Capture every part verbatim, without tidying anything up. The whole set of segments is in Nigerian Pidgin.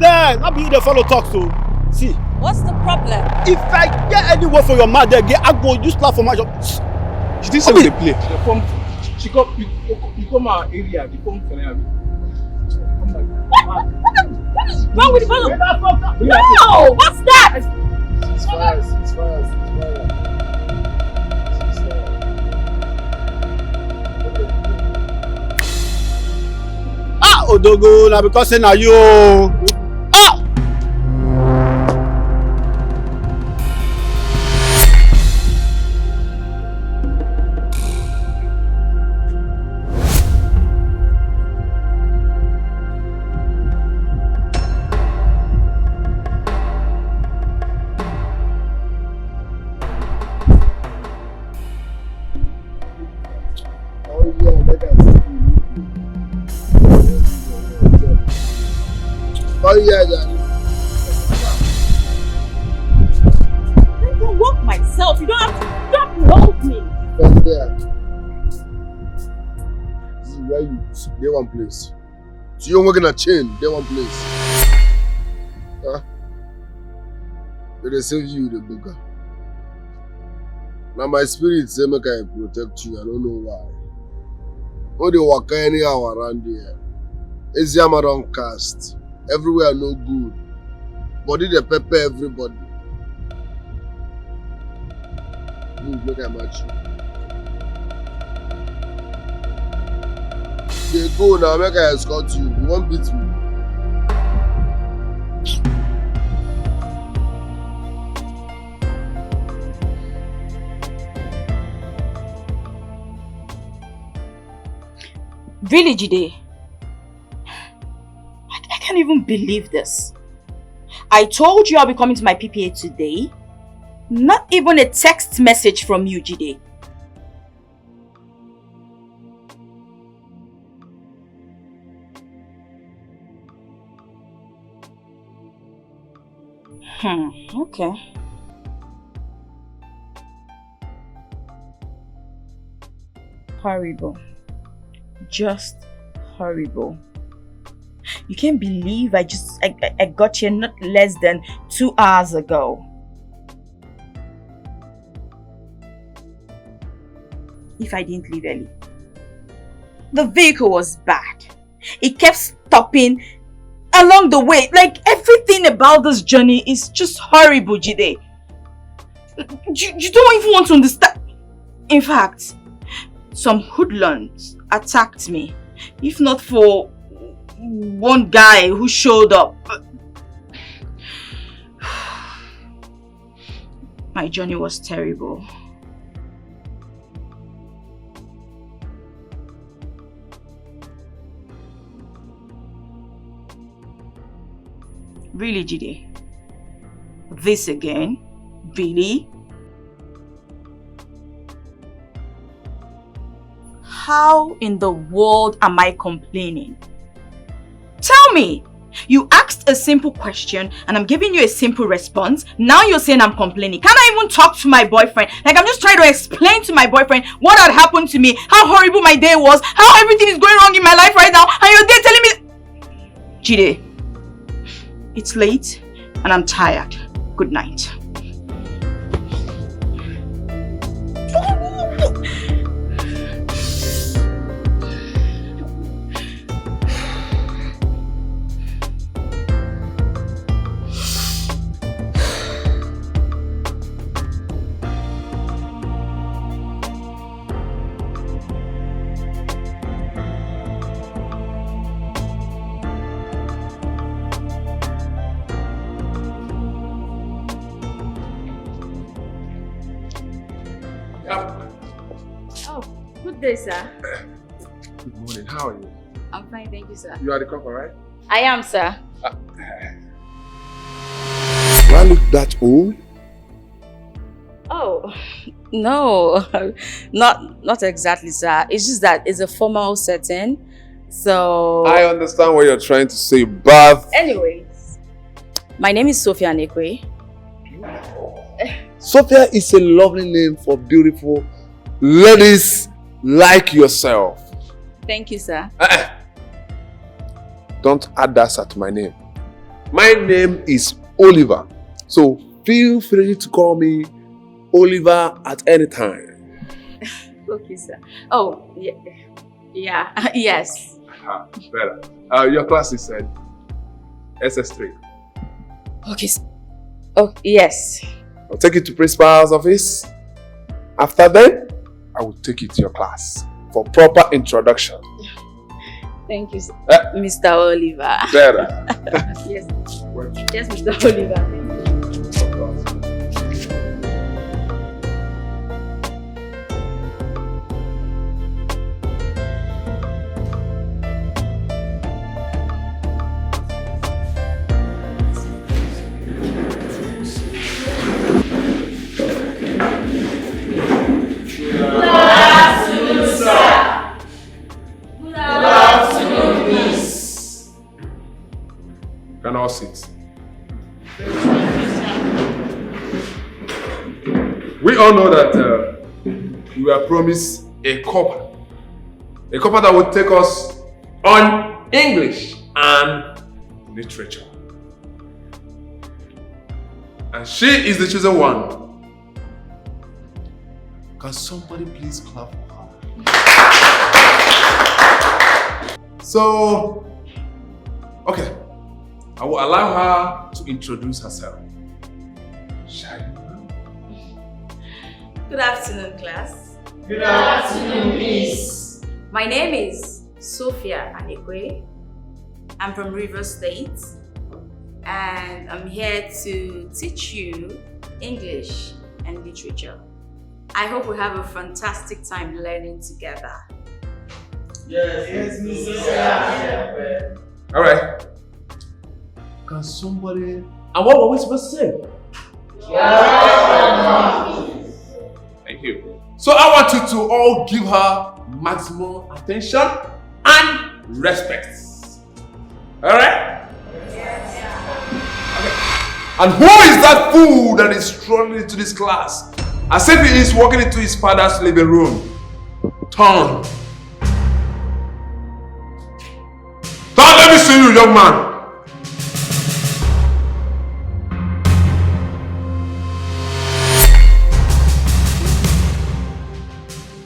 Then, how be you dey follow talk so? See, What's the problem? If I get any word for your mouth there, I go use platform. You think say we dey play? She come, she, she come, you, you come our area, you come for her. What, what, what is, what is wrong with the brother? No! What's that? It's fire, it's fire, it's fire. Ah, Odogo, na because say na you o. Ah! Oh yeah, yeah. I can walk myself. You don't have to, you don't have to hold me. From there. This is where you dey one place. So you working a chain, dey one place. Huh? They dey save you the booger. Now my spirit say make I protect you. I don't know why. No dey waka anyhow around here. Eziama don cast. Everywhere no good. Body dey pepper everybody. Move, make I match you. Dey go now, make I escort you. You wan beat me? Really, Jide? I, I can't even believe this. I told you I'll be coming to my P P A today. Not even a text message from you, Jide. Hmm, okay. Horrible. Just horrible. You can't believe I just I, I, I got here not less than two hours ago. If I didn't leave early. The vehicle was bad. It kept stopping along the way. Like, everything about this journey is just horrible, Jide. You, you don't even want to understand. In fact, some hoodlums attacked me. If not for one guy who showed up, my journey was terrible. Really, Jide? This again? Really? How in the world am I complaining? Tell me! You asked a simple question and I'm giving you a simple response. Now you're saying I'm complaining. Can I even talk to my boyfriend? Like, I'm just trying to explain to my boyfriend what had happened to me, how horrible my day was, how everything is going wrong in my life right now, and you're there telling me, Jide, it's late and I'm tired. Good night. Good day, sir. Good morning. How are you? I'm fine, thank you, sir. You are the couple, right? I am, sir. Do I look that old? Oh, no, not not exactly, sir. It's just that it's a formal setting, so. I understand what you're trying to say, but. Anyways, my name is Sophia Nekwe. Sophia is a lovely name for beautiful ladies like yourself. Thank you, sir. Don't add that at my name. My name is Oliver. So feel free to call me Oliver at any time. Okay, sir. Oh, yeah. Yeah. Yes. Ah, better. Uh, your class is uh, S S three. Okay, sir. Oh, yes. I'll take you to principal's office. After then, I will take you to your class for proper introduction. Thank you, sir. Mister Oliver. Better. Yes. Yes, Mister Oliver. Thank you. Good afternoon, sir. Good afternoon, miss. Can all sit. We all know that uh, we were promised a copper. A copper that would take us on English and literature. And she is the chosen one. Can somebody please clap for her? So, okay, I will allow her to introduce herself. Shall I? Good afternoon, class. Good afternoon, miss. My name is Sophia Anekwe. I'm from Rivers State, and I'm here to teach you English and literature. I hope we have a fantastic time learning together. Yes, yes, miss. All right. Can somebody? And what were we supposed to say? Thank you. So I want you to all give her maximum attention and respect. All right? Okay. And who is that fool that is strolling into this class as if he is walking into his father's living room? Turn. Turn, let me see you, young man.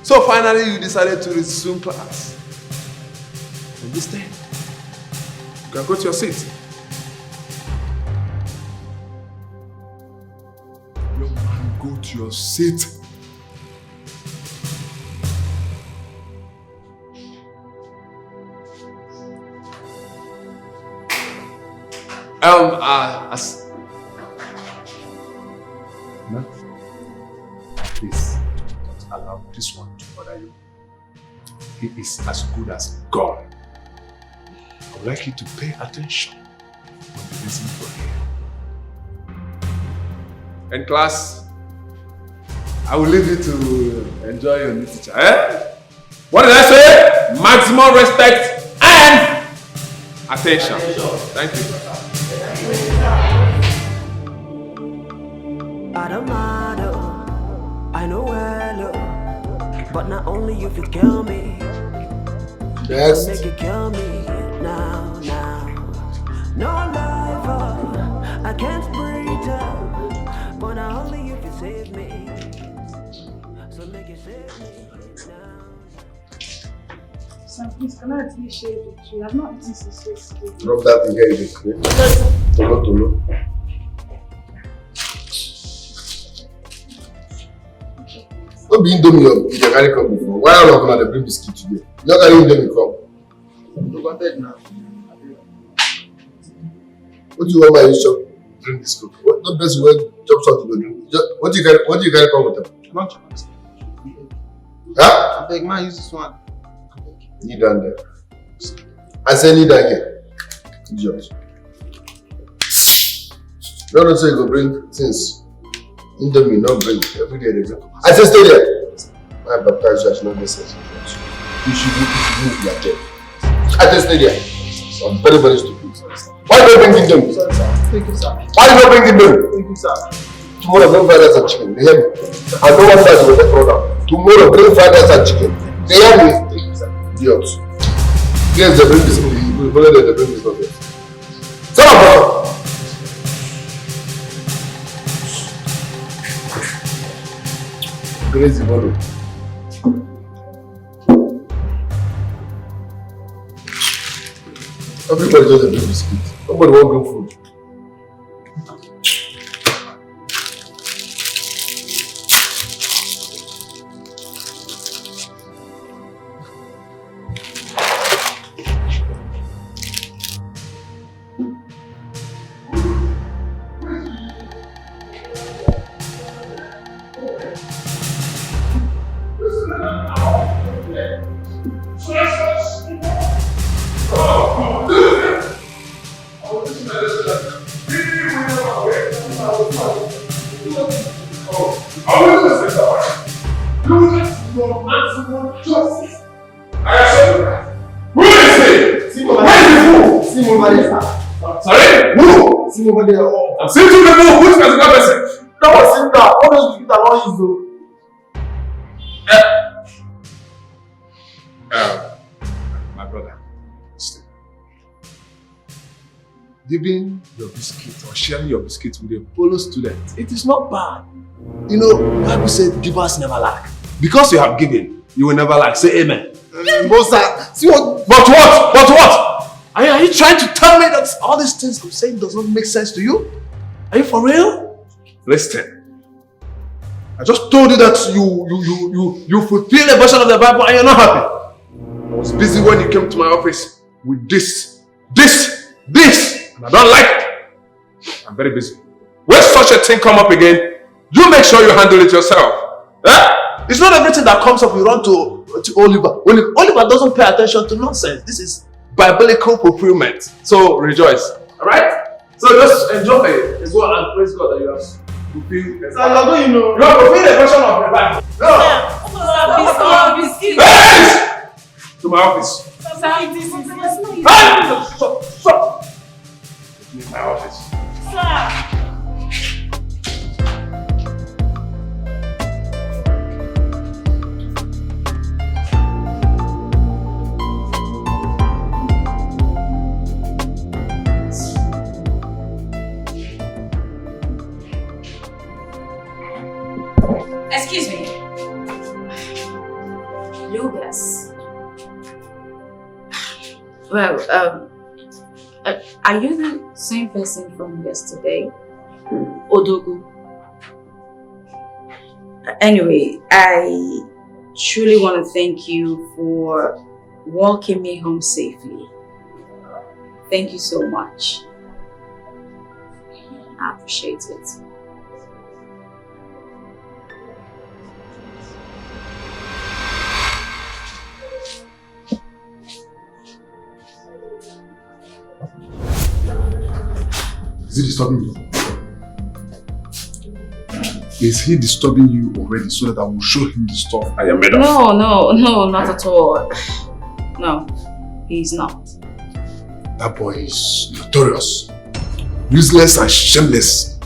So finally, you decided to resume class. And this time, you can go to your seat. Young man, go to your seat. Um, uh, as, no? Please, don't allow this one to bother you. He is as good as gone. I would like you to pay attention on the reason for him. And class, I will leave you to enjoy your new teacher. Eh? What did I say? Maximum respect and attention. Thank you. I don't mind, oh, I know well, oh, but not only you fit kill me. Next. Make it kill me now, now. No life, oh, I can't breathe, oh, but not only you fit save me. So make it save me now. Sir, please, can I actually share with you? I've not eaten since yesterday. Drop that thing here, you dey create. Tolo, tolo. No be Indomie you dey carry come before. Why all of una dey bring biscuit today? You no carry Indomie come. Look at that now. What do you want my use chop drink this coke? What, no person wey chop something go drink. Just, what you carry? What you carry come with am? Not chop. Huh? Abeg, man, use this one. Kneel down there. I say kneel down here. Idiot. No, no, say you go bring things. Indomie, no bring. Every day they drink. I say stay there. I baptize you, I should not get sense. You should, you should move your chair. I say stay there. I'm very, very stupid. Why don't bring Indomie? Sorry, sir. Thank you, sir. Why don't bring Indomie? Thank you, sir. Tomorrow, bring fried rice and chicken. You hear me? I don't want that to go down. Tomorrow, bring fried rice and chicken. You hear me? Idiot. Yes, they bring this. They bring this. Son of a Where is the bottle? Everybody just a big biscuit. Nobody want good food. Who is it? Where is the fool? See him over there, sir. Sorry? Who? See him over there. Oh. I'm seeing two people. Who is that person? That was him. That all those people that don't use though. Eh. Um, my brother, listen. Giving your biscuit or sharing your biscuit with a fellow student, it is not bad. You know, Bible said givers never lack. Because you have given, you will never lack. Say amen. But sir, see what? But what? But what? Are you, are you trying to tell me that all these things I'm saying does not make sense to you? Are you for real? Listen. I just told you that you you you you you fulfill a version of the Bible and you're not happy. I was busy when you came to my office with this, this, this, and I don't like it. I'm very busy. When such a thing come up again, you make sure you handle it yourself. Eh? It's not everything that comes up you run to to Oliver. Oliver, Oliver doesn't pay attention to nonsense. This is biblical fulfillment. So rejoice. All right? So just enjoy it. Go and praise God that you have fulfilled. Sir, you're going, you know. You have fulfilled a version of the Bible. No. Sir, sir, please, sir, please. Hey! To my office. Sir, this is, this is. Hey! Stop, stop. Leave my office. Sir. Excuse me. Lucas. Well, um, uh, are you the same person from yesterday? Odogu. Anyway, I truly want to thank you for walking me home safely. Thank you so much. I appreciate it. Is it disturbing you? Is he disturbing you already so that I will show him the stuff I am made of? No, no, no, not at all. No, he's not. That boy is notorious, useless and shameless.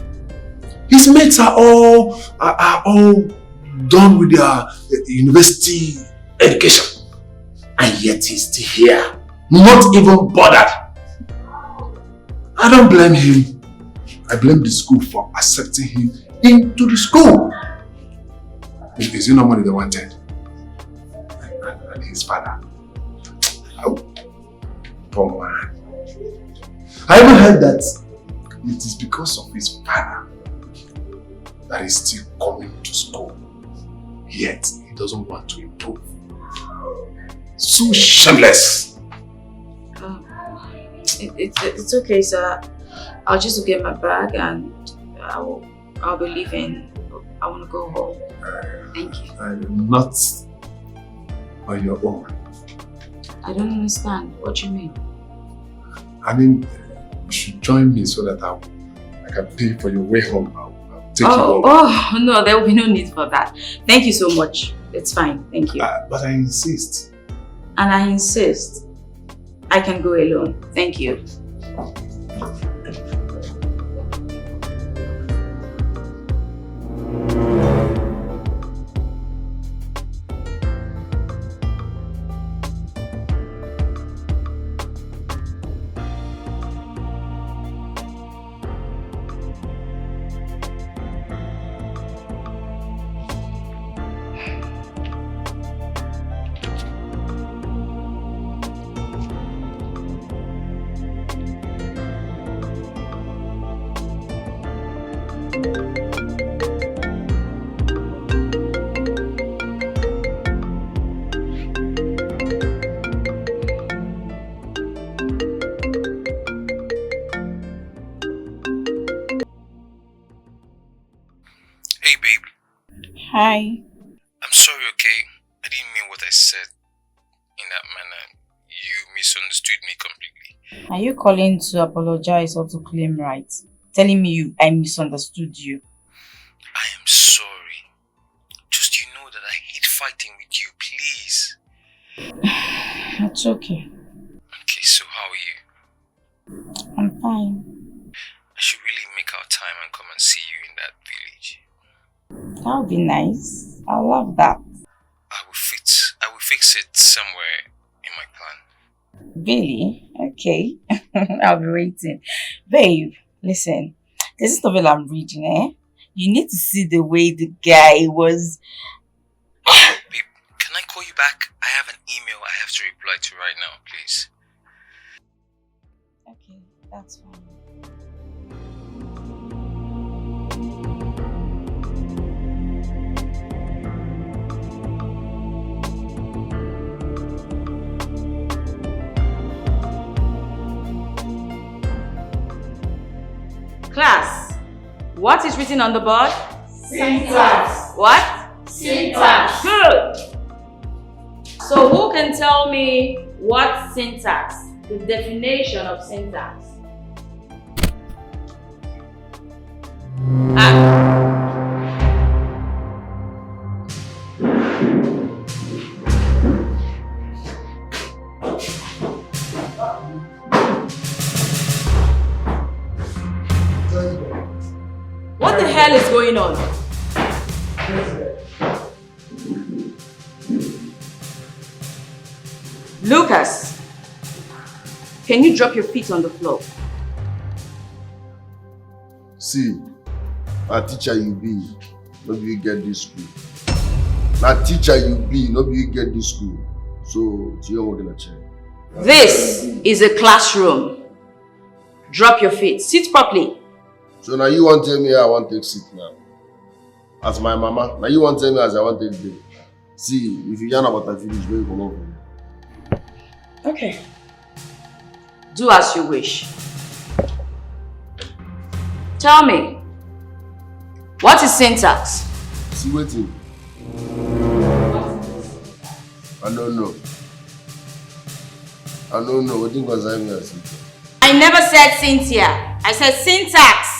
His mates are all are, are all done with their uh, university education, and yet he's still here, not even bothered. I don't blame him. I blame the school for accepting him into the school. Is it not money they wanted? And, and his father. Poor man. I even heard that it is because of his father that he's still coming to school. Yet he doesn't want to improve. So shameless. Um, it, it, it's okay, sir. I'll just get my bag and I will, I'll be leaving. I want to go home. Thank you. Uh, not on your own. I don't understand. What do you mean? I mean, you should join me so that I, I can pay for your way home. I'll, I'll take you home. Oh, oh, no, there will be no need for that. Thank you so much. It's fine. Thank you. Uh, but I insist. And I insist. I can go alone. Thank you. Hey, babe. Hi. I'm sorry, okay? I didn't mean what I said in that manner. You misunderstood me completely. Are you calling to apologize or to claim rights? Telling me you I misunderstood you. I am sorry. Just you know that I hate fighting with you, please. It's okay. Okay, so how are you? I'm fine. I should really make our time and come and see you in that village. That would be nice. I love that. I will fix I will fix it somewhere in my plan. Really? Okay. I'll be waiting. Babe, listen. There's this novel I'm reading, eh? You need to see the way the guy was. Babe, can I call you back? I have an email I have to reply to right now, please. Okay, that's fine. Class, what is written on the board? Syntax. What? Syntax. Good. So who can tell me what syntax, the definition of syntax? Ah. What the hell is going on? Lucas, can you drop your feet on the floor? See, na teacher you be, no be you get this school. Na teacher you be, no be you get this school. So, to your work in a chair. This is a classroom. Drop your feet. Sit properly. So now you want tell me how I want take sit now? As my mama, now you want tell me as I want take dey. See, if you yarn about that finish, where you come up from? Okay. Do as you wish. Tell me, what is syntax? See wetin? I don't know. I don't know wetin concern me as it. I never said Cynthia. I said syntax.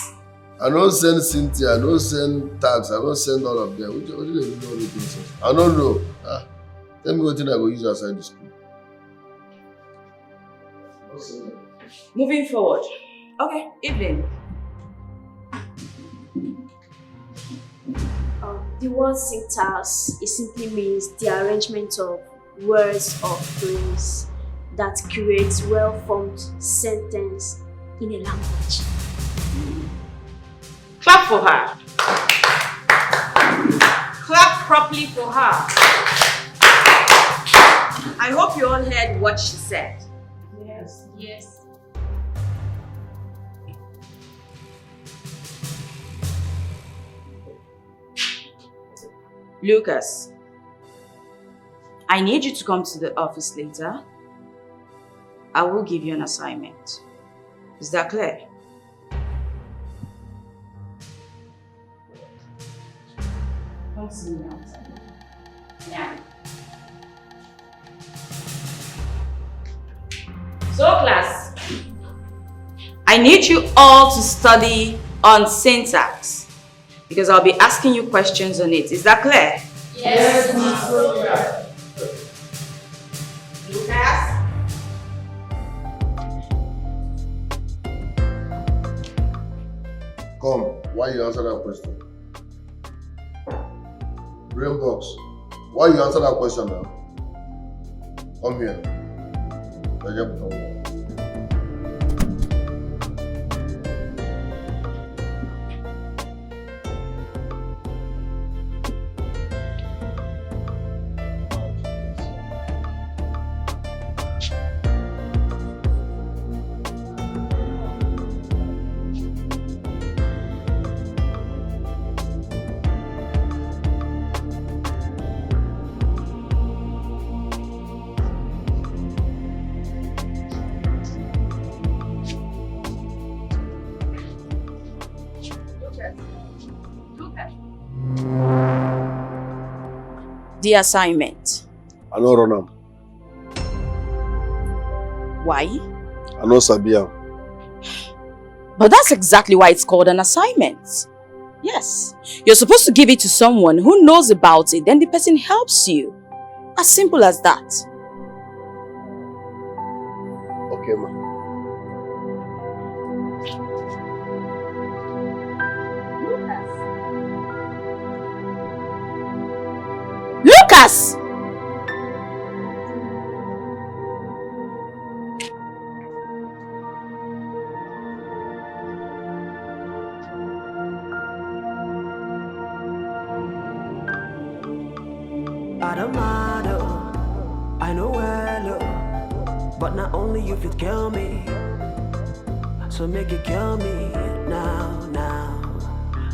I don't send Cynthia, I don't send tax, I don't send all of them. Wetin wetin dey do all those nonsense? I don't know. Ah, tell me wetin I go use outside the school. Moving forward. Okay, evening. Um, the word syntax, it simply means the arrangement of words or phrase that creates well-formed sentence in a language. Clap for her. Clap properly for her. I hope you all heard what she said. Yes. Yes. Lucas, I need you to come to the office later. I will give you an assignment. Is that clear? Come see me outside. Yeah. So, class, I need you all to study on syntax because I'll be asking you questions on it. Is that clear? Yes, Miss Sophia. Lucas? Come, why you answer that question? Brain box, why you answer that question now? Come here. Ẹ jẹ́ bùtọ̀ wọ̀. The assignment. I no run am. Why? I no sabi am. But that's exactly why it's called an assignment. Yes. You're supposed to give it to someone who knows about it, then the person helps you. As simple as that. Okay, ma. Lucas! I don't mind, oh, I know well, oh, but not only you fit kill me. So make you kill me now, now.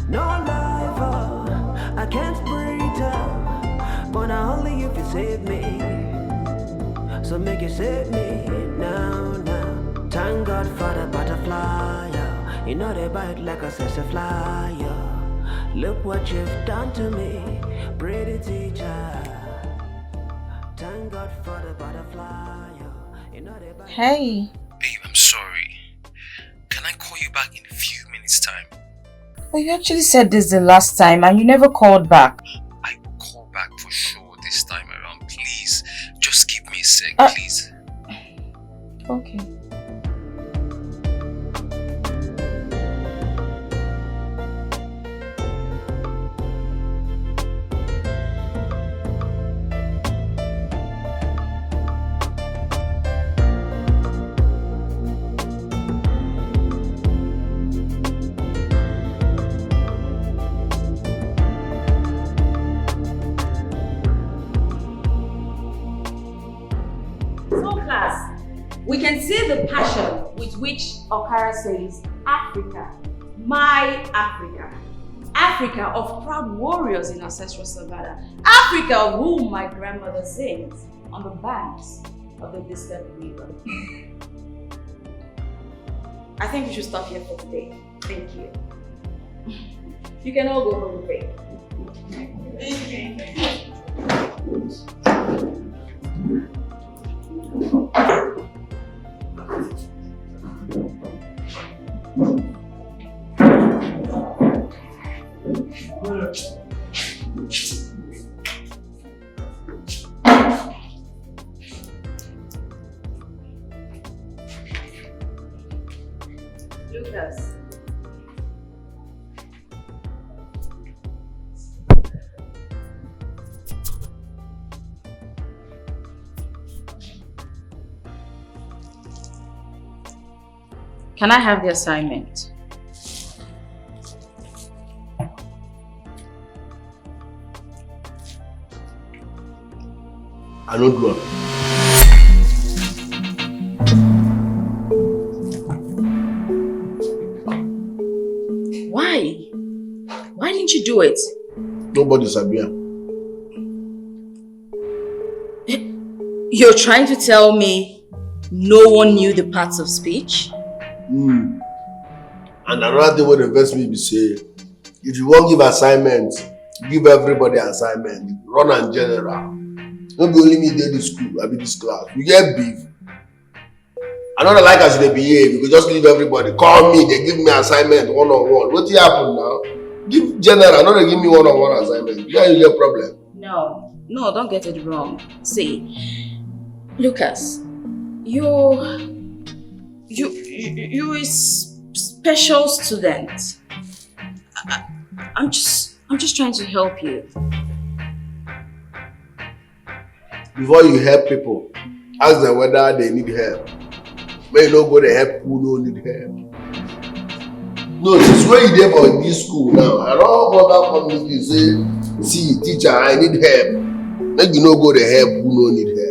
No life, oh, I can't breathe, oh, but not only you fit save me. So make you save me now, now. Thank God for the butterfly, oh. You know they bite like a sassafly, oh. Look what you've done to me, pretty teacher. Thank God for the butterfly, oh. You know they bite Hey, Babe, I'm sorry. Can I call you back in a few minutes' time? But you actually said this the last time and you never called back. I will call back for sure this time around. Please, just give me a sec, Uh, please. Okay. So, class, we can see the passion with which Okara says, "Africa, my Africa, Africa of proud warriors in ancestral savannah, Africa of whom my grandmother sings on the banks of the distant river." I think we should stop here for today. Thank you. You can all go home, babe. Lucas. Can I have the assignment? I no do am. Why? Why didn't you do it? Nobody sabi am. You're trying to tell me no one knew the parts of speech? Hmm. And another thing wey dey vex me be say, if you wan give assignment, give everybody assignment. Run am general. No be only me dey this school, I be this class. We get beef. I no dey like as you dey behave. You go just leave everybody. Call me, dey give me assignment one on one. Wetin happen now? Give general, no dey give me one on one assignment. Where you get problem? No, no, don't get it wrong. See, Lucas, you, you, you, you is special student. I, I, I'm just, I'm just trying to help you. Before you help people, ask them whether they need help. Make you no go dey help who no need help. No, since wey you dey for this school now, I don bother come meet you say, "See, teacher, I need help." Make you no go dey help who no need help.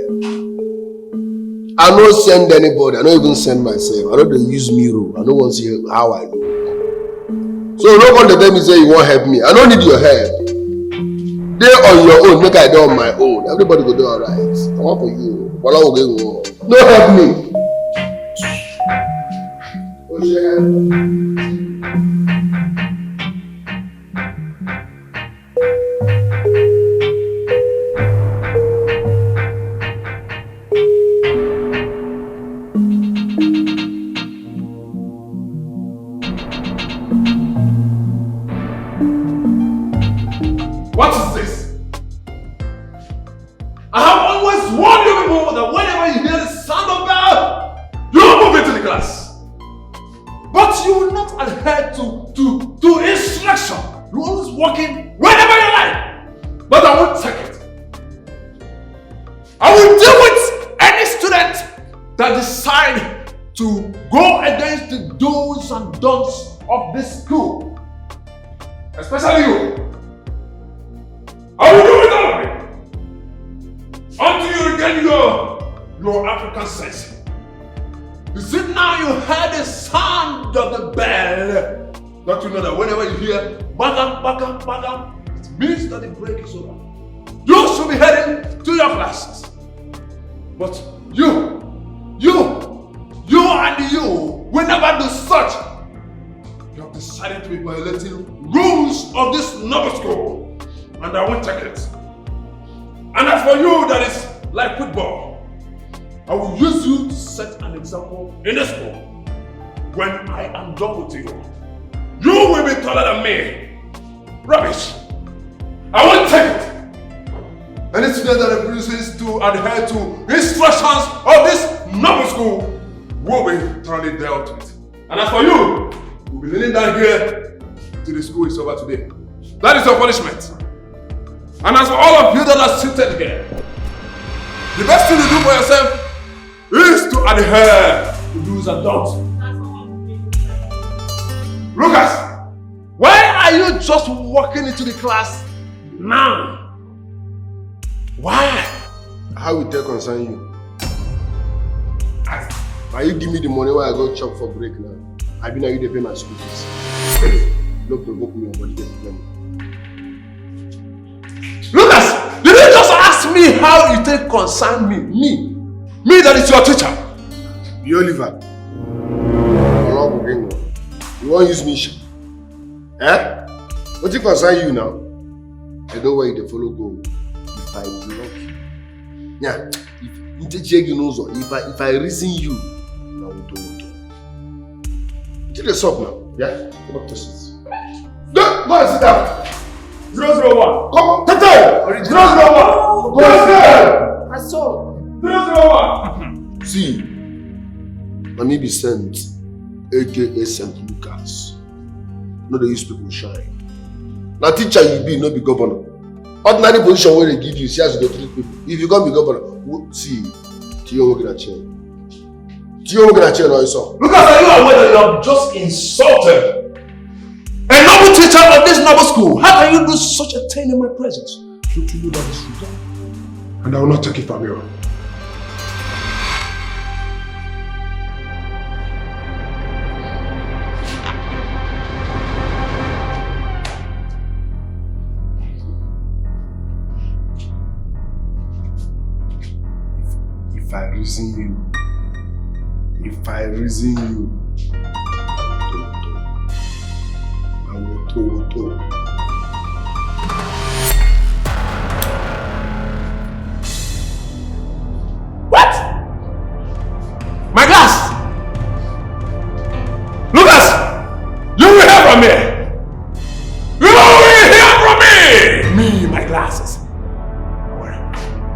I no send anybody. I no even send myself. I no dey use mirror. I no wan see how I look. So no come dey tell me say you wan help me. I no need your help. Dey on your own, make I dey on my own. Everybody go dey alright. I wan for you. Wala oge wo. No help me. to, to instruction. You're always working whenever you like. But I won't take it. I will deal with any student that decide to go against the do's and don'ts of this school. Especially you. I will do it all of it. Until you regain your, your African sense. Is it now you heard the sound of the bell? Don't you know that whenever you hear bagam, bagam, bagam, it means that the break is over? You should be heading to your classes. But you, you, you and you will never do such. You have decided to be violating rules of this noble school, and I won't take it. And as for you, that is like football, I will use you to set an example in the school. When I am done with you, you will be taller than me. Rubbish. I won't take it. Any student that refuses to adhere to instructions of this noble school will be thoroughly dealt with. And as for you, you'll be kneeling down here till the school is over today. That is your punishment. And as for all of you that are seated here, the best thing to do for yourself is to adhere to do's and don'ts. Lucas, why are you just walking into the class now? Why? How will that concern you? Now you give me the money where I go chop for break now. I been now you dey pay my school fees. No provoke me, but you get problem. Lucas, did you just ask me how you take concern me? Me? Me that is your teacher. You Oliver. You wan use me shit? Eh? What you concern you now? I know where you dey follow go. If I block you. Yeah, if Ntechi Egunuzo, if I if I reason you, now we don't do. What dey sup now? Yeah? Come up to sit. Go, go and sit down. Zero zero one. Come on. Tete! Zero zero one. Go and sit down. I saw. Zero zero one. See, na me be Saint, A K A Saint Lucas. No dey use people shine. Na teacher you be, no be governor. Ordinary position wey dey give you, see as you dey treat people. If you come be governor, wo-, see, tiyo nwoke na chair. Tiyo nwoke na chair na iso. Lucas, are you aware that you have just insulted a noble teacher of this noble school? How can you do such a thing in my presence? Don't you know that is wrong? And I will not take it from you. If, if I reason you, if I reason you, I will throw, throw. What? My class! Lucas! You will hear from me! You will hear from me! Me, my glasses.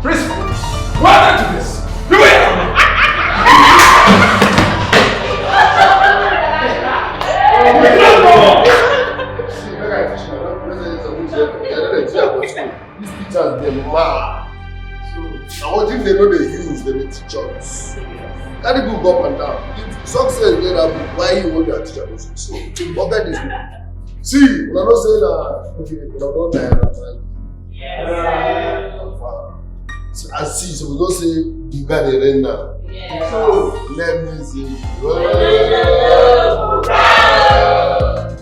Principal, what happened to this? You will hear from me! See, make I teach you. I don't know say something dey. I don't dey teach at school. These teachers, dem mad. So, na wetin dem no dey use, dem dey teach us. Carry book up and down. If success dey that book, why you want your teacher to succeed? Forget this book. See, una know say na, okay, una don tire na, man. Yes, sir. So, as see, so we know say the guy dey rain now. Yes. So, let me see.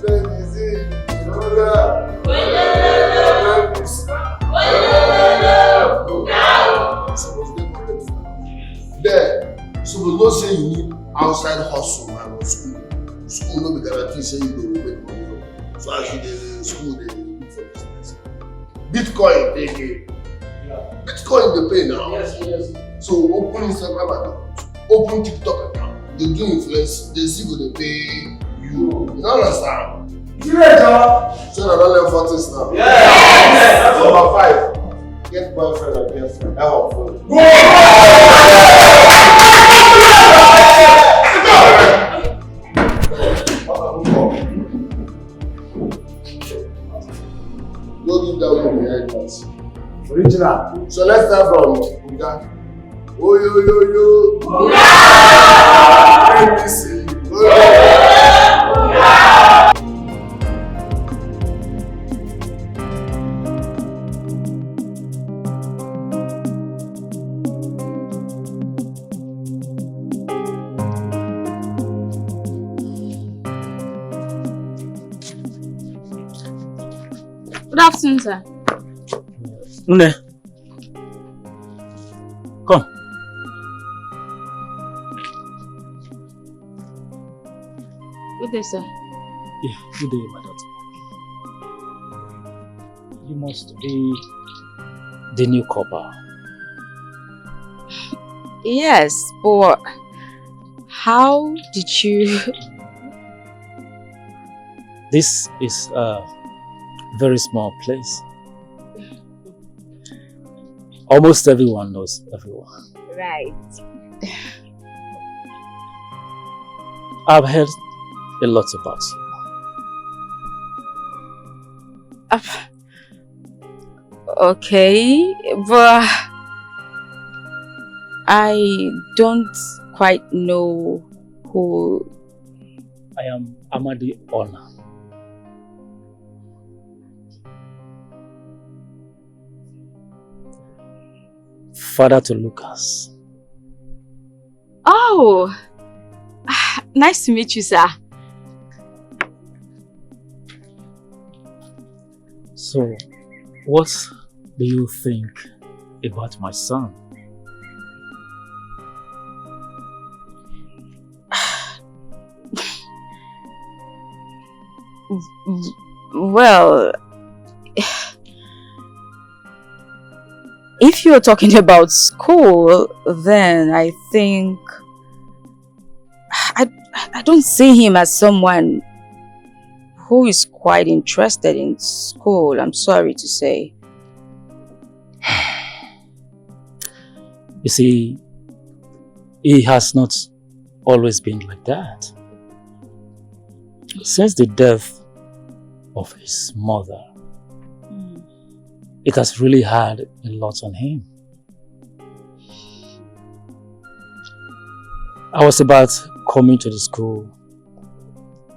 Let me see. Suppose dey correct. Then, suppose know say you need outside hustle and school. School no be guarantee say you go make money. So as you dey school, dey look for business. Bitcoin dey gain. Yeah. Bitcoin dey pay now. Yes, yes. So open Instagram account, open TikTok account, dey do influence, dey see go dey pay you. You no understand? You see that, Jawa? So na don learn four things now. Yes. Number five, get boyfriend and girlfriend. That one follow. Whoa! What are we talking? Put that one behind us. Original. So let's start from Oga. Oh, yo, yo, yo. N B C. Good afternoon, sir. Nne, come. Good day, sir. Yeah, good day, my daughter. You must be the new copper. Yes, but how did you? This is a very small place. Almost everyone knows everyone. Right. I've heard a lot about you. Uh, okay, but I don't quite know who. I am Amadi Ona, father to Lucas. Oh, ah, nice to meet you, sir. So, what do you think about my son? Well, if you're talking about school, then I think I, I don't see him as someone who is quite interested in school, I'm sorry to say. You see, he has not always been like that. Since the death of his mother, it has really had a lot on him. I was about coming to the school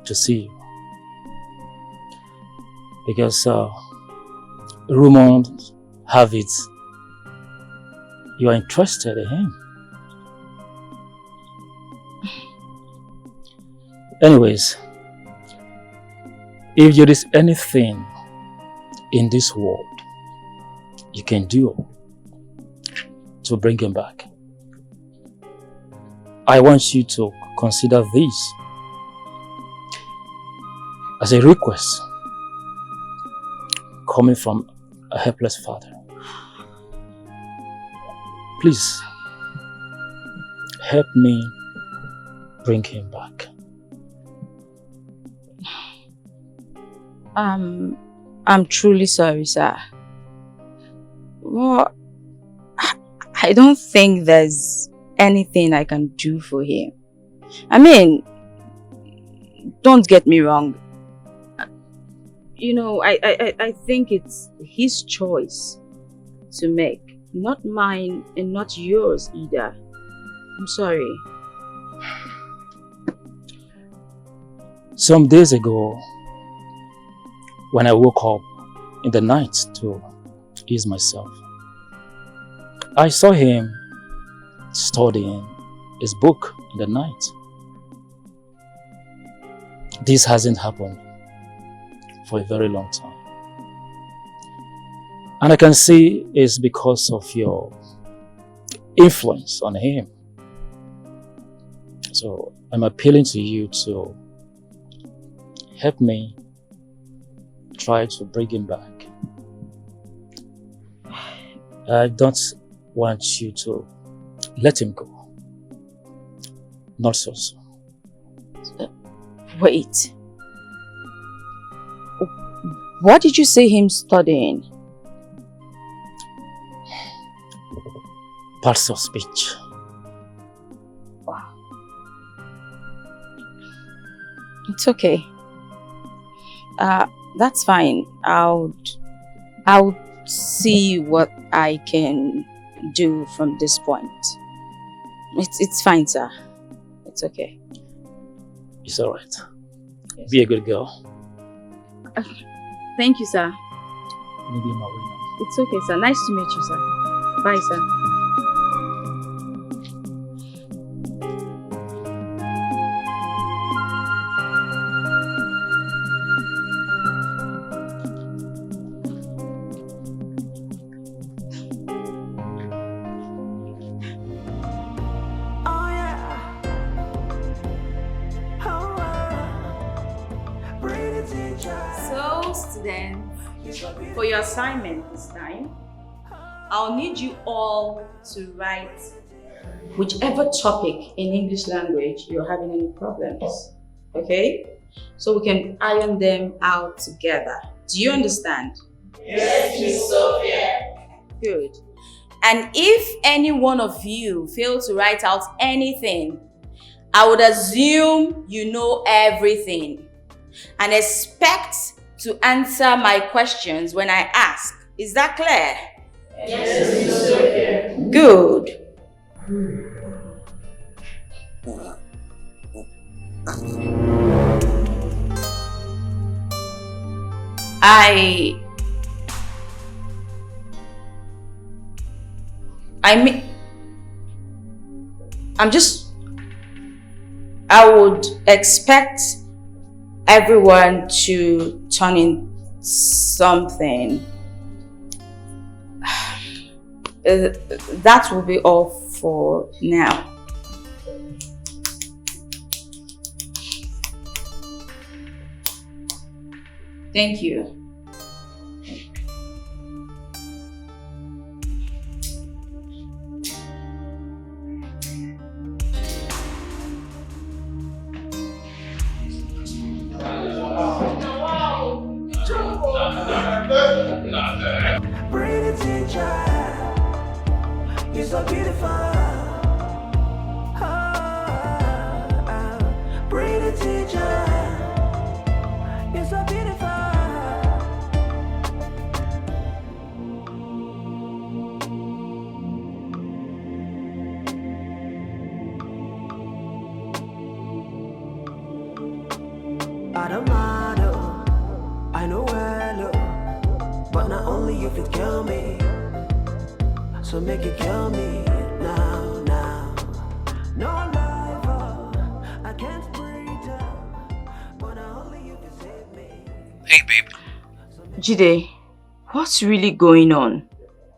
to see you because, uh, rumors have it you are interested in him. Anyways, if there is anything in this world you can do to bring him back, I want you to consider this as a request coming from a helpless father. Please help me bring him back. Um, I'm truly sorry, sir. Well, I don't think there's anything I can do for him. I mean, don't get me wrong. You know, I, I, I- I think it's his choice to make, not mine and not yours either. I'm sorry. Some days ago, when I woke up in the night to ease myself, I saw him studying his book in the night. This hasn't happened for a very long time. And I can see it's because of your influence on him. So I'm appealing to you to help me try to bring him back. I don't want you to let him go. Not so soon. Wait. What did you say him studying? Parts of speech. Wow. It's okay. Uh, that's fine. I'll, I'll see what I can do from this point. It's, it's fine, sir. It's okay. It's all right. Be a good girl. Thank you, sir. Maybe my way now. It's okay, sir. Nice to meet you, sir. Bye, sir. So, students, for your assignment this time, I'll need you all to write whichever topic in English language you're having any problems. Okay? So we can iron them out together. Do you understand? Yes, Miss Sophia. Good. And if any one of you fail to write out anything, I would assume you know everything and expect to answer my questions when I ask. Is that clear? Yes, Miss Sophia. Good. I I mean, I'm just, I would expect everyone to turn in something. Uh, that will be all for now. Thank you. Pretty teacher, you're so beautiful. Ah, ah, pretty teacher, you're so beautiful. I don't mind, oh, I know well, oh, but not only you fit kill me. So make it kill me now, now. No life, oh, I can't breathe, oh, but not only you fit save me. Hey, babe. Jide, what's really going on?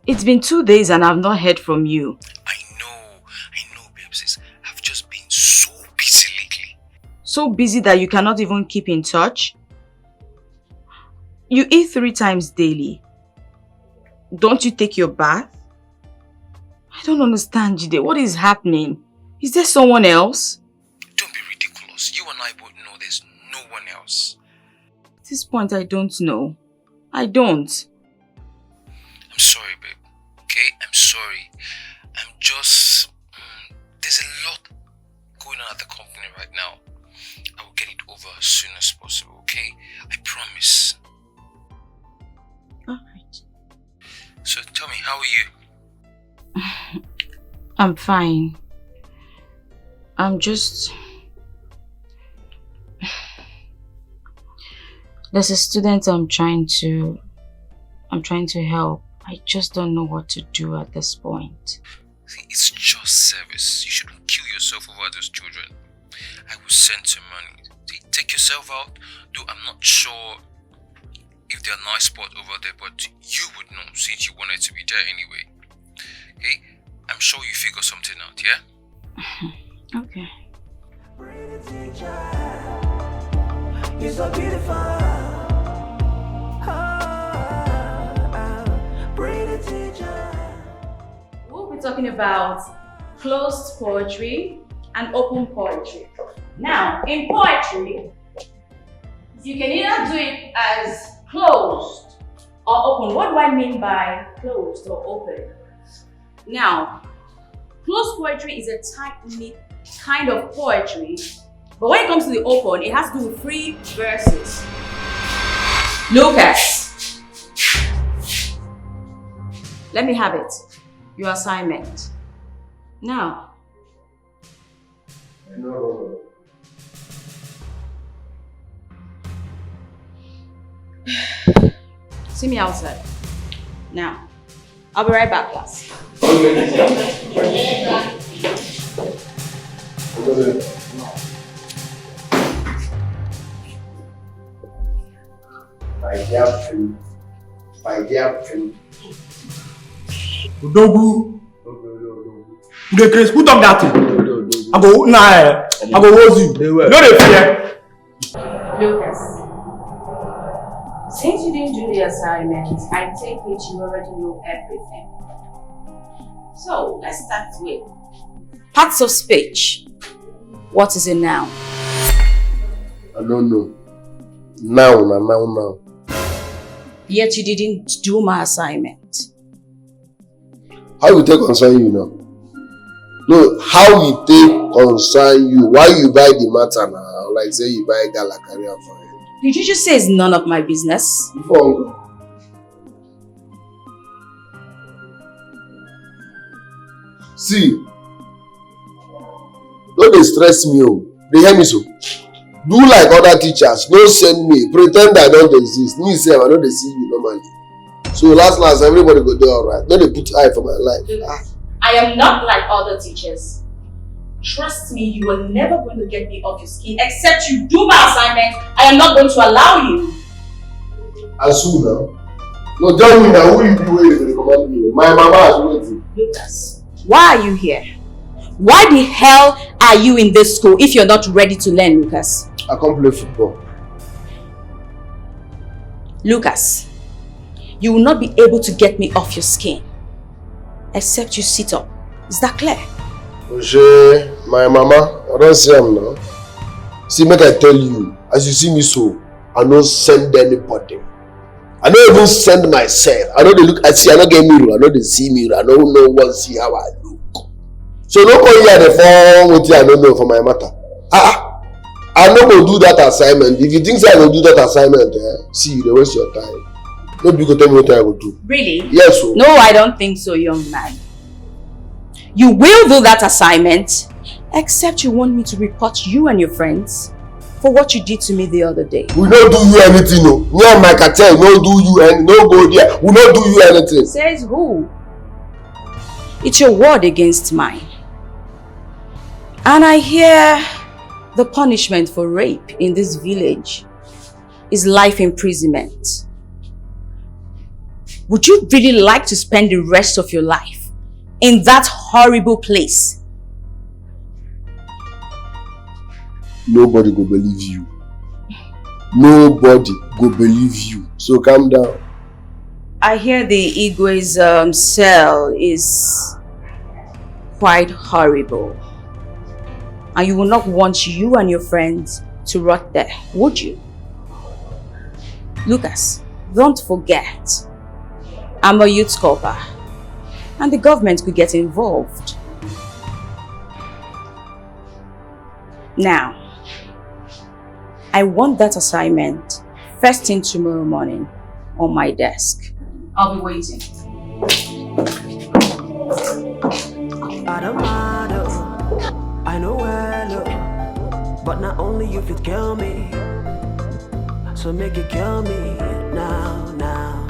It's been two days and I've not heard from you. I know, I know, babe, sis. I've just been so busy lately. So busy that you cannot even keep in touch? You eat three times daily. Don't you take your bath? I don't understand, Jide. What is happening? Is there someone else? Don't be ridiculous. You and I both know there's no one else. At this point, I don't know. I don't. I'm sorry, babe. Okay? I'm sorry. I'm just. Mm, there's a lot going on at the company right now. I will get it over as soon as possible, okay? I promise. Alright. So tell me, how are you? I'm fine. I'm just. There's a student I'm trying to. I'm trying to help. I just don't know what to do at this point. See, it's just service. You shouldn't kill yourself over those children. I will send some money. See, take yourself out, though I'm not sure if there are nice spots over there, but you would know since you wanted to be there anyway. Okay? I'm sure you figure something out, yeah? Okay. You're so beautiful. Ah, ah, pretty teacher. We'll be talking about closed poetry and open poetry. Now, in poetry, you can either do it as closed or open. What do I mean by closed or open? Now, closed poetry is a tight-knit kind of poetry, but when it comes to the open, it has to do with free verses. Look at Let me have it. Your assignment. Now. See me outside. Now. I'll be right back, class. My girlfriend. My girlfriend. Odogwu. You dey craze? Who talk that thing? I go, nah, eh, I go hold you. No dey fear. Lucas, since you didn't do the assignment, I take it you already know everything. So let's start with parts of speech. What is a noun? I don't know. Noun, a noun, noun. Yet you didn't do my assignment. How we take concern you now? No, how we take concern you? Why you buy the matter now? Like say you buy gala carry am for head. Did you just say it's none of my business? Before uncle. See, no dey stress me o. Dey hear me so. Do like other teachers, no send me, pretend I don't exist. Me sef, I no dey see you normally. So last last, everybody go dey alright. No dey put eye for my life. Ah. I am not like other teachers. Trust me, you are never going to get me off your skin except you do my assignment. I am not going to allow you. As who now? No, tell me now, who you be wey you dey command me? My mama as wetin? Lucas, why are you here? Why the hell are you in this school if you're not ready to learn, Lucas? I come play football. Lucas, you will not be able to get me off your skin except you sit up. Is that clear? Oshey, my mama, I don see am now. See, make I tell you, as you see me so, I no send anybody. I no even send myself. I no dey look, I see, I no get mirror, I no dey see mirror, I no know what see how I look. So no come here dey form wetin I no know for my matter. Ah, ah. I no go do that assignment. If you think say I go do that assignment, eh, see, you dey waste your time. No be go tell me wetin I go do. Really? Yes o. No, I don't think so, young man. You will do that assignment, except you want me to report you and your friends for what you did to me the other day. We no do you anything o. Me and my cartel no do you any, no go there. We no do you anything. Says who? It's your word against mine. And I hear the punishment for rape in this village is life imprisonment. Would you really like to spend the rest of your life in that horrible place? Nobody go believe you. Nobody go believe you. So calm down. I hear the Igwe's um, cell is quite horrible. And you would not want you and your friends to rot there, would you? Lucas, don't forget, I'm a youth corps, and the government could get involved. Now, I want that assignment first thing tomorrow morning on my desk. I'll be waiting. I don't mind, oh, I know well, oh, but not only you fit kill me. So make you kill me now, now.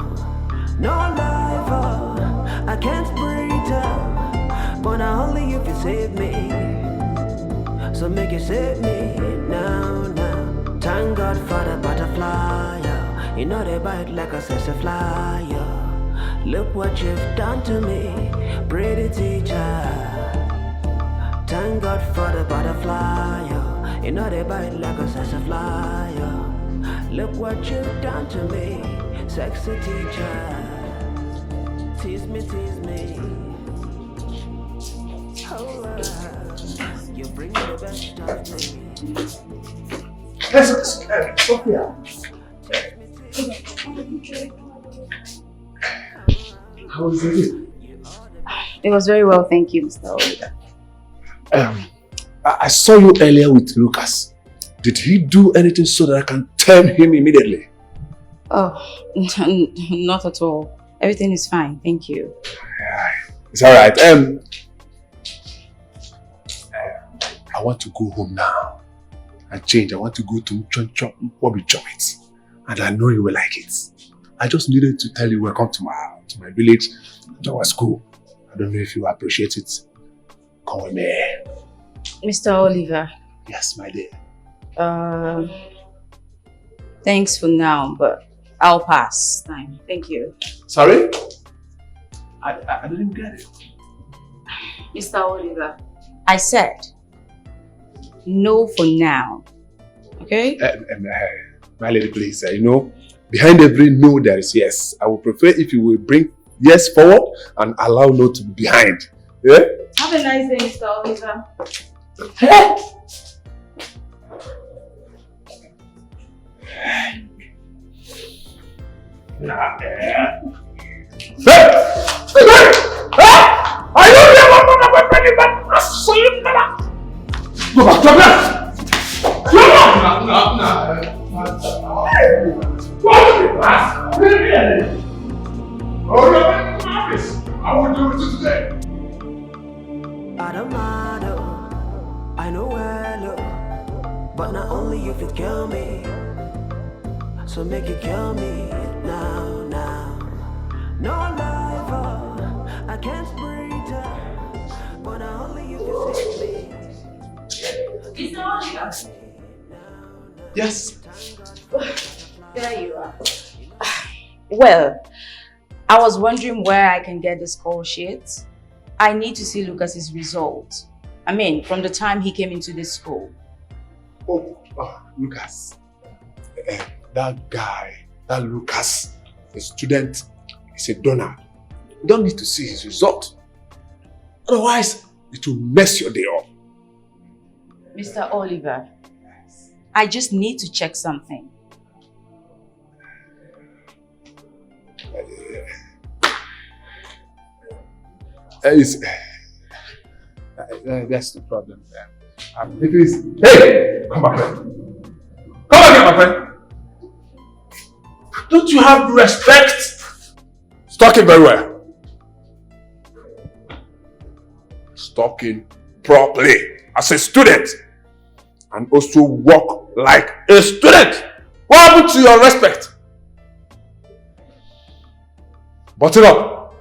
No life, oh, I can't breathe, oh, but not only you fit save me. So make you save me now, now. Thank God for the butterfly, yeah. You know they bite like a sassafly, yeah. Look what you've done to me, pretty teacher. Thank God for the butterfly, yeah. You know they bite like a sassafly, yeah. Look what you've done to me, sexy teacher. Tease me, tease me. Oh, uh, you bring the best of me. Yes, yes, uh, Sophia. How was it? It was very well, thank you, Mister Oliver. Um, I, I saw you earlier with Lucas. Did he do anything so that I can tame him immediately? Oh, not at all. Everything is fine, thank you. It's all right. Um, I want to go home now and change. I want to go to Chon Chon Bobby Joint, and I know you will like it. I just needed to tell you welcome to my to my village, to our school. I don't know if you appreciate it. Come with me. Mister Oliver. Yes, my dear. Uh, thanks for now, but I'll pass time. Thank you. Sorry? I, I, I didn't get it. Mister Oliver, I said no for now. Okay? Uh, um, uh, my lady, please, uh, you know, behind every no there is yes. I would prefer if you will bring yes forward and allow no to be behind. Yeah? Have a nice day, Mister Oliver. Nah, eh. Hey! Hey! Hey! Are you the one with the boyfriend in bed? Absolute mother! Go back, drop that! Drop that! Nah, nah, nah. Hey! What the pass? Really? Oh, you're making me nervous. I will do it today. I don't mind, oh, I know well, oh, but not only you fit kill me. So make you kill me now, now. No life, oh, I can't breathe, oh, but not only you fit save me. Yes. There you are. Well, I was wondering where I can get the score sheet. I need to see Lucas's result. I mean, from the time he came into this school. Oh, oh, Lucas. Eh, that guy, that Lucas, a student, is a donor. You don't need to see his result. Otherwise, it will mess your day up. Mister Oliver, I just need to check something. Eh, it's, eh, eh, that's the problem. Eh. Um, it is. Hey! Come back here. Come back here, my friend. Don't you have respect? Talking very well. Talking properly as a student and also work like a student. What happened to your respect? Button up.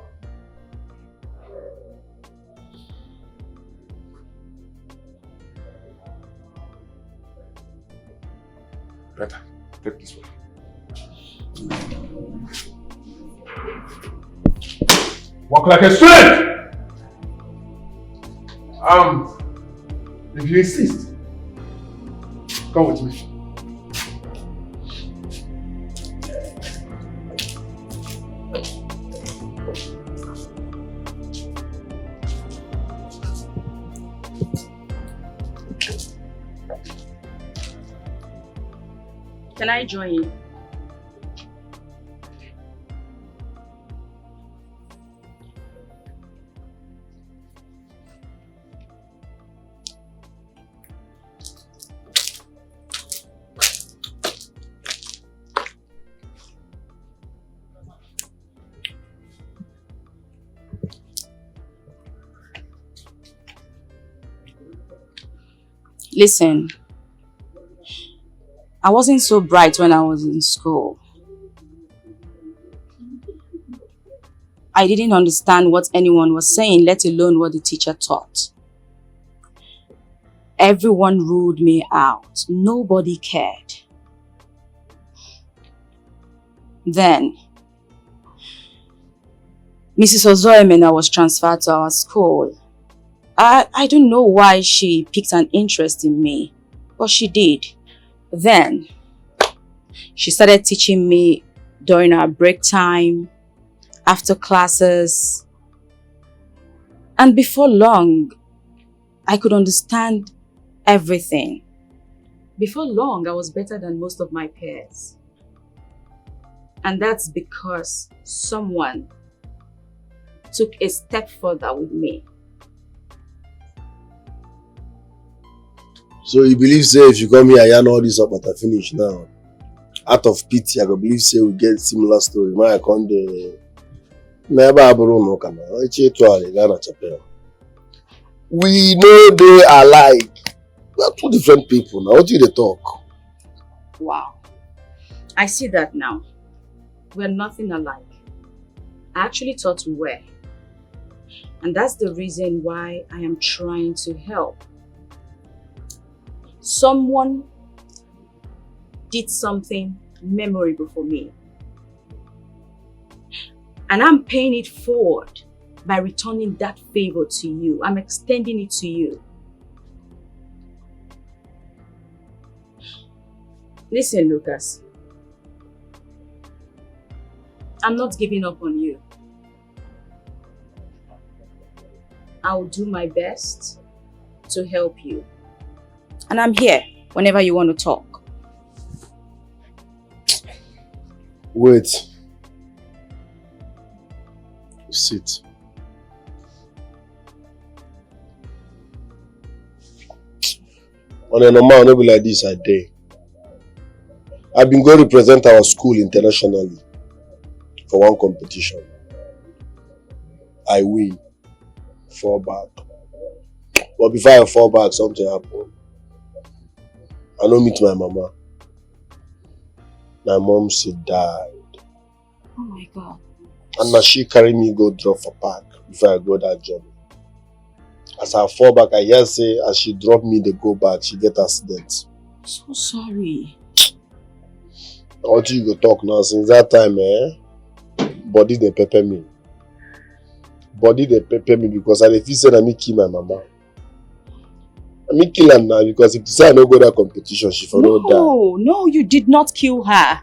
Better. Take this one. Walk like a student! Um, if you insist, come with me. Can I join you? Listen, I wasn't so bright when I was in school. I didn't understand what anyone was saying, let alone what the teacher taught. Everyone ruled me out. Nobody cared. Then, Missus Ozoemena was transferred to our school. I, I don't know why she picked an interest in me, but she did. Then, she started teaching me during our break time, after classes. And before long, I could understand everything. Before long, I was better than most of my peers. And that's because someone took a step further with me. So you believe say if you come here, yarn all this up at I finish now. Out of pity, I go believe say we get similar story. My I come the Na ebe a bụrụ ụnụ ụka na echi ịtụ ala gaa na chapel. We no dey alike. We are two different people na. What you dey talk? Wow. I see that now. We're nothing alike. I actually thought we were. And that's the reason why I am trying to help. Someone did something memorable for me. And I'm paying it forward by returning that favor to you. I'm extending it to you. Listen, Lucas. I'm not giving up on you. I'll do my best to help you. And I'm here whenever you want to talk. Wait. Sit. On a normal, no be like this I dey. I been go represent our school internationally for one competition. I win. Fall back. But before I fall back, something happen. I no meet my mama. My mom, she died. Oh my God. And na she carry me go drop for park before I go that journey. As I fall back, I hear say as she drop me, dey go back, she get accident. So sorry. Na wetin you go talk now? Since that time, eh, body dey pepper me. Body dey pepper me because I dey feel say na me kill my mama. Na me kill am now because if to say I no go that competition, she for no die. No, no, you did not kill her.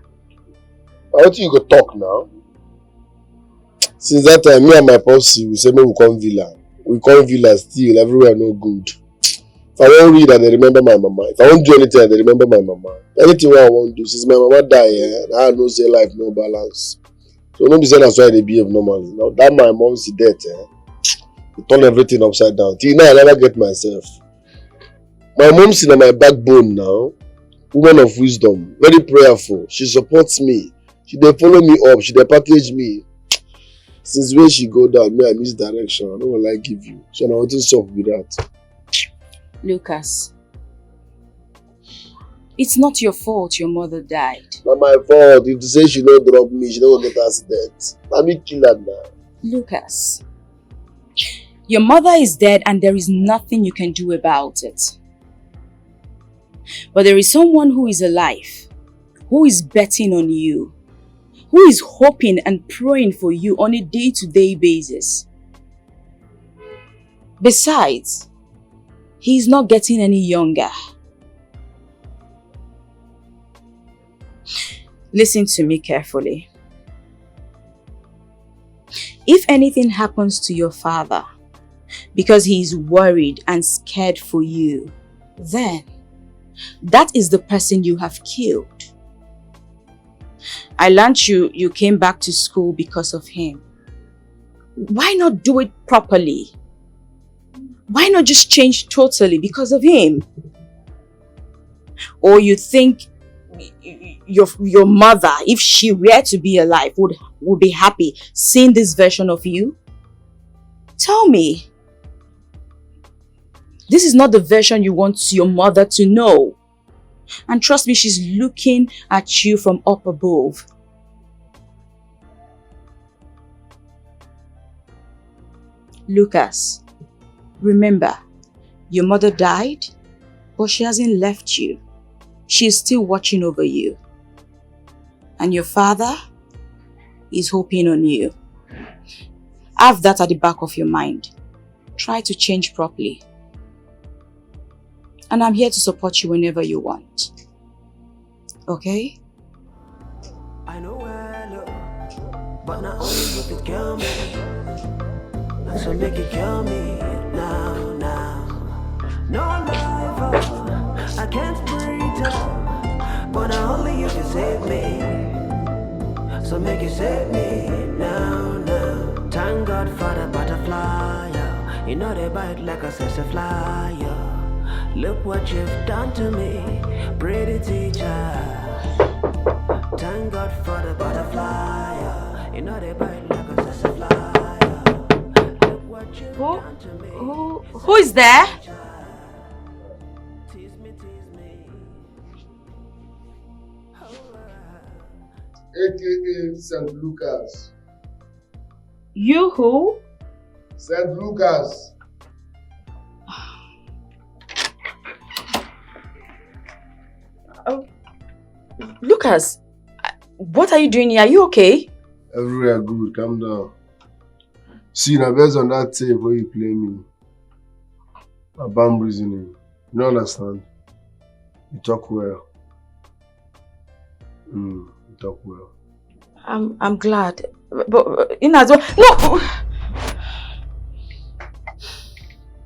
Na wetin you go talk now? Since that time, me and my popsi, we say make we come villa. We come villa still, everywhere no good. If I wan read, I dey remember my mama. If I wan do anything, I dey remember my mama. Anything wey I wan do, since my mama die, eh, na I know say life no balance. So no be say na so I dey behave normally. Now that my mom's death, eh, e turn everything upside down. Till now, I never get myself. My mom's na my backbone now. Woman of wisdom, very prayerful. She supports me. She dey follow me up. She dey package me. Since when she go down, me I miss direction. I no go like give you. So na wetin sup be that? Lucas, it's not your fault your mother died. Na my fault. If to say she no drop me, she no go get accident. Na me kill am na. Lucas, your mother is dead and there is nothing you can do about it. But there is someone who is alive, who is betting on you, who is hoping and praying for you on a day-to-day basis. Besides, he is not getting any younger. Listen to me carefully. If anything happens to your father because he is worried and scared for you, then that is the person you have killed. I learned you you came back to school because of him. Why not do it properly? Why not just change totally because of him? Or you think your your mother, if she were to be alive, would would be happy seeing this version of you? Tell me. This is not the version you want your mother to know. And trust me, she's looking at you from up above. Lucas, remember, your mother died, but she hasn't left you. She is still watching over you. And your father is hoping on you. Have that at the back of your mind. Try to change properly. And I'm here to support you whenever you want. Okay? I know well, oh, but not only you could kill me. So make it kill me now, now. No life, oh, I can't breathe, oh, but not only you can save me. So make you save me now, now. Thank God for the butterfly, yeah. You know they bite like a sassy fly, yeah. Look what you've done to me, pretty teacher. Thank God for the butterfly, yeah. You know they bite like a sassy fly, Who, who, who is there? A K A Saint Lucas. You who? Saint Lucas. Oh, Lucas, what are you doing here? Are you okay? Everywhere good, calm down. See, now based on that tape where you play me, a bam reasoning. You don't understand? You talk well. Mm, you talk well. I'm I'm glad. But uh, in as well, no.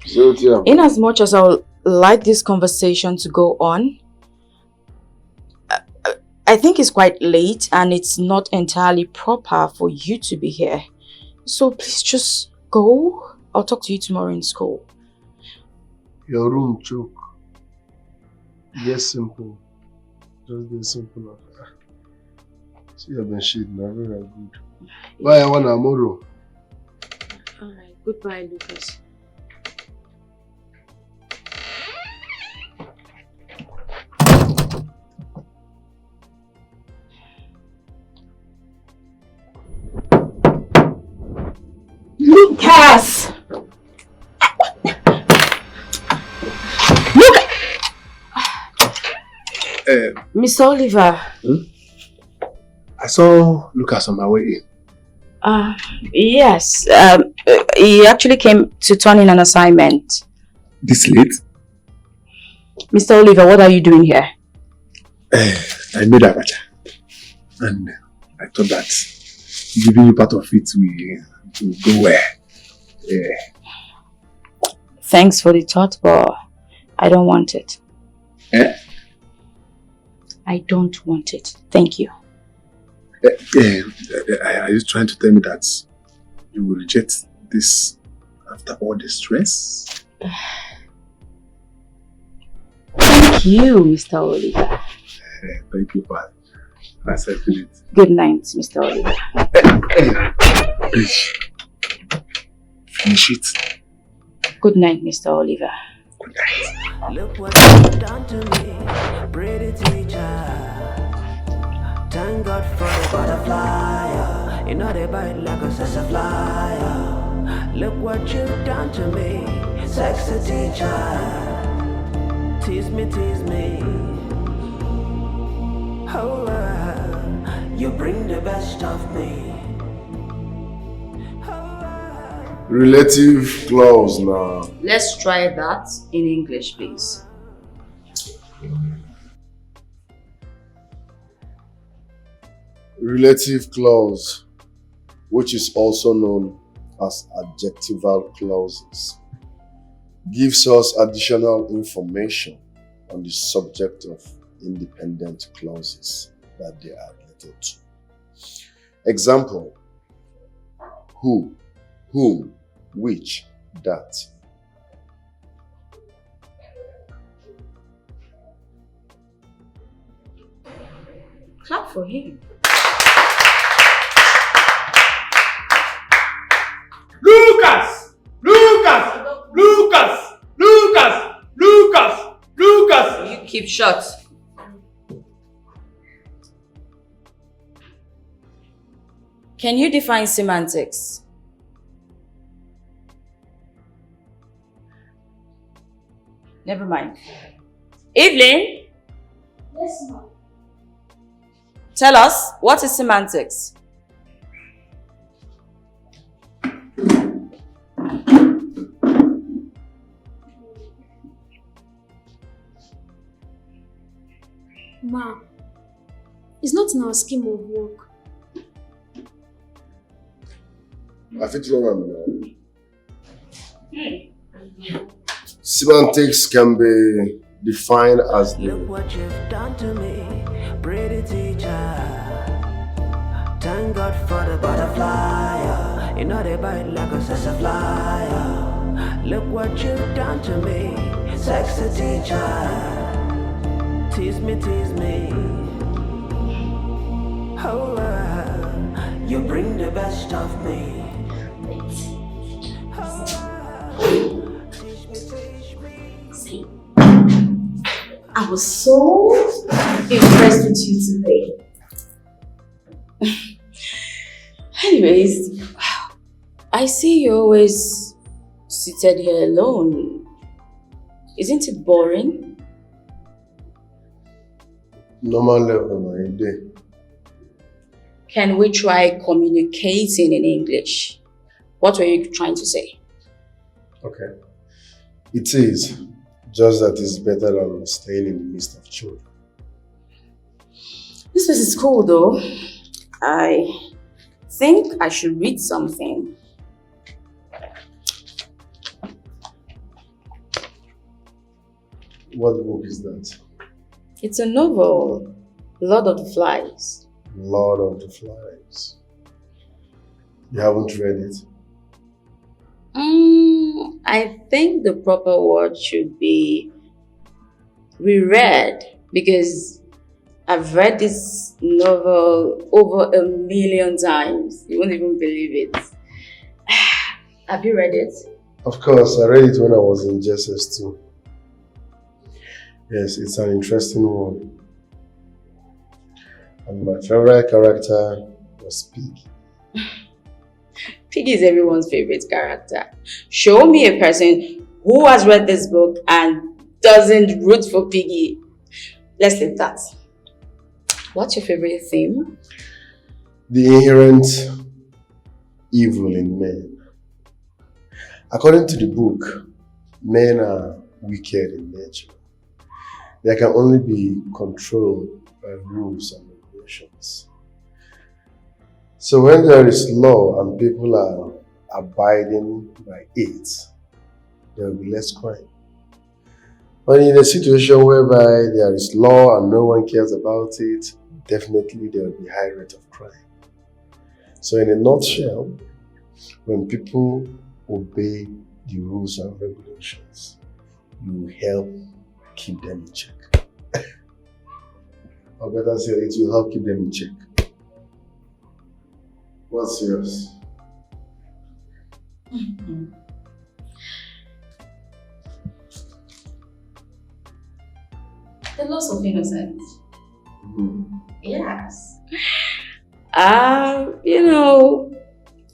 So, yeah. In as much as I would like this conversation to go on, I, I think it's quite late and it's not entirely proper for you to be here. So please just go. I'll talk to you tomorrow in school. Your room choke. Yes, simple. Just be simple. See your bed sheet, na very good. Bye, I want tomorrow. All right. Goodbye, Lucas. Lucas! Look! Uh, Mister Oliver. Hmm? I saw Lucas on my way in. Uh, yes. Um, uh, he actually came to turn in an assignment. This late? Mister Oliver, what are you doing here? Eh, I made abacha. And I thought that giving you part of it will, will go well. Yeah. Thanks for the thought, but I don't want it. Eh? I don't want it. Thank you. Eh, eh, eh, are you trying to tell me that you will reject this after all the stress? Thank you, Mister Oliver. Eh, thank you, Pat. I accepted it. Good night, Mister Oliver. Eh, eh, please, finish it. Good night, Mister Oliver. Good night. Look what you've done to me, pretty teacher. Thank God for the butterfly. You know they bite like a sassafly. Look what you've done to me, sexy teacher. Tease me, tease me. Oh, uh, you bring the best of me. Relative clause na. Let's try that in English, please. Relative clause, which is also known as adjectival clauses, gives us additional information on the subject of independent clauses that they are related to. Example: who, whom, which, that. Clap for him. Lucas! Lucas! Lucas! Lucas! Lucas! Lucas! You keep short. Can you define semantics? Never mind. Evelyn? Yes, ma'am. Tell us, what is semantics? Ma, it's not in our scheme of work. I fit run am now. Semantics can be defined as the... Look what you've done to me, pretty teacher. Thank God for the butterfly. You know they bite like a sassafly. Look what you've done to me, sexy teacher. Tease me, tease me. Oh, uh, you bring the best of me. So impressed with you today. Anyways, I see you always seated here alone. Isn't it boring? Normal level na e dey. Can we try communicating in English? What were you trying to say? Okay. It is. Just that it's better than staying in the midst of children. This place is cool though. I think I should read something. What book is that? It's a novel, Lord of the Flies. Lord of the Flies. You haven't read it? Mm, I think the proper word should be reread, because I've read this novel over a million times. You won't even believe it. Have you read it? Of course, I read it when I was in J S S two. Yes, it's an interesting one. And my favorite character was Piggy. Piggy is everyone's favorite character. Show me a person who has read this book and doesn't root for Piggy. Let's leave that. What's your favorite theme? The inherent evil in men. According to the book, men are wicked in nature. They can only be controlled by rules and regulations. So when there is law and people are abiding by it, there will be less crime. But in a situation whereby there is law and no one cares about it, definitely there will be high rate of crime. So in a nutshell, when people obey the rules and regulations, you help keep them in check. Or better say, it will help keep them in check. What's yours? The loss of innocence. Mm-hmm. Yes. Um, you know,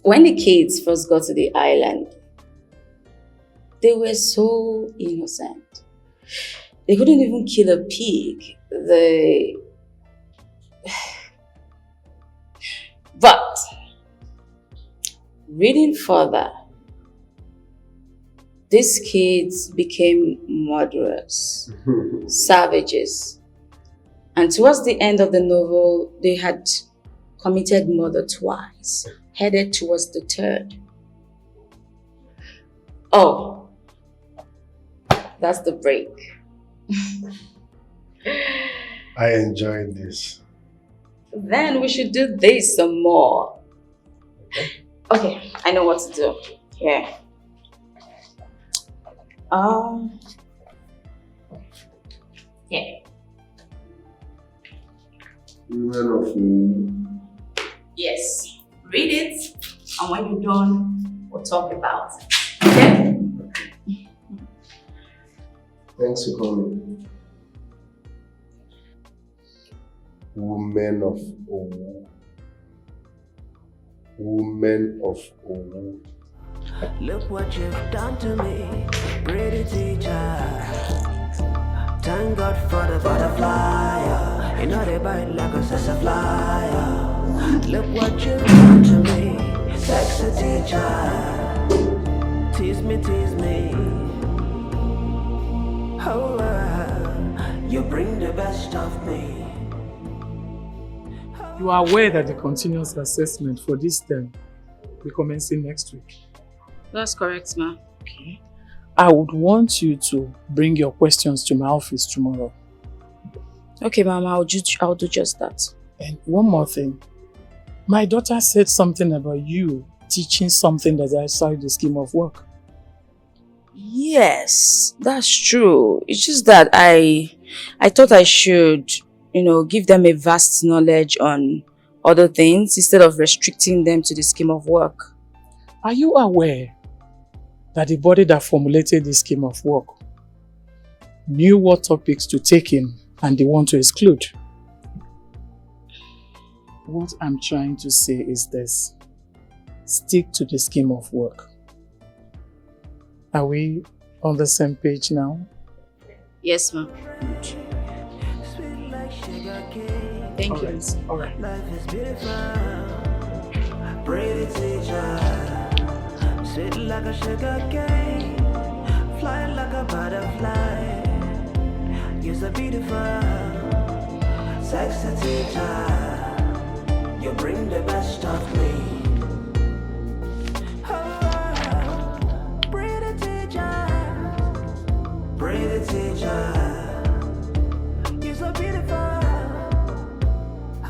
when the kids first got to the island, they were so innocent. They couldn't even kill a pig. They But reading further, these kids became murderers, savages. And towards the end of the novel, they had committed murder twice, headed towards the third. Oh, that's the break. I enjoyed this. Then we should do this some more. Okay, I know what to do. Yeah. Um. Yeah. Women of Owu. Yes. Read it, and when you're done, we'll talk about it. Okay? Thanks for coming. Women of Owu. Women of Owu. Look what you've done to me, pretty teacher. Thank God for the butterfly. You know they bite like a sassafly. Look what you've done to me, sexy teacher. Tease me, tease me. Oh, uh, you bring the best of me. You are aware that the continuous assessment for this term will commence next week. That's correct, ma. Okay. I would want you to bring your questions to my office tomorrow. Okay, ma'am, I'll do, I'll do just that. And one more thing. My daughter said something about you teaching something that's outside the scheme of work. Yes, that's true. It's just that I I thought I should, you know, give them a vast knowledge on other things instead of restricting them to the scheme of work. Are you aware that the body that formulated this scheme of work knew what topics to take in and the one to exclude. What I'm trying to say is this. Stick to the scheme of work. Are we on the same page now? Yes, ma'am. Thank you. All right. Life is beautiful. Pretty teacher. Sweet like a sugar cane. Fly like a butterfly. You're so beautiful. Sexy teacher. You bring the best of me. Oh, pretty teacher. Pretty teacher. You're so beautiful.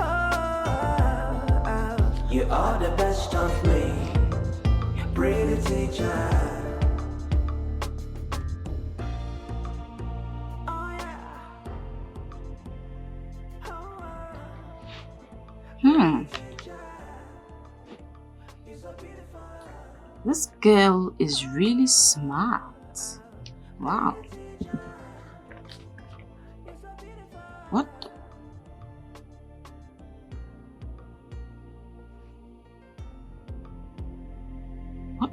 Oh, you are the best of me. Pretty teacher. Hmm. This girl is really smart. Wow. What? What?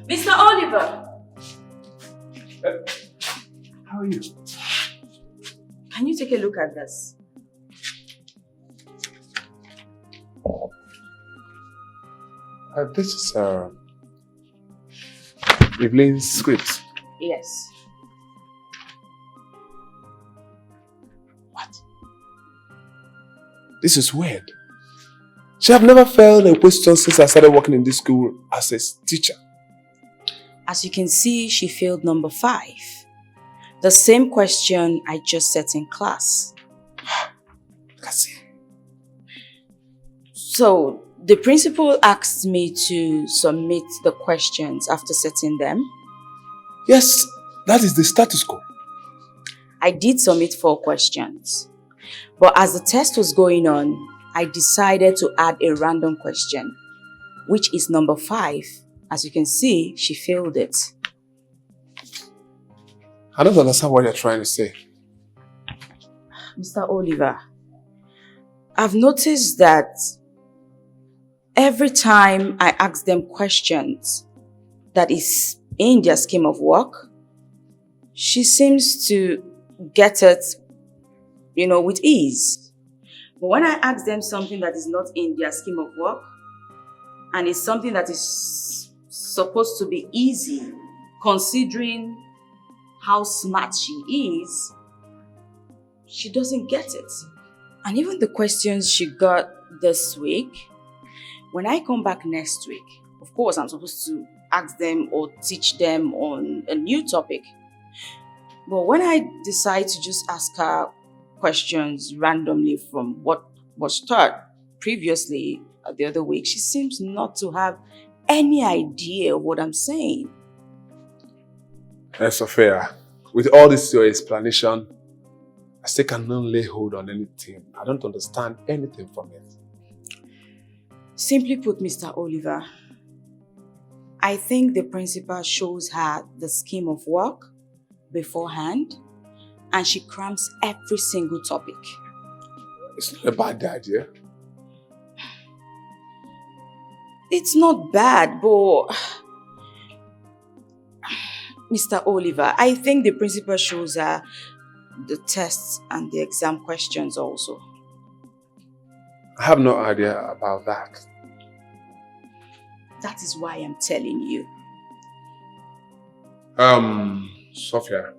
Mister Oliver! How are you? Can you take a look at this? Uh, this is uh, Evelyn's script. Yes. What? This is weird. She have never failed a question since I started working in this school as a teacher. As you can see, she failed number five. The same question I just set in class. Look at see. So, the principal asked me to submit the questions after setting them. Yes, that is the status quo. I did submit four questions. But as the test was going on, I decided to add a random question, which is number five. As you can see, she failed it. I don't understand what you're trying to say. Mister Oliver, I've noticed that every time I ask them questions that is in their scheme of work, she seems to get it, you know, with ease. But when I ask them something that is not in their scheme of work, and it's something that is supposed to be easy, considering how smart she is, she doesn't get it. And even the questions she got this week, when I come back next week, of course, I'm supposed to ask them or teach them on a new topic. But when I decide to just ask her questions randomly from what was taught previously, uh, the other week, she seems not to have any idea of what I'm saying. Eh, Sophia, with all this your explanation, I still cannot lay hold on anything. I don't understand anything from it. Simply put, Mister Oliver, I think the principal shows her the scheme of work beforehand and she crams every single topic. It's not a bad idea. It's not bad, but Mister Oliver, I think the principal shows her the tests and the exam questions also. I have no idea about that. That is why I'm telling you. Um, Sophia,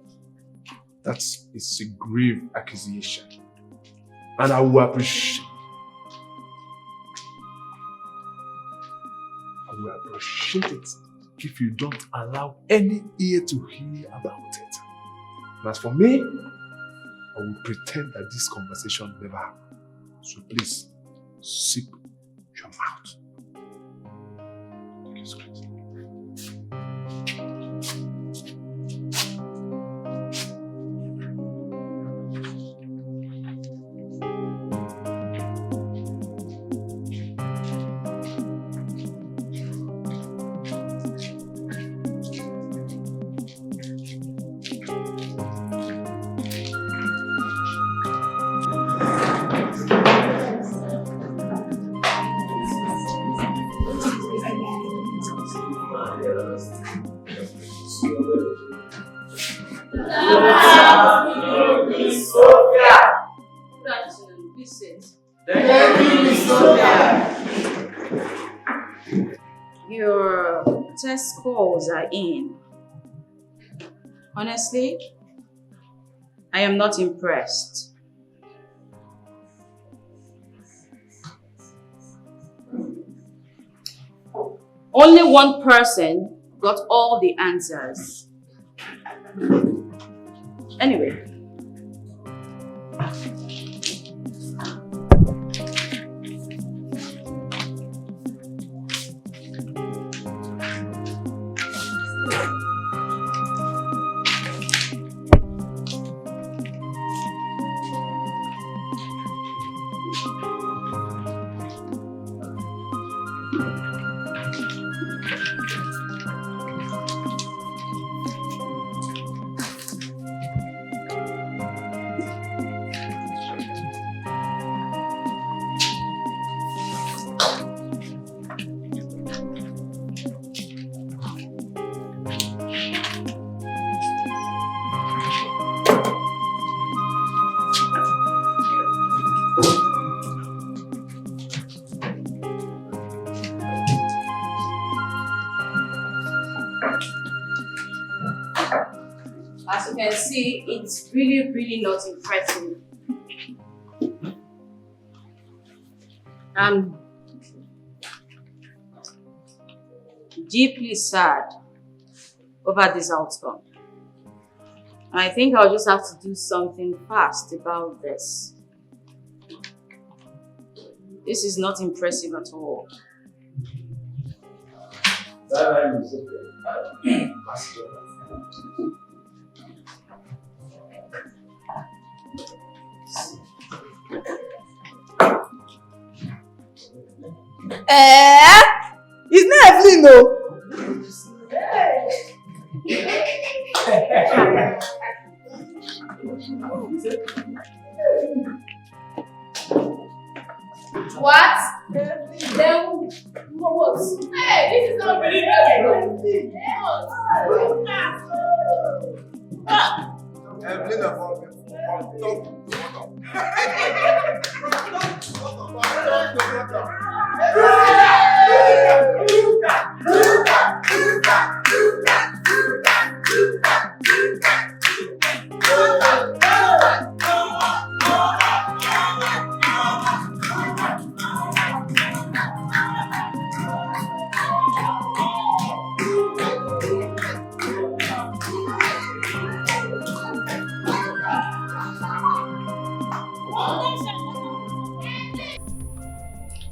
that is a grave accusation. And I will appreciate I will appreciate it if you don't allow any ear to hear about it. And as for me, I will pretend that this conversation never happened. So please, zip your mouth. Jesus Christ. Success calls are in. Honestly, I am not impressed. Only one person got all the answers. Anyway. As you can see, it's really, really not impressive. I'm deeply sad over this outcome. And I think I'll just have to do something fast about this. This is not impressive at all. Eh? It's not Evelyn, no. What? Then what? Hey, this is not really good. What? Ah. Evelyn of all people, from top to bottom.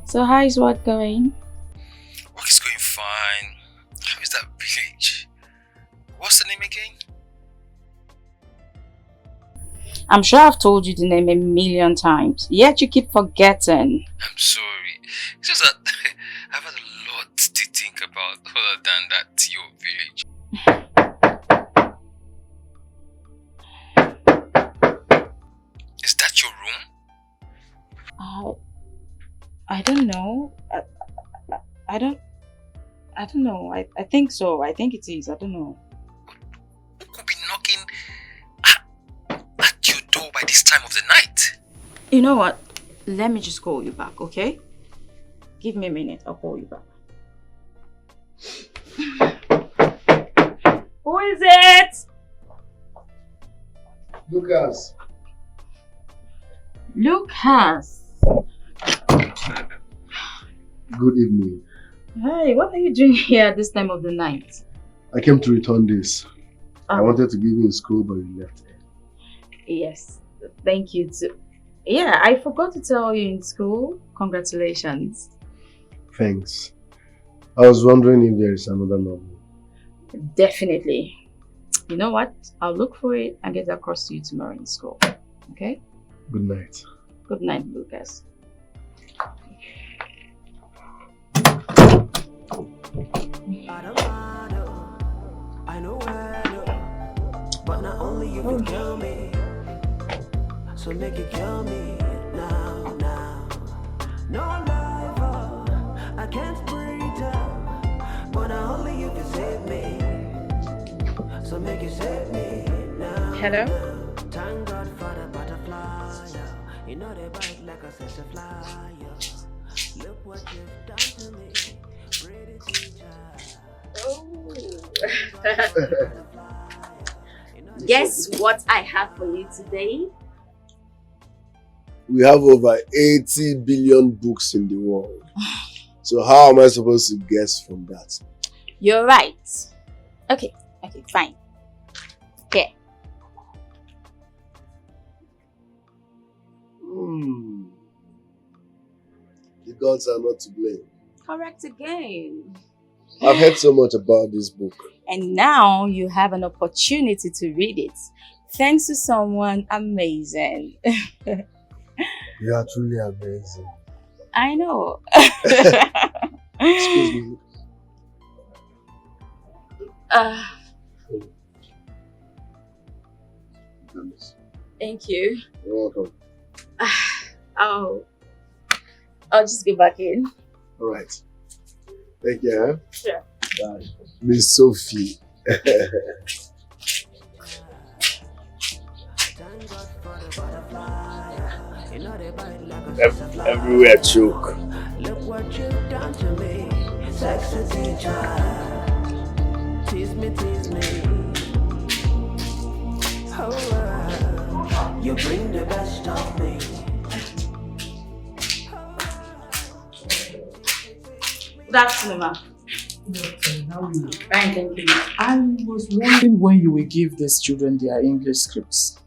So how is work going? Work is going fine. How is that village? What's the name again? I'm sure I've told you the name a million times, yet you keep forgetting. I'm sorry. It's just that I've had a lot to think about other than that your village. Is that your room? I, I don't know. I, I, I don't. I don't know. I, I think so. I think it is. I don't know. Who could be knocking at, at your door by this time of the night? You know what? Let me just call you back, okay? Give me a minute. I'll call you back. Who is it? Lucas. Lucas. Good evening. Hey, what are you doing here at this time of the night? I came to return this. I Oh. wanted to give you in school, but you left. Yes, thank you too. Yeah, I forgot to tell you in school. Congratulations. Thanks. I was wondering if there is another number. Definitely. You know what? I'll look for it and get it across to you tomorrow in school. Okay? Good night. Good night, Lucas. I don't mind, oh, I know where, oh, but not only you can kill me. So make it kill me now, now. No life, oh, I can't breathe, oh, but not only you can save me. So make it save me now. Hello? Thank God for the butterfly, yeah. You know they bite like a sassafly, yeah. Look what you've done to me, pretty teacher. Oh. Guess what I have for you today? We have over eighty billion books in the world. So how am I supposed to guess from that? You're right. Okay, okay, fine. Okay. Hmm. The gods are not to blame. Correct again. I've heard so much about this book. And now you have an opportunity to read it. Thanks to someone amazing. You are truly amazing. I know. Excuse me. Uh, thank you. You're welcome. I'll, I'll just go back in. All right. Thank you. Huh? Sure. Bye. Miss Sophie. Ev- everywhere choke. Look what you've done to me, sexy teacher. Tease me, tease me. Oh, uh, you bring the best of me. Good afternoon, ma'am. How are you? Fine, thank you. I was wondering when you will give these children their English scripts.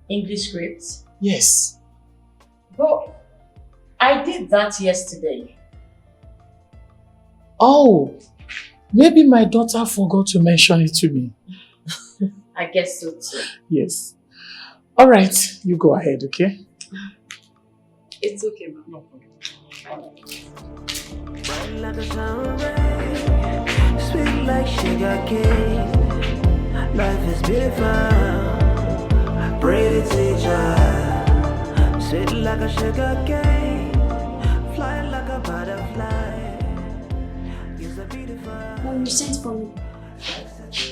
English scripts? Yes. But I did that yesterday. Oh, maybe my daughter forgot to mention it to me. I guess so too. Yes. All right, you go ahead, okay? It's okay, ma'am. Bright like a sun ray, sweet like sugar cane. Life is beautiful, pretty teacher. Sweet like a sugar cane, fly like a butterfly. You're so beautiful. Mom, you sent for me.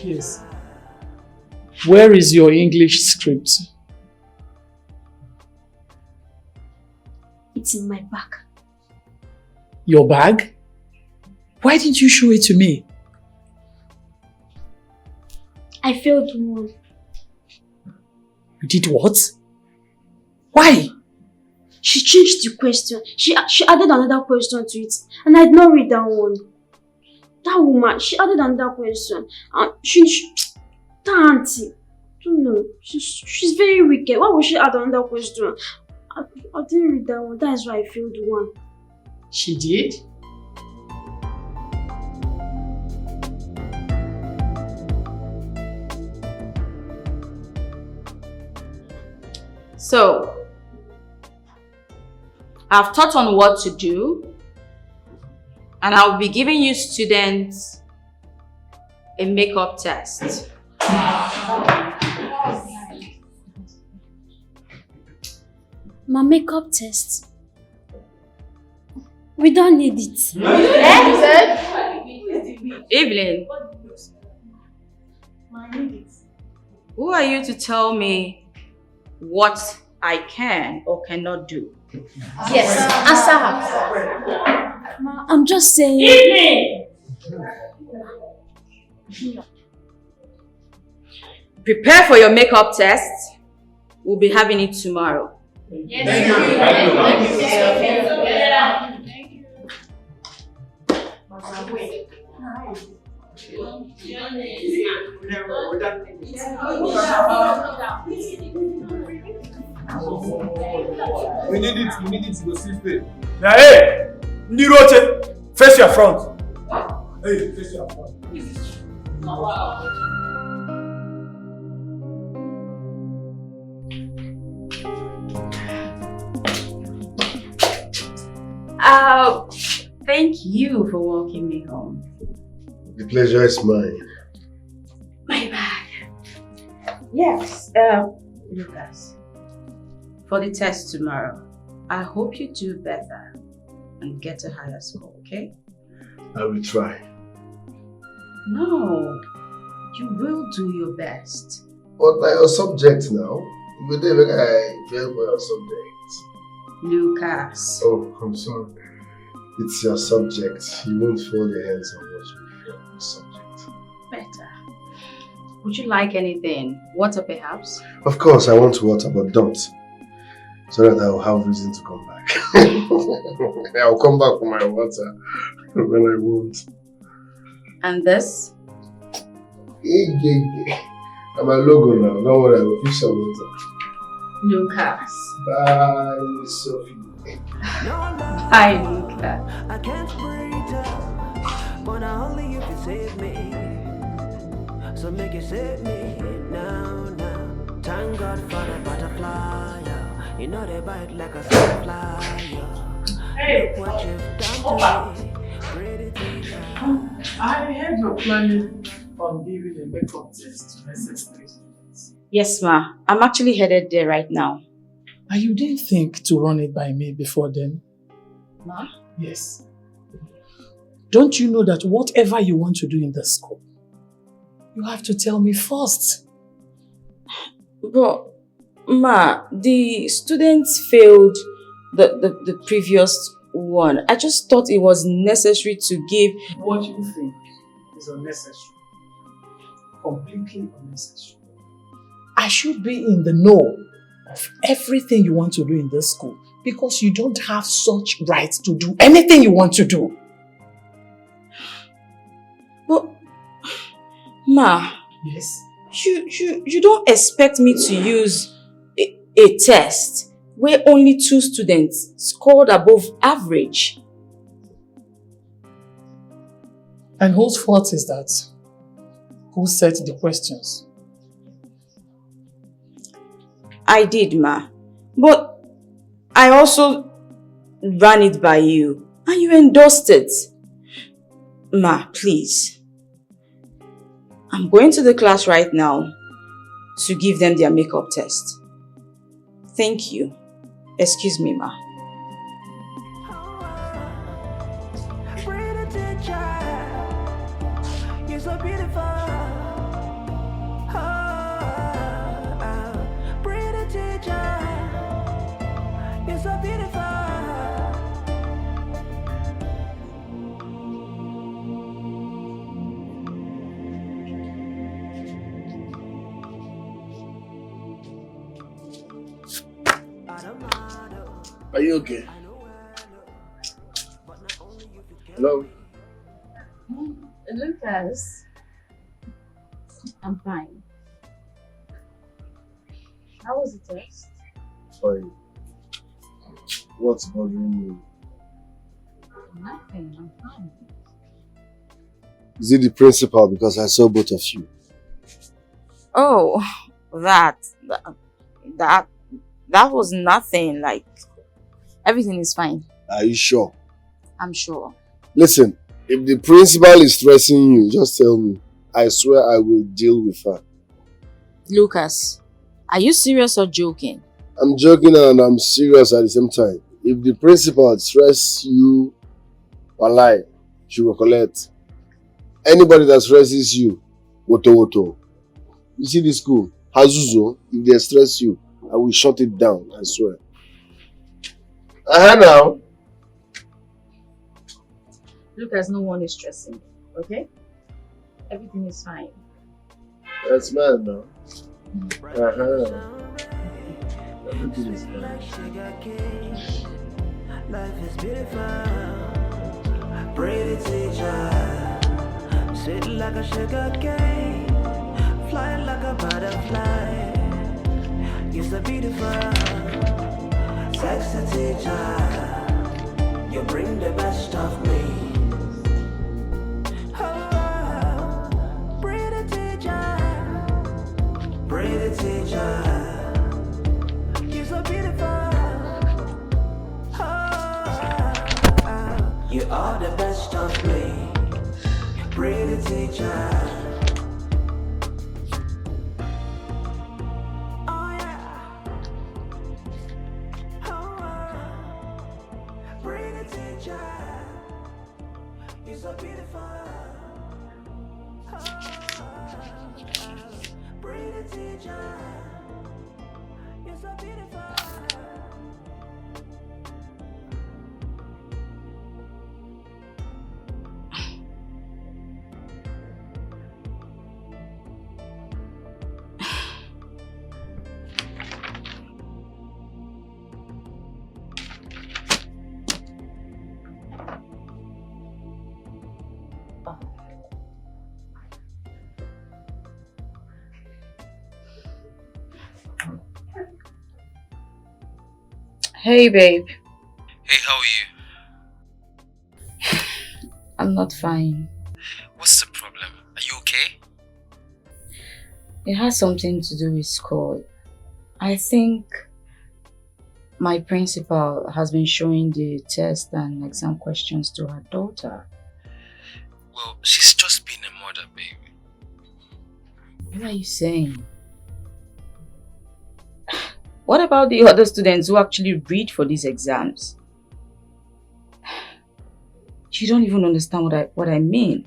Yes. Where is your English script? It's in my bag. Your bag? Why didn't you show it to me? I failed one. You did what? Why? She changed the question. She she added another question to it, and I did not read that one. That woman, she added another question. And she, she that auntie, I don't know. She's she's very wicked. Why would she add another question? I, I didn't read that one. That is why I failed one. She did? So, I've thought on what to do, and I'll be giving you students a makeup test. My makeup test. We don't need it. Evelyn, who are you to tell me what I can or cannot do? Yes, answer her. Ma, I'm just saying. Prepare for your makeup test. We'll be having it tomorrow. We need it, we need it to go see faith. Now, hey, Ndiroche, face your front. Hey, face your front. Uh, thank you for walking me home. The pleasure is mine. My bag. Yes, uh, Lucas. For the test tomorrow, I hope you do better and get a higher score, okay? I will try. No, you will do your best. But na your subject now. You go there make I fail for your subject. Lucas. Oh, I'm sorry. It's your subject. You won't fail the hands of what you fail in the subject. Would you like anything? Water, perhaps? Of course, I want water, but don't. So that I will have reason to come back. I'll come back for my water when I want. And this? Yeah, yeah, yeah. I'm a logo now. Don't worry, I will fix some water. Lucas. Bye, Miss Sophie. Bye, Lucas. I can't breathe, but not only you can save me. So make you save me now, now. Thank God for the butterfly, yeah. You know they bite like a fly, yeah. Hey, Look what you've done Opa. To me. Pretty teacher. I heard you're planning on giving a makeup test to necessary students. Yes, ma. I'm actually headed there right now. And you didn't think to run it by me before then? Ma? Yes. Don't you know that whatever you want to do in the school, you have to tell me first? But, ma, the students failed the, the, the previous one. I just thought it was necessary to give. What you think is unnecessary. Completely unnecessary. I should be in the know of everything you want to do in this school because you don't have such right to do anything you want to do. But, ma, Yes. you, you, you don't expect me to use a, a test where only two students scored above average. And whose fault is that? Who set the questions? I did, ma. But I also ran it by you, and you endorsed it. Ma, please. I'm going to the class right now to give them their makeup test. Thank you. Excuse me, ma. Pretty teacher, you're so beautiful. Oh, pretty teacher, you're so beautiful. Are you okay? Hello? Lucas, I'm fine. How was the test? Fine. What's bothering you? Nothing, I'm fine. Is it the principal? Because I saw both of you. Oh, that, that, that, that was nothing. Like, everything is fine. Are you sure? I'm sure. Listen, if the principal is stressing you, just tell me. I swear I will deal with her. Lucas, are you serious or joking? I'm joking and I'm serious at the same time. If the principal stress you, walai, she will collect. Anybody that stresses you, woto woto. You see this school, Hazuzo, if they stress you, I will shut it down, I swear. Uh-huh now. Lucas, no one is stressing, okay? Everything is fine. That's mine now. Uh-huh. Everything is fine. Life is beautiful. Pretty teacher, sweet like a sugar cane, fly like a butterfly. You're so beautiful, sexy teacher. You bring the best of me. Oh, pretty teacher, pretty teacher. You're so beautiful. Oh, you are the best of me, pretty teacher. Oh, yeah. Oh, pretty teacher. You're so beautiful. Oh, pretty teacher. You're so beautiful. Hey, babe. Hey, how are you? I'm not fine. What's the problem? Are you okay? It has something to do with school. I think my principal has been showing the test and exam questions to her daughter. Well, she's just being a mother, baby. What are you saying? What about the other students who actually read for these exams? You don't even understand what I what I mean.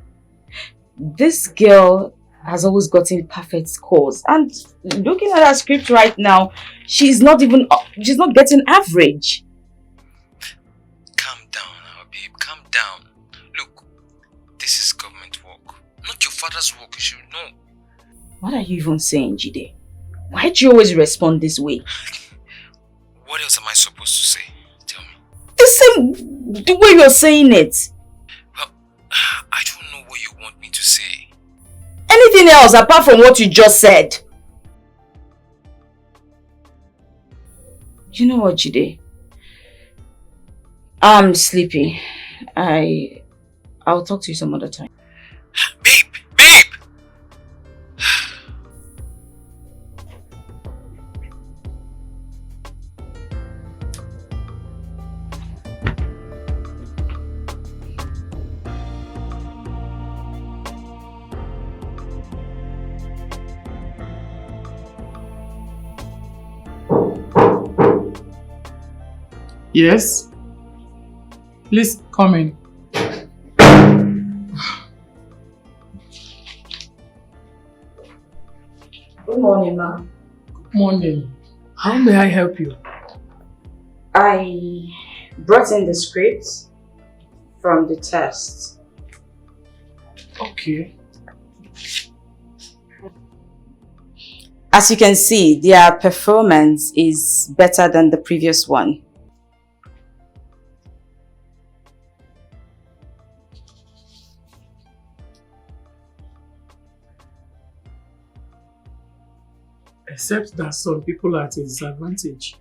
This girl has always gotten perfect scores, and looking at her script right now, she's not even she's not getting average. Calm down, our babe. Calm down. Look, this is government work, not your father's work. You should know. What are you even saying, Jide? Why do you always respond this way? What else am I supposed to say? Tell me. The same the way you're saying it. Well, I don't know what you want me to say. Anything else apart from what you just said? You know what, Jide? I'm sleepy. I I'll talk to you some other time. Babe, babe. Yes? Please come in. Good morning, ma'am. Good morning. How may I help you? I brought in the script from the test. Okay. As you can see, their performance is better than the previous one. Except that some people are at a disadvantage.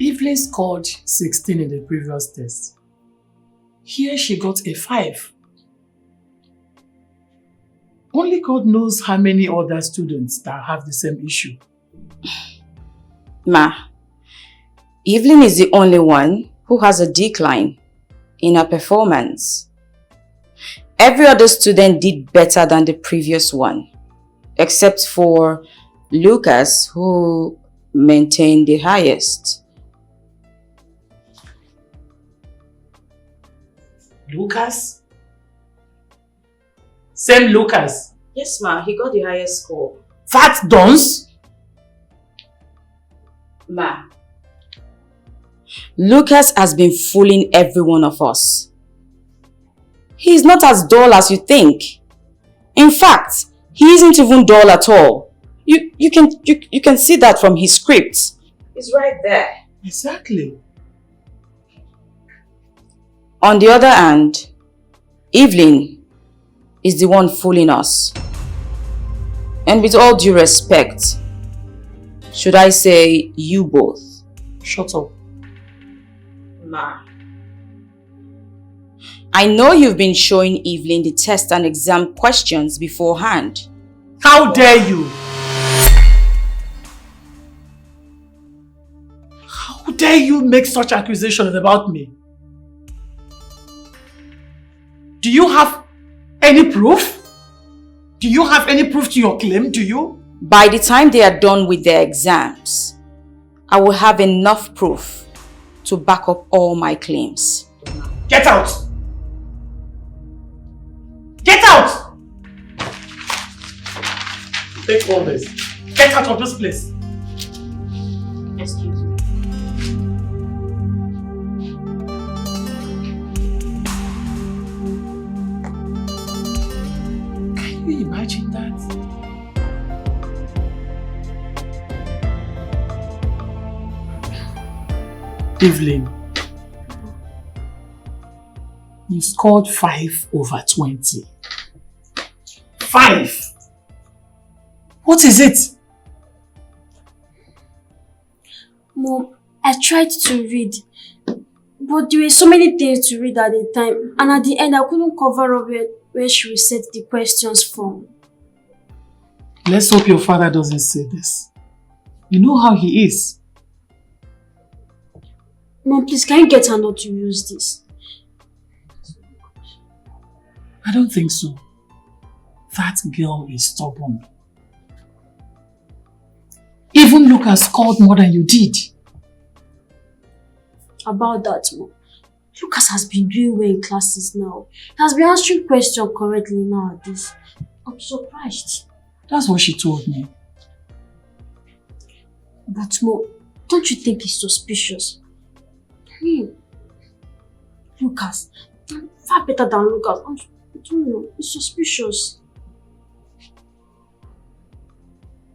Evelyn scored sixteen in the previous test. Here she got a five. Only God knows how many other students that have the same issue. Ma, Evelyn is the only one who has a decline in her performance. Every other student did better than the previous one, except for Lucas, who maintained the highest. Lucas? Same Lucas? Yes, ma. He got the highest score. Fat dons? Ma, Lucas has been fooling every one of us. He is not as dull as you think. In fact, he isn't even dull at all. You you can you, you can see that from his script. It's right there. Exactly. On the other hand, Evelyn is the one fooling us. And with all due respect, should I say you both? Shut up. Ma. I know you've been showing Evelyn the test and exam questions beforehand. How dare you? How dare you make such accusations about me? Do you have any proof? Do you have any proof to your claim? Do you? By the time they are done with their exams, I will have enough proof to back up all my claims. Get out! Get out! Take all this. Get out of this place. Excuse me. Can you imagine that? Evelyn, You scored five over twenty. Five! What is it? Mom, I tried to read, but there were so many things to read at the time, and at the end, I couldn't cover up where, where she would set the questions from. Let's hope your father doesn't see this. You know how he is. Mom, please, can you get her not to use this? I don't think so. That girl is stubborn. Even Lucas scored more than you did. About that, Mom. Lucas has been doing well in classes now. He has been answering questions correctly nowadays. I'm surprised. That's what she told me. But Mom, don't you think it's suspicious? Hmm. Lucas, far better than Lucas. I'm, I don't know. It's suspicious.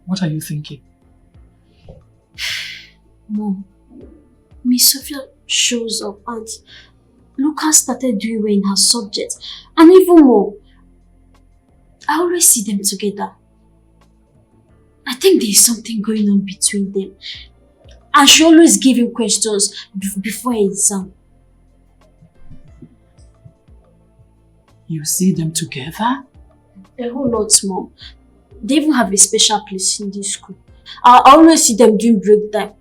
What are you thinking? Mom, Miss Sophia shows up and Lucas started doing well in her subject. And even more, I always see them together. I think there is something going on between them. And she always give him questions bef- before her exam. You see them together? A whole lot, Mom. They even have a special place in this school. I, I always see them during break time.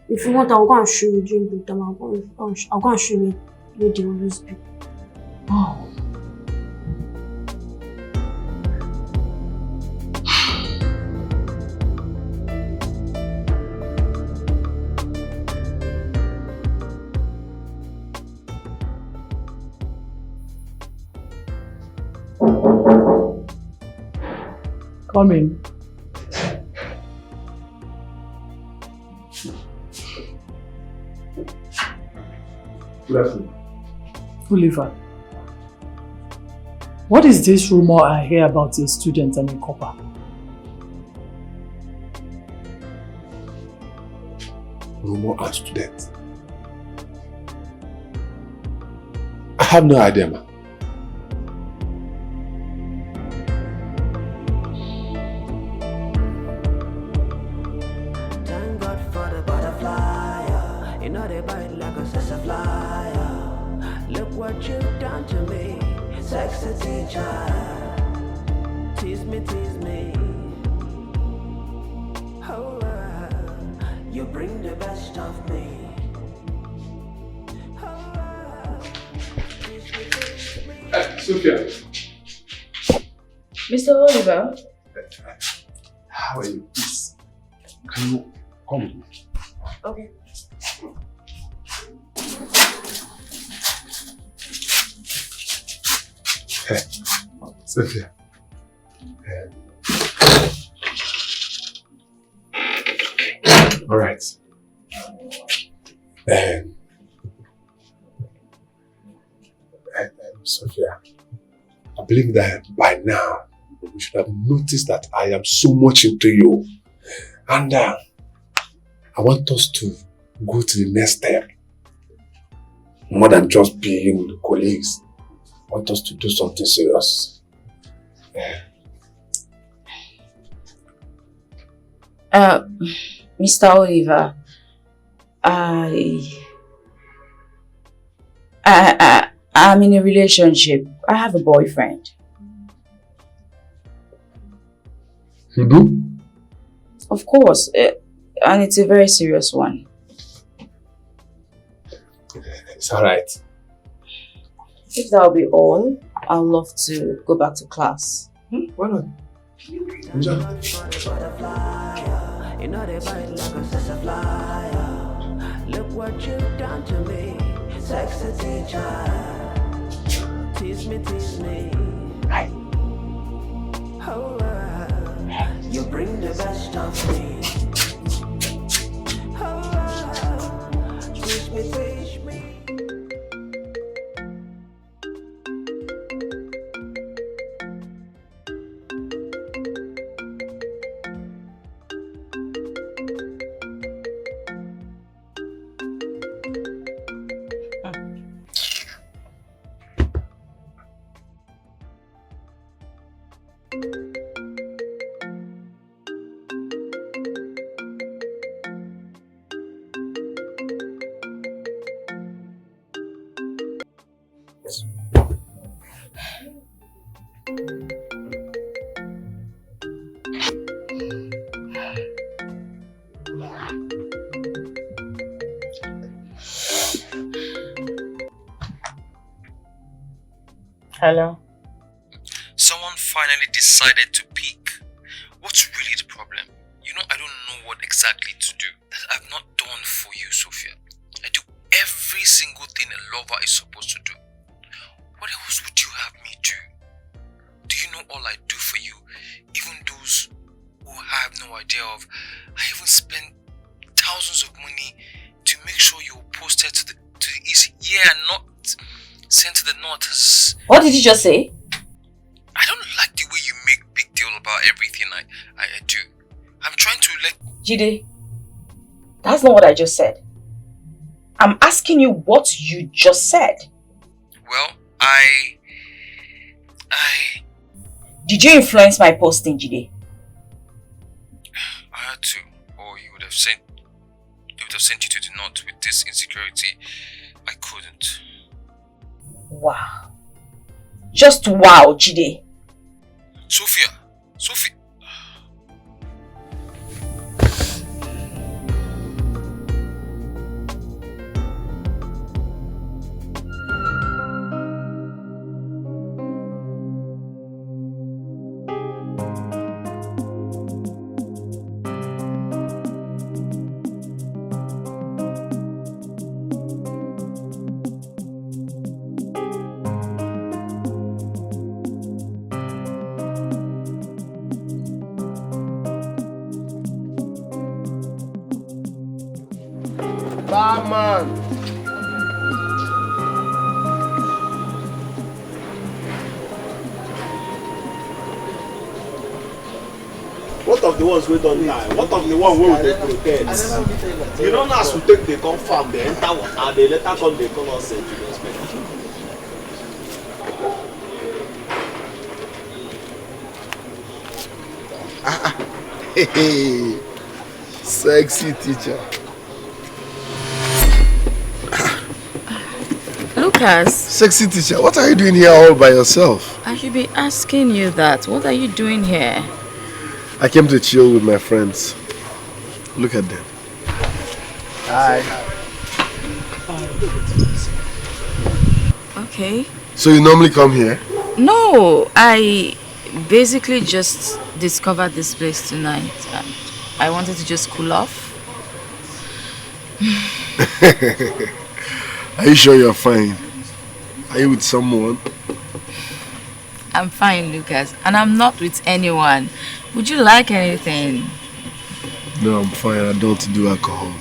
If you want, I'll go and show you during break time. I'll go and, I'll go and show you where they always be. Wow. Come in. Blessing. Oliver, what is this rumor I hear about a student and a copper? Rumor and student. I have no idea, ma. Thank God for the butterfly. You know they bite like a sassafly. Look what you've done to me, sexy teacher. Tease me, tease me. Oh, uh, you bring the best of me. Oh, uh, tease me, tease me. Uh, Sophia. Mister Oliver? How are you? Please, can you come with me? Okay. Hey, Sophia. Hey. All right. Um, uh, uh, Sophia, I believe that by now you should have noticed that I am so much into you. And uh, I want us to go to the next step. More than just being colleagues, I want us to do something serious. Uh, Mister Oliver, I, I, I, I'm in a relationship. I have a boyfriend. You do? Of course, eh, and it's a very serious one. It's all right. If that'll be all, I'd love to go back to class. Why not? Enjoy. You know they bite like a sassafly. Look what you've done to me, sexy teacher. Tease me, tease me. Oh, uh, you bring the best of me. Oh, uh, tease me, tease me. Hello. Someone finally decided to pick. What's really the problem? You know, I don't know what exactly to do that I've not done for you, Sophia. I do every single thing a lover is supposed to do. What else would you have me do? Do you know all I do for you? Even those who I have no idea of. I even spend thousands of money to make sure you're posted to the to the east here and not sent to the north. As What did you just say? I don't like the way you make big deal about everything I, I, I do. I'm trying to let Jide, that's not what I just said. I'm asking you what you just said. Well, I I Did you influence my posting, Jide? I had to, or you would have sent they would have sent you to the north with this insecurity. I couldn't. Wow. Just wow, Jide. Sophia! Sophia! Barman. What of the ones wey don die? What of the one wey we dey protect? You know, now as we take dey come farm, dey enter water, dey later come dey call us sef to respect. Sexy teacher. Lucas, Sexy teacher, what are you doing here all by yourself? I should be asking you that. What are you doing here? I came to chill with my friends. Look at them. Hi. Okay. So you normally come here? No, I basically just discovered this place tonight and I wanted to just cool off. Are you sure you're fine? Are you with someone? I'm fine, Lucas, and I'm not with anyone. Would you like anything? No, I'm fine. I don't do alcohol.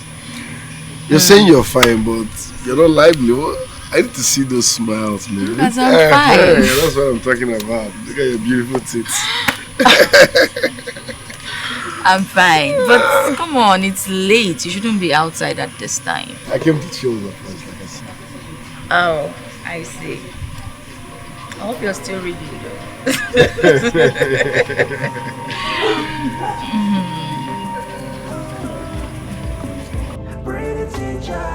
You're saying you're fine, but you're not lively. What? I need to see those smiles, man. Lucas, I'm Eh, fine. eh, that's what I'm talking about. Look at your beautiful tits. I'm fine, but come on, it's late. You shouldn't be outside at this time. I came to chill with my friends, like I said. Oh, I see. I hope you're still reading though. Pretty teacher,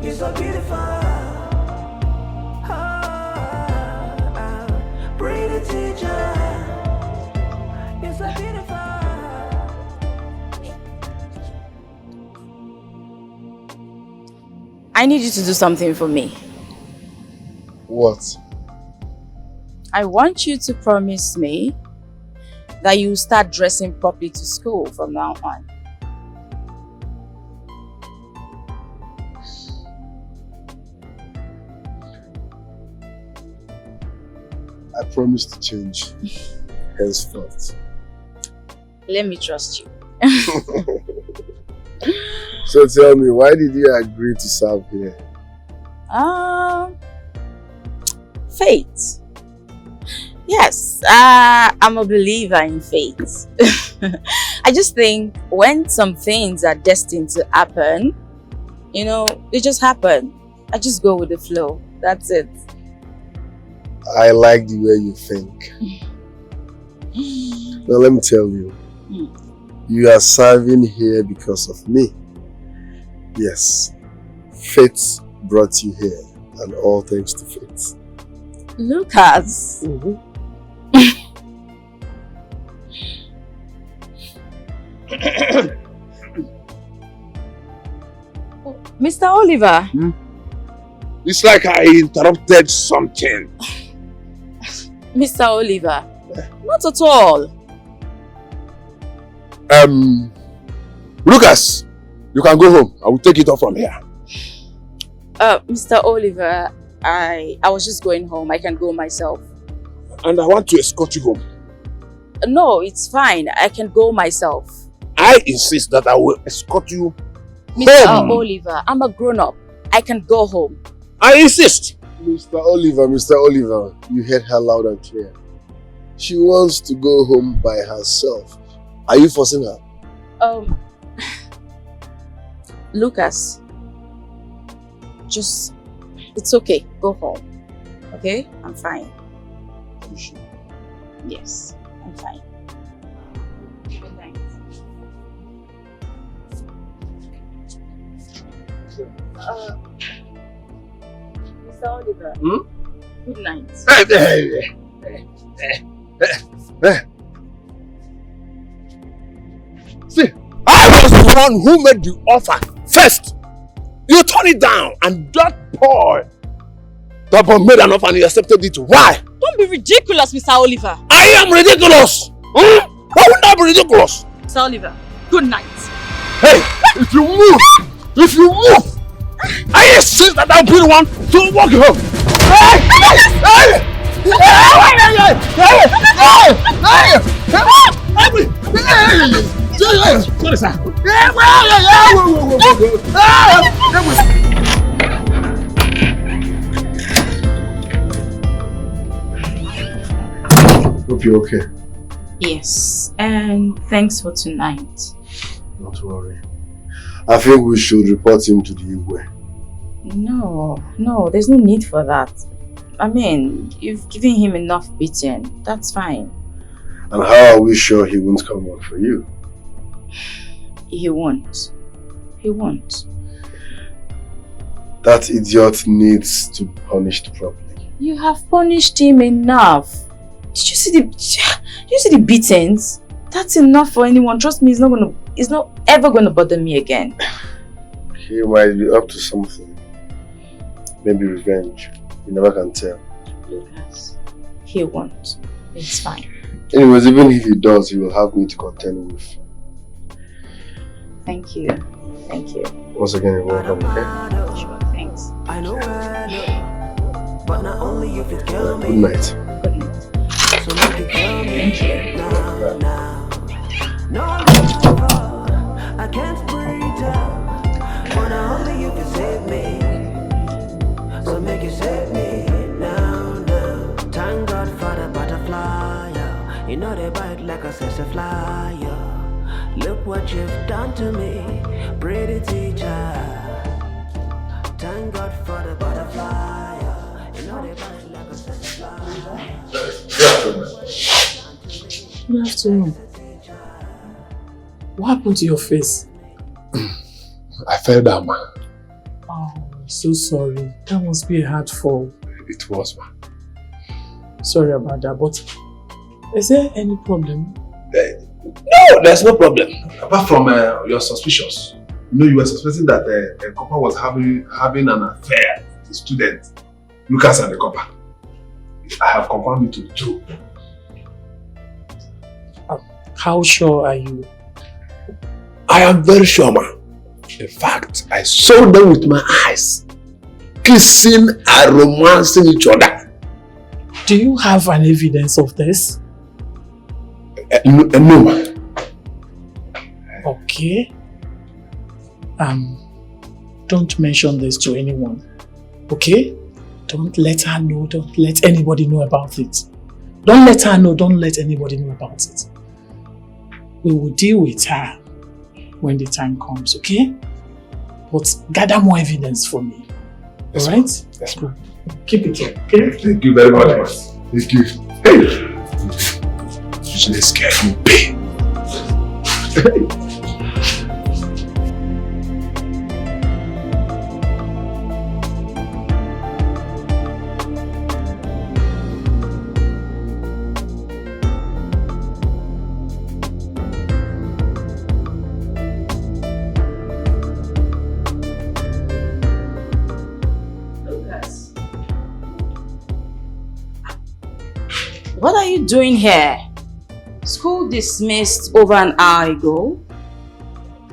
you're so beautiful. Ah, ah, pretty teacher, you're so beautiful. I need you to do something for me. What? I want you to promise me that you start dressing properly to school from now on. I promise to change henceforth. Let me trust you. So tell me, why did you agree to serve here? Um, faith. Yes, uh, I'm a believer in faith. I just think when some things are destined to happen, you know, they just happen. I just go with the flow. That's it. I like the way you think. Now let me tell you, you are serving here because of me. Yes, faith brought you here, and all thanks to faith. Lucas. Mister Oliver. Hmm? It's like I interrupted something. Mister Oliver. Not at all. Um, Lucas, you can go home. I will take it up from here. Uh, Mister Oliver, I I was just going home. I can go myself. And I want to escort you home. No, it's fine. I can go myself. I insist that I will escort you Mister Home. Oliver, I'm a grown-up. I can go home. I insist. Mister Oliver, Mister Oliver, you heard her loud and clear. She wants to go home by herself. Are you forcing her? Um, Lucas, just, it's okay. Go home. Okay? I'm fine. You sure? Yes, I'm fine. Good night. Uh, Mister Oliver. Hmm? Good night. Eh, eh, eh, eh, eh, eh. See, I was the one who made the offer first. You turned it down, and that boy, that boy made an offer and he accepted it. Why? Don't be ridiculous, Mister Oliver. I am ridiculous. Hmm? Why would I be ridiculous? Mister Oliver, good night. Hey, if you move, if you move, I insist that I'll be the one to walk you home. Hey, hey, hey, hey, hey, hey, hey, hey, hey, hey, hey, hey, hey, hey, hey, sorry, sir. Hey, hey, hey, hey, whoa, whoa, whoa, whoa, whoa. Ah, hey, hey. Hope you're okay. Yes, and thanks for tonight. Don't worry. I think we should report him to the Igwe. No, no, there's no need for that. I mean, you've given him enough beating. That's fine. And how are we sure he won't come out for you? He won't. He won't. That idiot needs to be punished properly. You have punished him enough. Did you see the, did you see the beatings? That's enough for anyone. Trust me, he's not gonna, he's not ever gonna bother me again. He might be up to something. Maybe revenge. You never can tell. Lucas, he won't. It's fine. Anyways, even if he does, he will have me to contend with. Thank you. Thank you. Once again, you're welcome, okay? Sure, thanks. I know where I know, but not only you fit kill me. Good night. Good night. So make it kill me. Thank you. Now, now. No, no, no, I can't breathe out, but not only you can save me. So make you save me now, now. Thank God for the butterfly, yeah. You know they bite like a sexy fly, yeah. Look what you've done to me, pretty teacher. Thank God for the butterfly, yeah. You know they bite like a sexy fly. Good afternoon. What happened to your face? I fell down, ma. Oh, so sorry. That must be a hard fall. It was, ma. Sorry about that, but is there any problem? Eh, no, there's no problem. Apart from, uh, your suspicions. You know, you were suspecting that, uh, a copper was having, having an affair with a student. Lucas and the copper. I have confirmed it to be true. Uh, how sure are you? I am very sure, ma. In fact, I saw them with my eyes, kissing and romancing each other. Do you have an evidence of this? Uh, no, uh, no, ma. Okay. Um, don't mention this to anyone. Okay? Don't let her know. Don't let anybody know about it. Don't let her know. Don't let anybody know about it. We will deal with her when the time comes, okay? But gather more evidence for me. Yes, all right? Yes, ma'am. Keep it up, okay? Thank you very much, ma. Thank you. Hey! Useless girl, you pay. Hey! What are you doing here? School dismissed over an hour ago.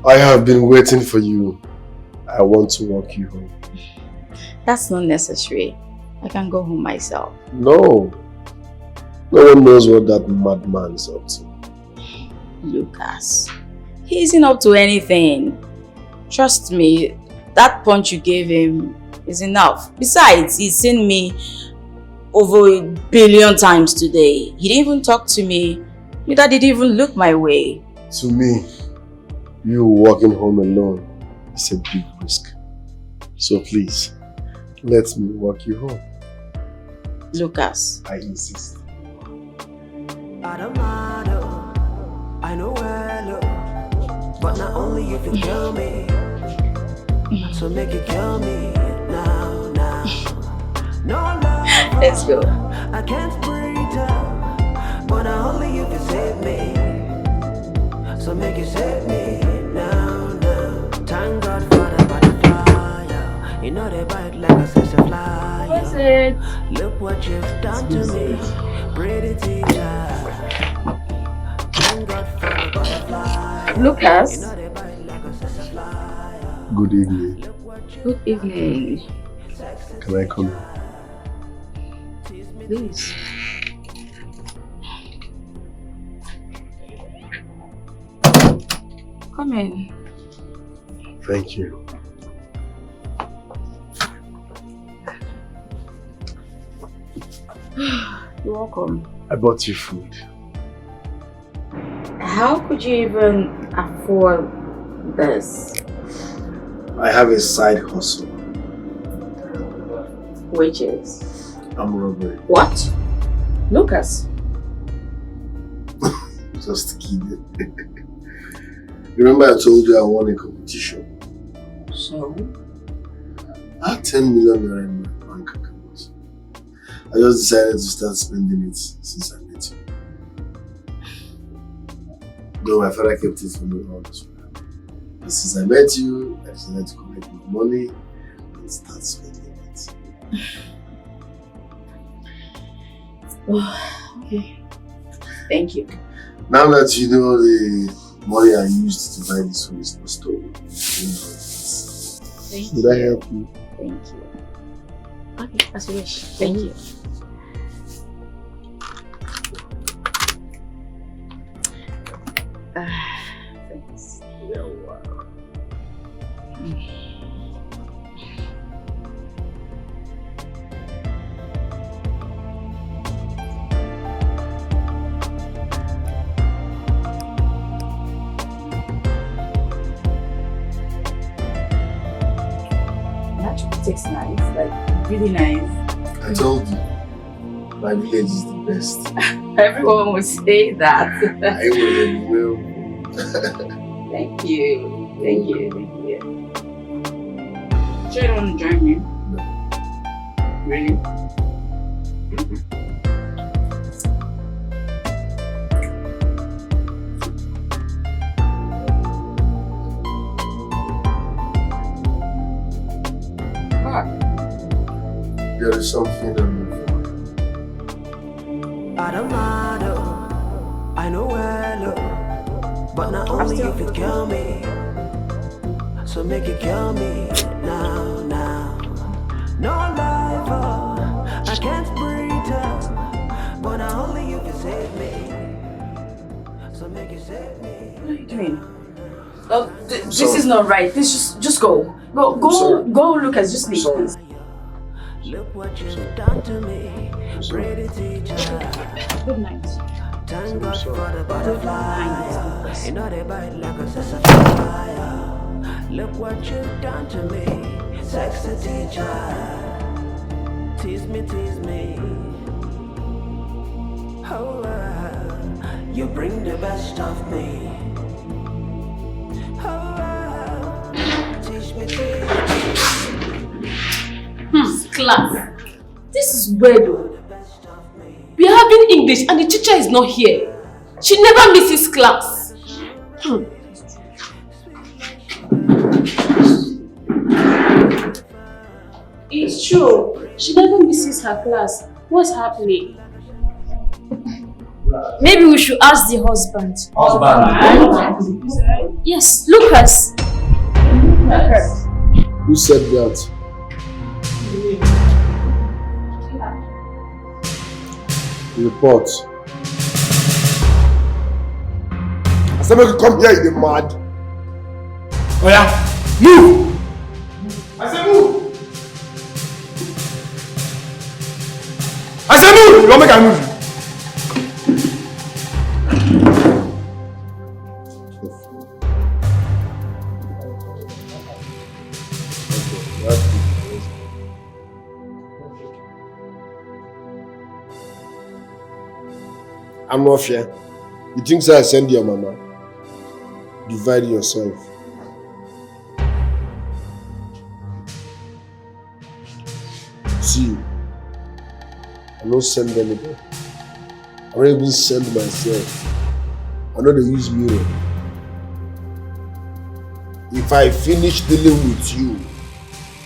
I have been waiting for you. I want to walk you home. That's not necessary. I can go home myself. No. No one knows what that madman is up to. Lucas, he isn't up to anything. Trust me, that punch you gave him is enough. Besides, he's seen me over a billion times today. He didn't even talk to me. Neither did he even look my way. To me, you walking home alone is a big risk. So please, let me walk you home. Lucas. I insist. I don't mind, oh. I know well, oh. But not only you can kill me. So make it kill me now, now. No love. Let's go. I can't breathe, oh. But not only you can save me. So make it save me now, now. Thank God for the butterfly, yeah. You know they bite like a sassafly. What's it? Look what you've done to me, pretty teacher. Thank God for the butterfly. Lucas. You know they bite like a sassafly. Good evening. Good evening. Can I come in? Please. Come in. Thank you. You're welcome. I bought you food. How could you even afford this? I have a side hustle. Which is I'm robbery. What? Lucas. Just kidding. Remember I told you I won a competition. So? I had ten million naira in my bank account. I just decided to start spending it since I met you. Though my father kept it for me all this while. But since I met you, I decided to collect my money and start spending it. Okay. Thank you. Now that you know the money I used to buy this food is not stolen, you know, Thank did you. I help you? Thank you. Okay, as you wish. Thank you. Ah, thanks. You're welcome. That chocolate tastes nice, like really nice. I told you, my village is the best. Everyone will say that. I will well. Thank you. Thank you. Thank you. Sure you don't want to join me? Really? What? There is something I'm looking for. I don't mind, oh. I know well, oh. But not only you can kill me. So make it kill me now, now. No life, oh. I can't breathe, oh. But not only you can save me. So make it save me. What are you doing? Oh, th- this is not right. This just just go. Go go go, Lucas. Just leave. Sorry. Look what you've done to me, pretty teacher. Good night. Thank God for the butterfly. You know they bite like a sassafly. Look what you've done to me, sexy teacher. Tease me, tease me. Oh, uh, you bring the best of me. Oh, uh, teach me, teach me. Hmm, class. This is weird, oh. We are having English and the teacher is not here. She never misses class. Hmm. It's true. She never misses her class. What's happening? Maybe we should ask the husband. Husband. Yes, Lucas. Who said that? Report. I said, make you come here, you dey mad. Oh yeah, move. I said, move. I said, move. You want make I move? I'm not fair. You think say I send your mama? Divide yourself. See, I no send anybody. I don't even send myself. I no dey use mirror. If I finish dealing with you,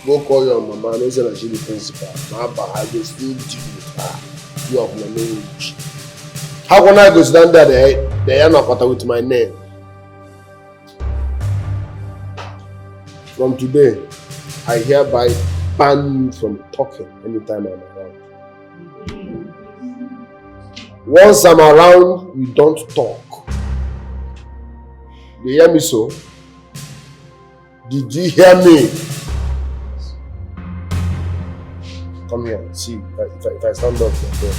go call your mama. I know say na she be principal. My ba, I go still deal with her. You have my marriage. How can I go stand there? They they are not with my name. From today, I hereby ban you from talking anytime I'm around. Once I'm around, you don't talk. You hear me so? Did you hear me? Come here. See, if I, if I, if I stand up, you're there.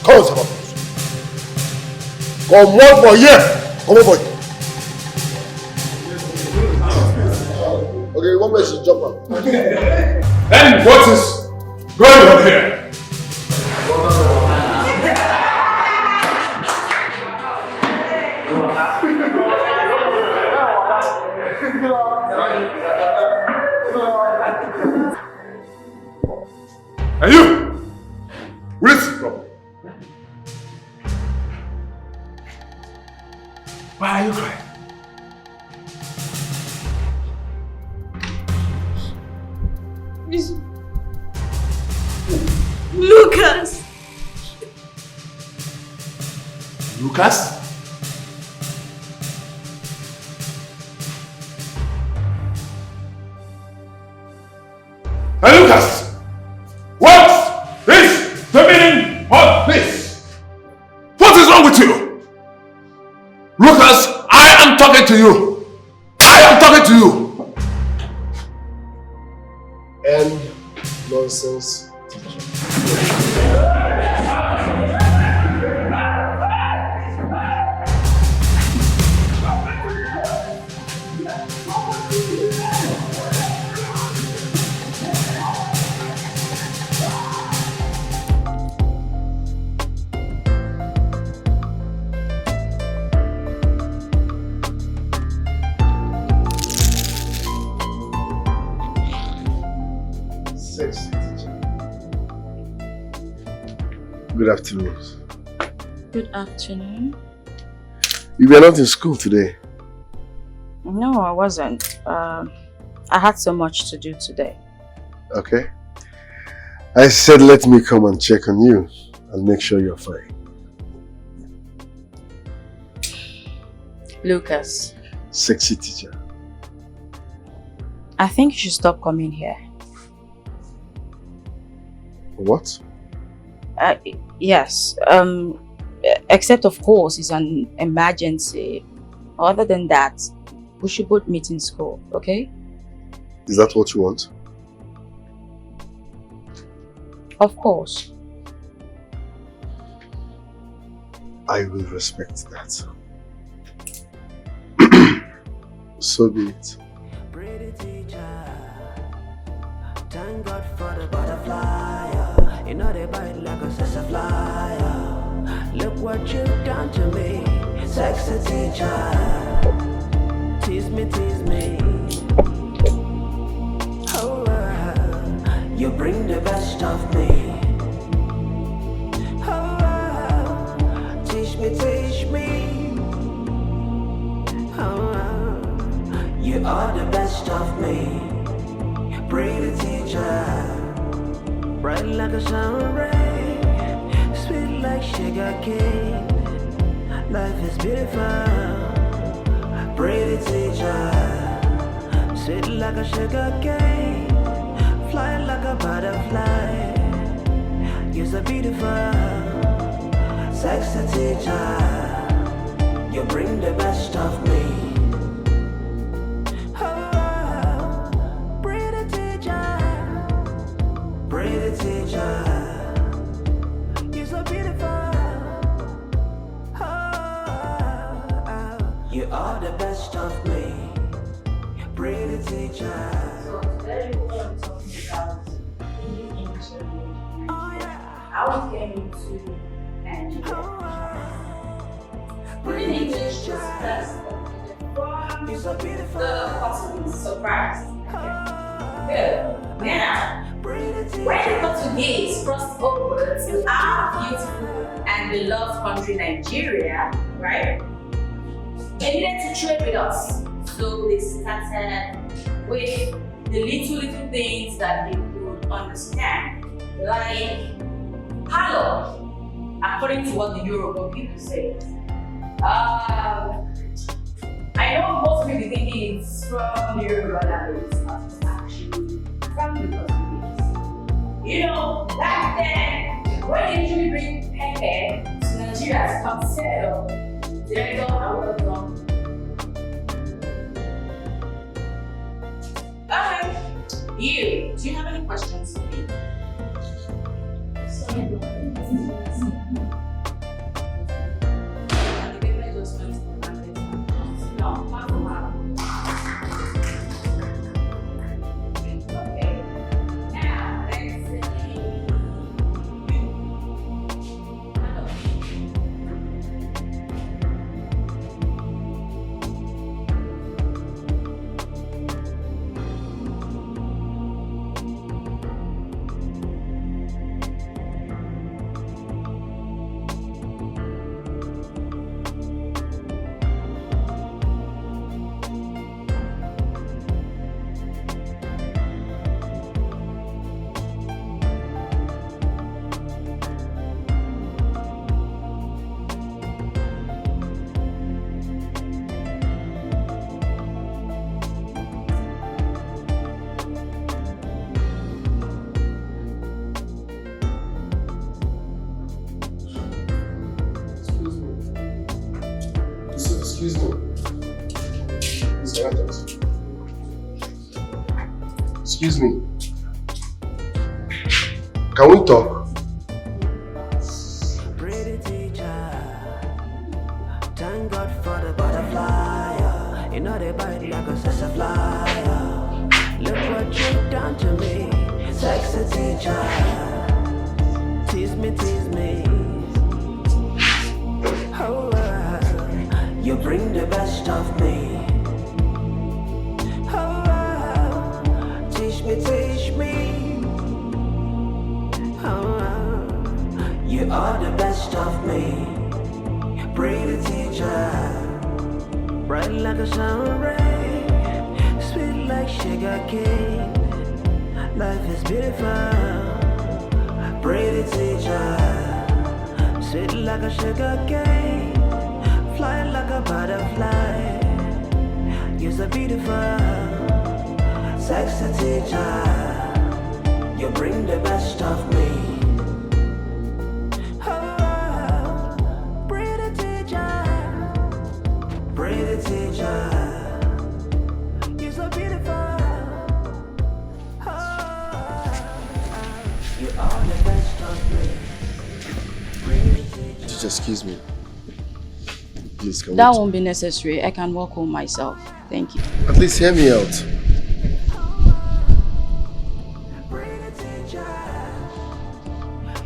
Come on, Sabbath. Come on for here. Come on for here. Okay, one person jump up. And what is going on here? And you, where is the problem? Why are you crying? Lucas. Lucas? Hey, Lucas! What is the meaning of this? What is wrong with you? Lucas, I am talking to you. I am talking to you. End nonsense teaching. Sexy teacher. Good afternoon. Good afternoon. You were not in school today. No, I wasn't. Um, I had so much to do today. Okay. I said, let me come and check on you and make sure you're fine. Lucas. Sexy teacher. I think you should stop coming here. What? Uh, yes. Um, except, of course, it's an emergency. Other than that, we should both meet in school, okay? Is that what you want? Of course. I will respect that. So be it. Pretty teacher, thank God for the butterfly. You know they bite like a sassafly. Look what you've done to me, sexy teacher. Tease me, tease me. Oh, uh, you bring the best of me. Oh, uh, teach me, teach me. Oh, uh, you are the best of me. Pretty teacher, bright like a sun ray. Sugar cane, life is beautiful. Pretty teacher, sweet like a sugar cane, fly like a butterfly. You're so beautiful, sexy teacher. You bring the best of me. Oh, pretty teacher, pretty teacher. You're so beautiful. Oh, you are the best of me, pretty teacher. So today we're going to talk about English, English language. Oh, yeah. How we came into Nigeria. Oh, wow. Pretty English is best. You're so beautiful. The possible surprise. Good. Now, when the Portuguese crossed over to our beautiful and beloved country, Nigeria, right? They needed to trade with us. So they started with the little, little things that they could understand, like hello, according to what the Yoruba people say. Um, I know most people think it's from the Yoruba language, but it's actually from the Portuguese. You know, back then, when they usually bring pepper to Nigeria to come sell, they don't know how well done. Okay. You, do you have any questions for me? Sorry. Excuse me. Excuse me. Excuse me. Can we talk? Thank God for the butterfly. You know they bite like a sassafly. Look what you've done to me, sexy teacher. Tease me, tease me. Oh, uh, you bring the best of me. Oh, uh, teach me, teach me. Oh, uh, you are the best of me. Pretty teacher, bright like a sun ray, sweet like sugar cane. Life is beautiful, pretty teacher, sweet like a sugar cane, fly like a butterfly. You're so beautiful, sexy teacher. You bring the best of me. Oh, pretty teacher, pretty teacher. You're so beautiful. Oh, you are the best of me. Pretty teacher. Just excuse me. Please, can we That t- won't be necessary. I can walk home myself. Thank you. At least hear me out.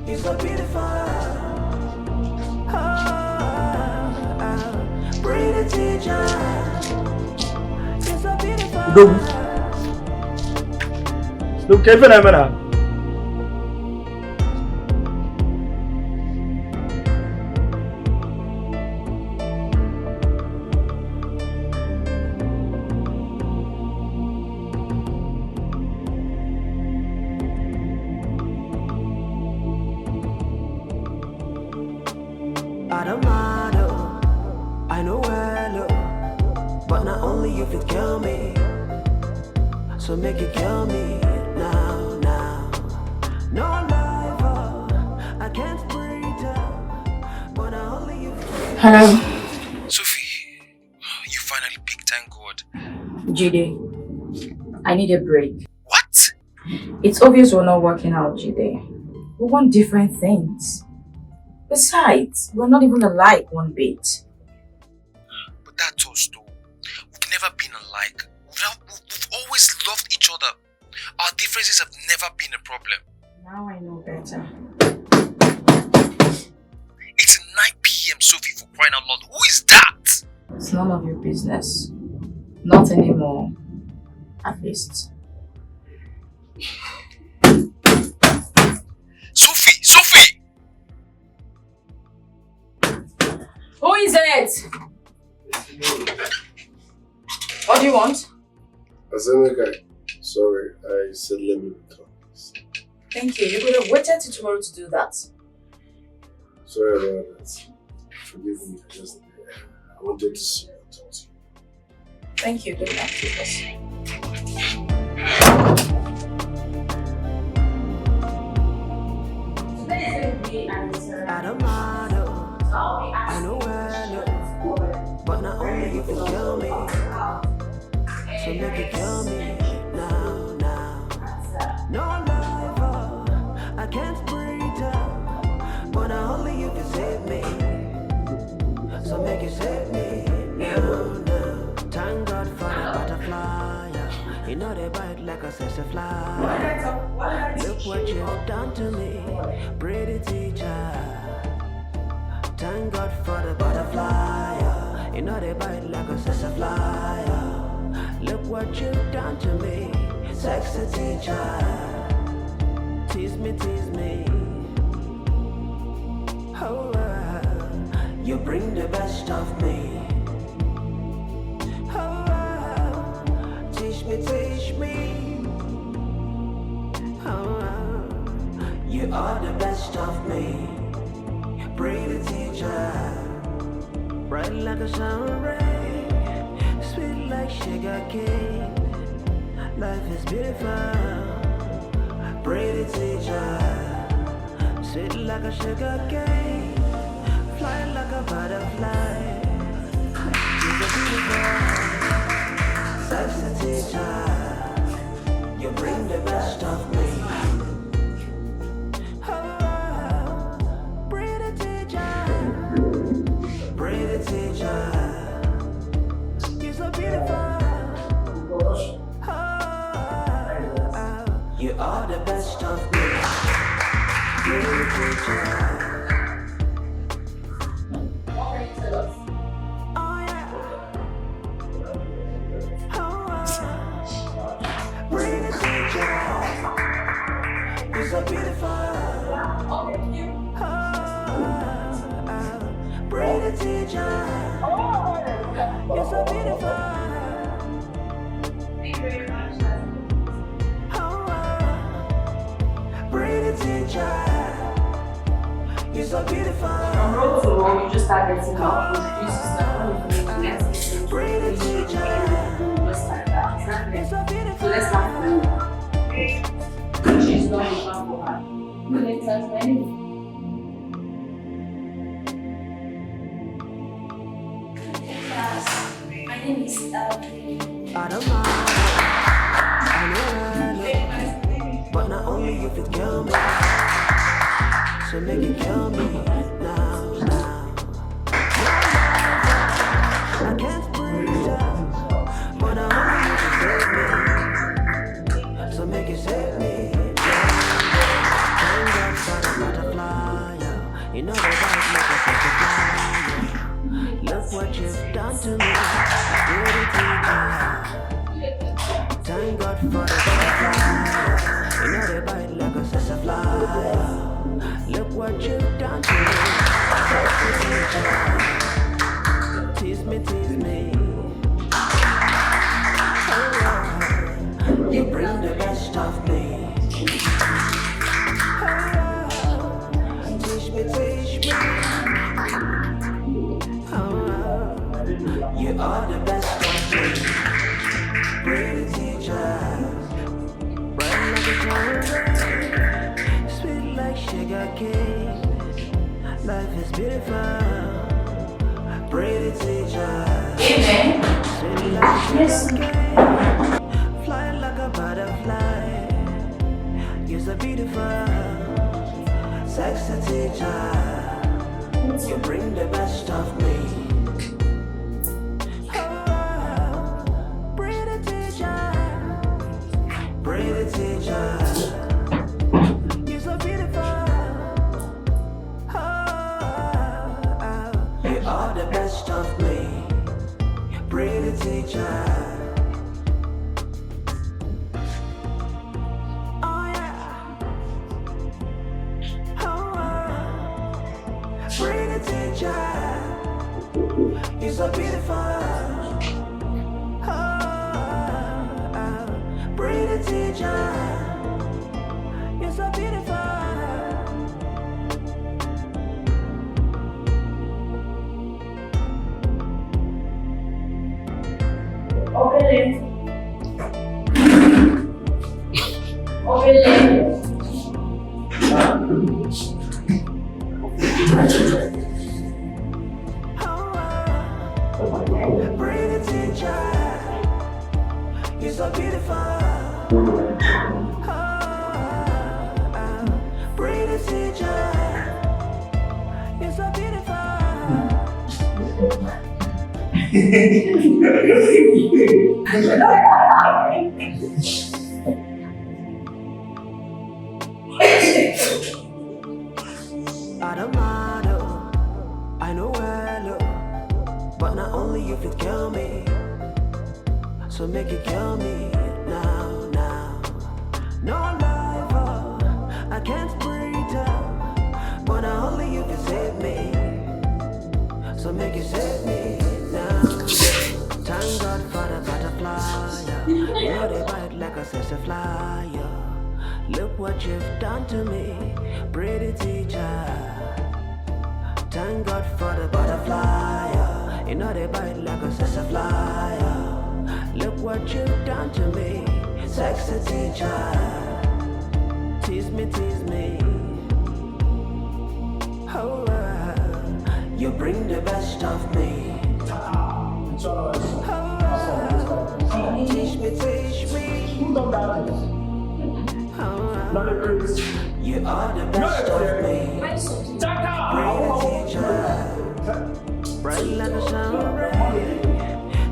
You're so beautiful. Oh, oh, pretty teacher. You're so beautiful. Go. Look, Kevin, I'm gonna. I don't mind, oh, I know well, oh, but not only you fit kill me. So make you kill me now, now. No love, oh, I can't breathe, oh, but not only you. Hello. Sophie, you finally picked, thank God. Jide, I need a break. What? It's obvious we're not working out, Jide. We want different things. Besides, we're not even alike one bit. But that's us, though. We've never been alike. We've, we've always loved each other. Our differences have never been a problem. Now I know better. It's nine p m, Sophie, for crying out loud. Who is that? It's none of your business. Not anymore. At least. Sophie! Sophie! Who is it? What do you want? I said, my guy, sorry, I said let me talk. Thank you. You could have waited till tomorrow to do that. Sorry about that. Forgive me. I just, I wanted to see you and talk to you. Thank you. Good luck to us. Today is going to be an interesting. I don't mind, oh, I know well, oh, but not only you can kill me. So make you kill me now, now. No love, oh, I can't breathe, oh, but not only you can save me. So make you save me now, now. Thank God for the butterfly, yeah. You know they bite like a sassafly. Look what you've done to me, pretty teacher. Thank God for the butterfly, yeah. You know they bite like a sassafly, yeah. Look what you've done to me, sexy teacher. Tease me, tease me. Oh, uh, you bring the best of me. Oh, uh, teach me, teach me. Oh, uh, you are the best of me. Pretty teacher. Bright like a sun ray, sweet like sugar cane. Life is beautiful, pretty teacher. Sweet like a sugar cane, fly like a butterfly. You're a beautiful, sexy teacher. You bring the best of me. Oh, pretty teacher, pretty teacher. You're so beautiful. Oh, you are the best of me. Pretty teacher. What can you tell us? Oh, yeah. Oh, oh. Pretty teacher. You're so beautiful. Oh, oh. Pretty teacher. You're so beautiful. Thank you very much. Oh, oh. Pretty teacher. You're so beautiful. From road to road, you just start getting how to introduce yourself. When you finish the next thing, pretty teacher. Just like that. You're so beautiful. So let's start from you. She's not in for her. Good evening, my name. Class, my name is Elvin. I don't mind. I know I know. But not only you can kill me. So make you kill me now, now. I can't breathe. But not only you can save me. So make you save me. Thank God for the butterfly. You know the vibe make us like a fly. Look what you've done to me. Pretty teacher. Thank God for the butterfly. You know the vibe like a sassafly. Look what you've done to me. Sexy teacher. Tease me, tease me. Oh, you bring the best of me. Oh, teach me, teach me. Sweet like sugar cane. Life is beautiful. Pretty teacher. Amen. Sweet like sugar cane. Fly like a butterfly. You're so beautiful. Sexy teacher. You bring the best of me. Oh, pretty teacher. Pretty teacher. You're so beautiful. Oh, you are the best of me. Pretty teacher. Oh, yeah. Oh, oh. Pretty teacher. You're so beautiful. Oh, oh. Pretty teacher. You're so beautiful. Obele. Obele. Pretty teacher, you're so beautiful. Pretty teacher, you're so beautiful. I don't mind, oh, I know well, oh, but not only you fit kill me. So make you kill me now, now. No love, oh, I can't breathe, oh, but not only you fit save me. So make you save me now. Thank God for the butterfly, yeah. You know they bite like a sassafly, yeah. Look what you've done to me, pretty teacher. Thank God for the butterfly, yeah. You know they bite like a sassafly, yeah. Look what you've done to me, sexy teacher. Tease me, tease me. Oh, uh, you bring the best of me. Oh, uh, teach me, teach me. Oh, uh, you are the best of me. Pretty teacher. Bright like a sun ray,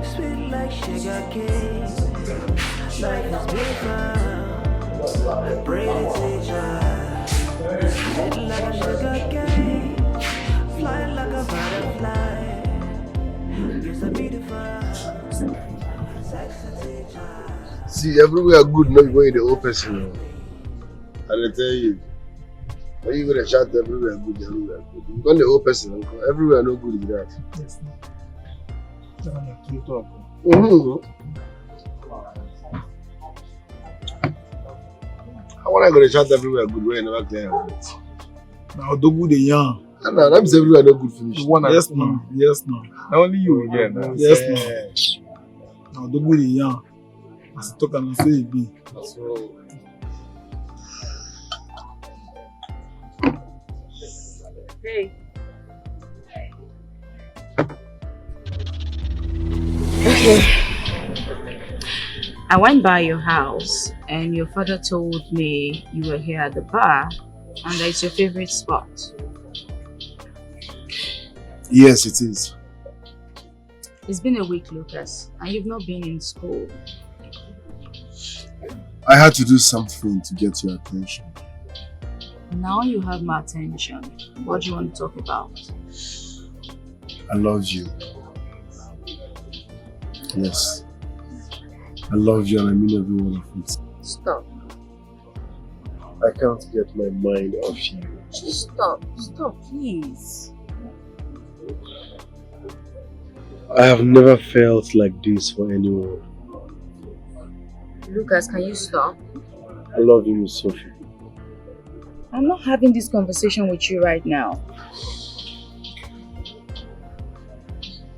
sweet like sugar cane. Life is beautiful. Pretty teacher, sweet like a sugar cane. Fly like a butterfly. You're so beautiful. Sexy teacher. See, everywhere good, no be when you dey owe person. I dey tell you. When you go dey shout everywhere good, everywhere good. You go dey owe person, everywhere no good be that. Yes, no. That one na true talk. Mm-hmm. I wanna go dey shout everywhere good when you never clear your plate. Na Odogwu dey yarn. And now, that means everywhere no good finish. Yes, no. Yes, no. Na only you here now. Yes, no. Na Odogwu dey yarn. As I talk am, na so e be. Hey. Okay. I went by your house and your father told me you were here at the bar and that it's your favorite spot. Yes, it is. It's been a week, Lucas, and you've not been in school. I had to do something to get your attention. Now you have my attention. What do you want to talk about? I love you. Yes. I love you and I mean every word of it. Stop. I can't get my mind off you. Just stop. Stop, please. I have never felt like this for anyone. Lucas, can you stop? I love you, Miss Sophie. I'm not having this conversation with you right now.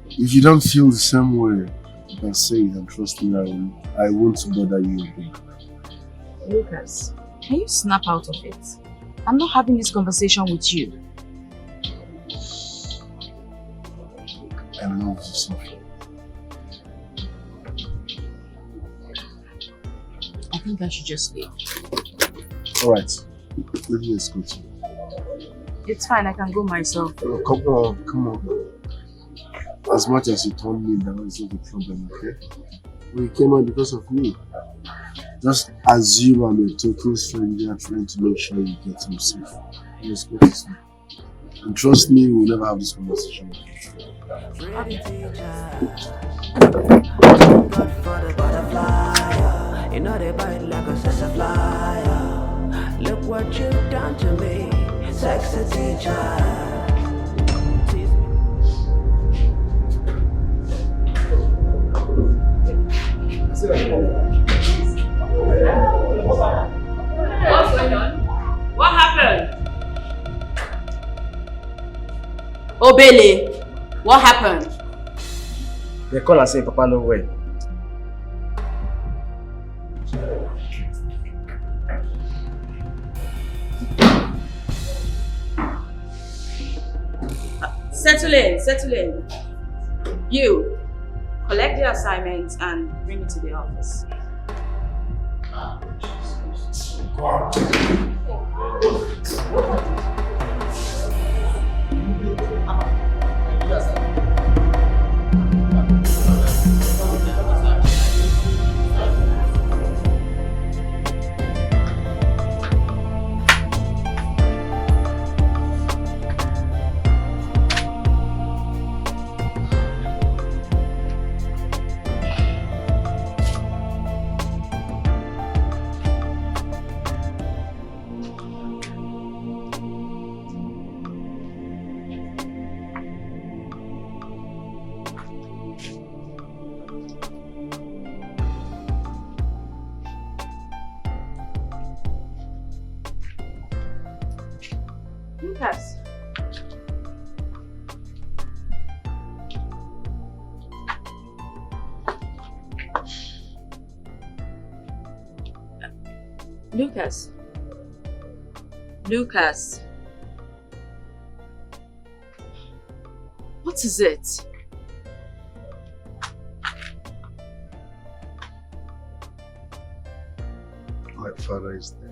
If you don't feel the same way, you can say it and trust me, I, will, I won't bother you again. Lucas, can you snap out of it? I'm not having this conversation with you. I love you, Sophie. I think I should just leave. All right, let me escort you. It's fine, I can go myself. Oh, come on, come on. As much as you turned me down, it's not a problem, okay? Well, you came out because of me. Just assume I'm a total stranger trying to make sure you get home safe. Let's go this way. And trust me, we'll never have this conversation again. You know they bite like a sassafly. Look what you've done to me, sexy teacher. What's going on? What happened? Obele, what happened? They call and say Papa no well. Settle in, settle in. You, collect the assignment and bring it to the office. Lucas. Lucas. Lucas. What is it? My father is dead.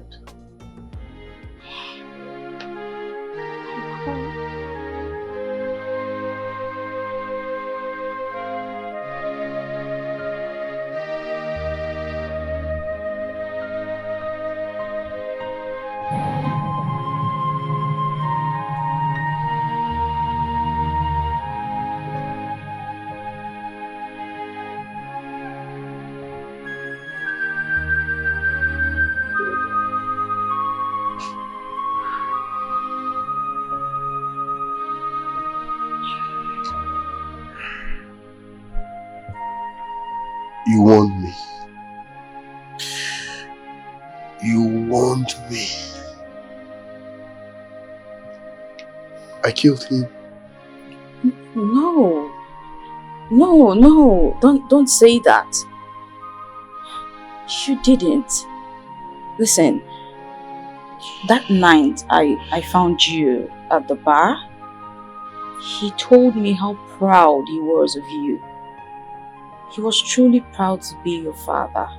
You warned me. You warned me. I killed him. No. No, no. Don't don't say that. You didn't. Listen. That night I I found you at the bar. He told me how proud he was of you. He was truly proud to be your father.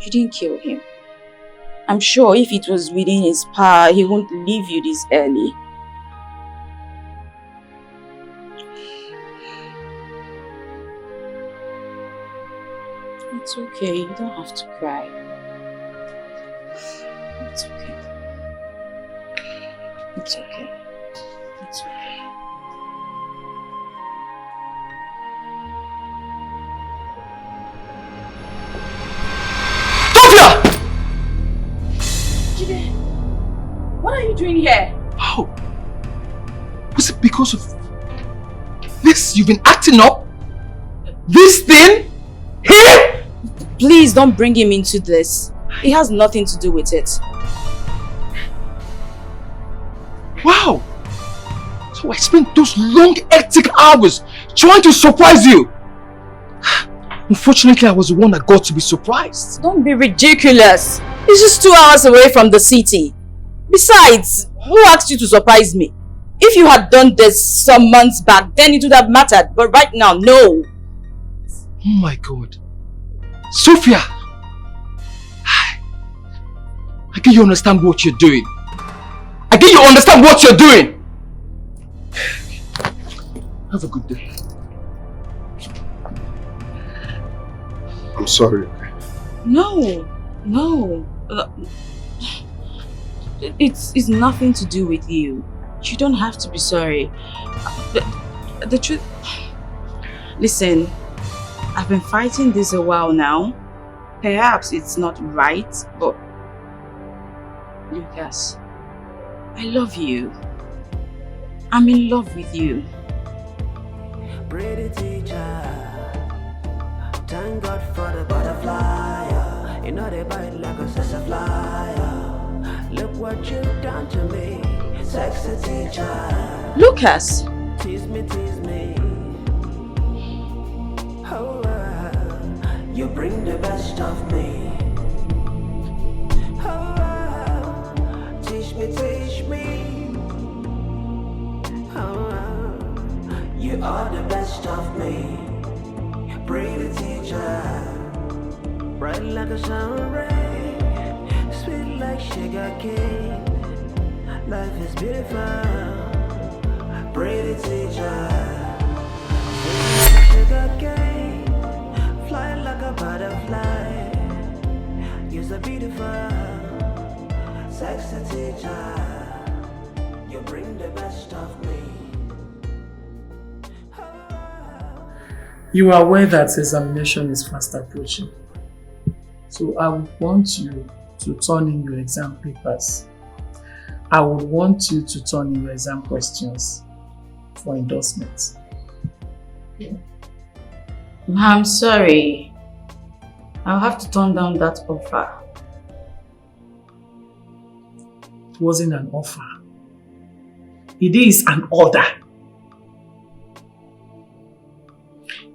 You didn't kill him. I'm sure if it was within his power, he won't leave you this early. It's okay, you don't have to cry. It's okay. It's okay. It's okay. Sophia! Jide, what are you doing here? How? Was it because of this you've been acting up? This thing? Him? Please don't bring him into this. He has nothing to do with it. Wow! So I spent those long, hectic hours trying to surprise you. Unfortunately, I was the one that got to be surprised. Don't be ridiculous. It's just two hours away from the city. Besides, who asked you to surprise me? If you had done this some months back, then it would have mattered. But right now, no. Oh my God. Sophia! I get you understand what you're doing. I get you understand what you're doing. Have a good day. I'm sorry. No, no. Uh, it's, it's nothing to do with you. You don't have to be sorry. The, the truth. Listen, I've been fighting this a while now. Perhaps it's not right, but Lucas, I love you. I'm in love with you. Pretty teacher, thank God for the butterfly. You know they bite like a flyer. Look what you've done to me, sexy teacher. Lucas! Tease me, tease me. Oh, uh, you bring the best of me. Oh, uh, teach me, teach me. Oh, uh, you are the best of me. Pretty teacher. Bright like a sun ray, sweet like sugar cane. Life is beautiful, pretty teacher. Sugar cane, fly like a butterfly. You're so beautiful, sexy teacher. You bring the best of me. You are aware that examination is fast approaching. So I would want you to turn in your exam papers. I would want you to turn in your exam questions for endorsement. I'm sorry. I'll have to turn down that offer. It wasn't an offer. It is an order.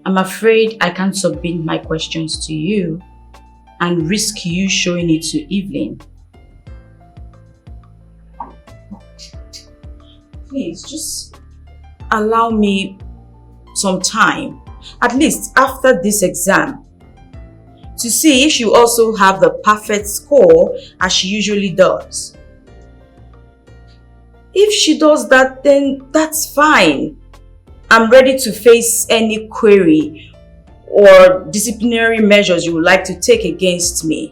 I'm afraid I can't submit my questions to you and risk you showing it to Evelyn. Please, just allow me some time, at least after this exam, to see if she also have the perfect score as she usually does. If she does that, then that's fine. I'm ready to face any query or disciplinary measures you would like to take against me.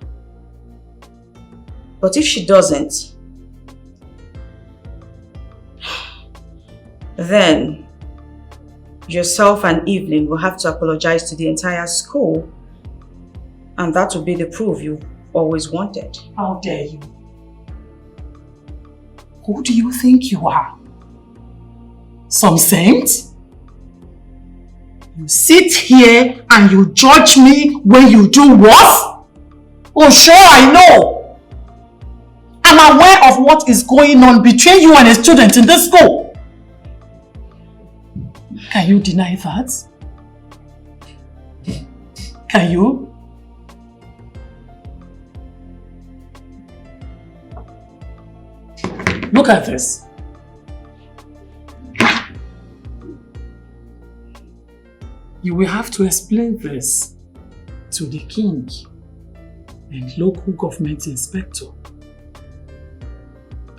But if she doesn't, then yourself and Evelyn will have to apologize to the entire school, and that will be the proof you always wanted. How dare you? Who do you think you are? Some saint? You sit here and you judge me when you do what? Oh, sure, I know. I'm aware of what is going on between you and a student in this school. Can you deny that? Can you? Look at this. You will have to explain this to the king and local government inspector.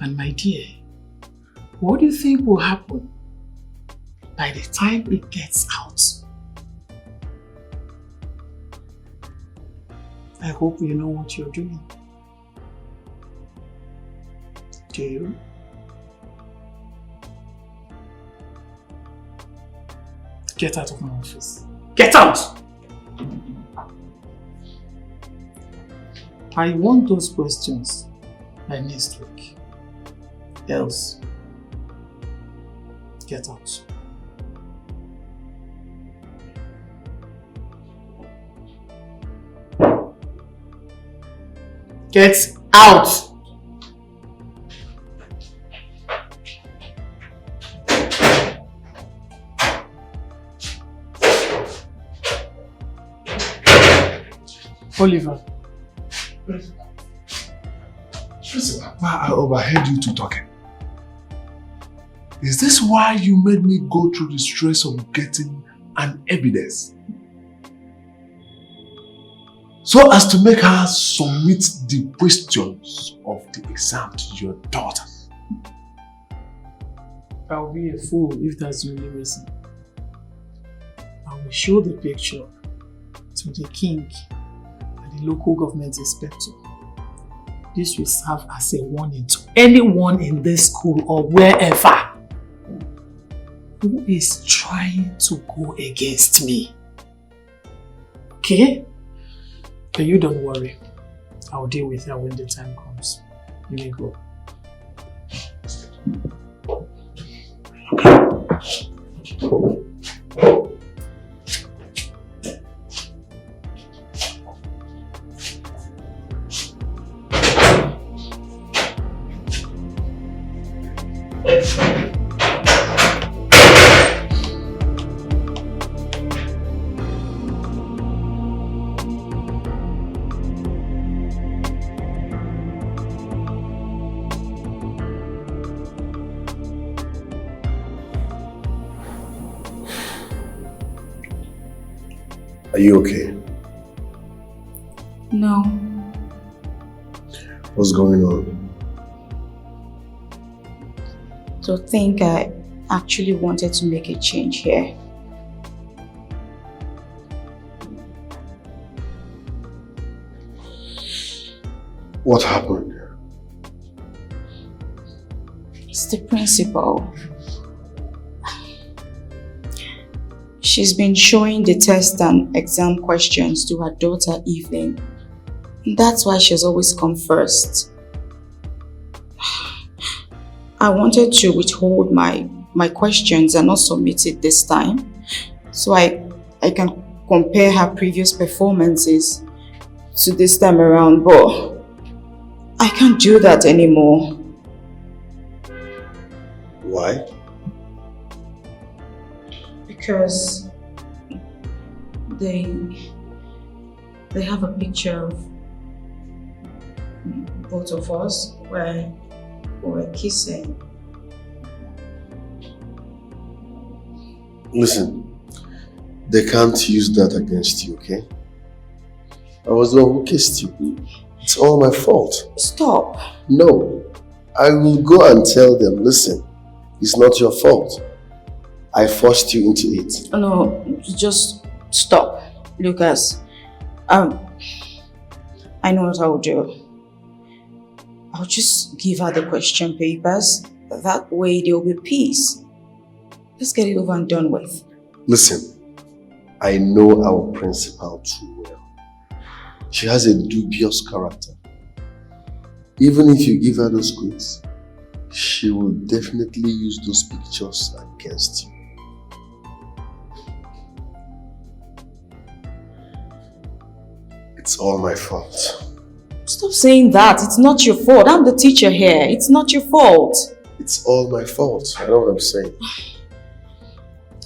And my dear, what do you think will happen by the time it gets out? I hope you know what you're doing. Do you? Get out of my office. Get out! I want those questions by next week. Else, get out. Get out! Principal, Principal, why I overheard you two talking? Is this why you made me go through the stress of getting an evidence? So as to make her submit the questions of the exam to your daughter. I'll be a fool if that's the only reason. I will show the picture to the king and the local government inspector. This will serve as a warning to anyone in this school or wherever who is trying to go against me. Okay? But you don't worry. I'll deal with her when the time comes. You may go. Are you okay? No. What's going on? To think I actually wanted to make a change here. What happened? It's the principal. She's been showing the test and exam questions to her daughter Evelyn. That's why she's always come first. I wanted to withhold my my questions and not submit it this time, so I I can compare her previous performances to this time around, but I can't do that anymore. Why? Because they they have a picture of both of us where we were kissing. Listen, they can't use that against you, okay? I was the one who kissed you. It's all my fault. Stop. No. I will go and tell them, listen, it's not your fault. I forced you into it. No, just stop, Lucas. Um, I know what I'll do. I'll just give her the question papers. That way there'll be peace. Let's get it over and done with. Listen, I know our principal too well. She has a dubious character. Even if you give her those quiz, she will definitely use those pictures against you. It's all my fault. Stop saying that. It's not your fault. I'm the teacher here. It's not your fault. It's all my fault. I know what I'm saying.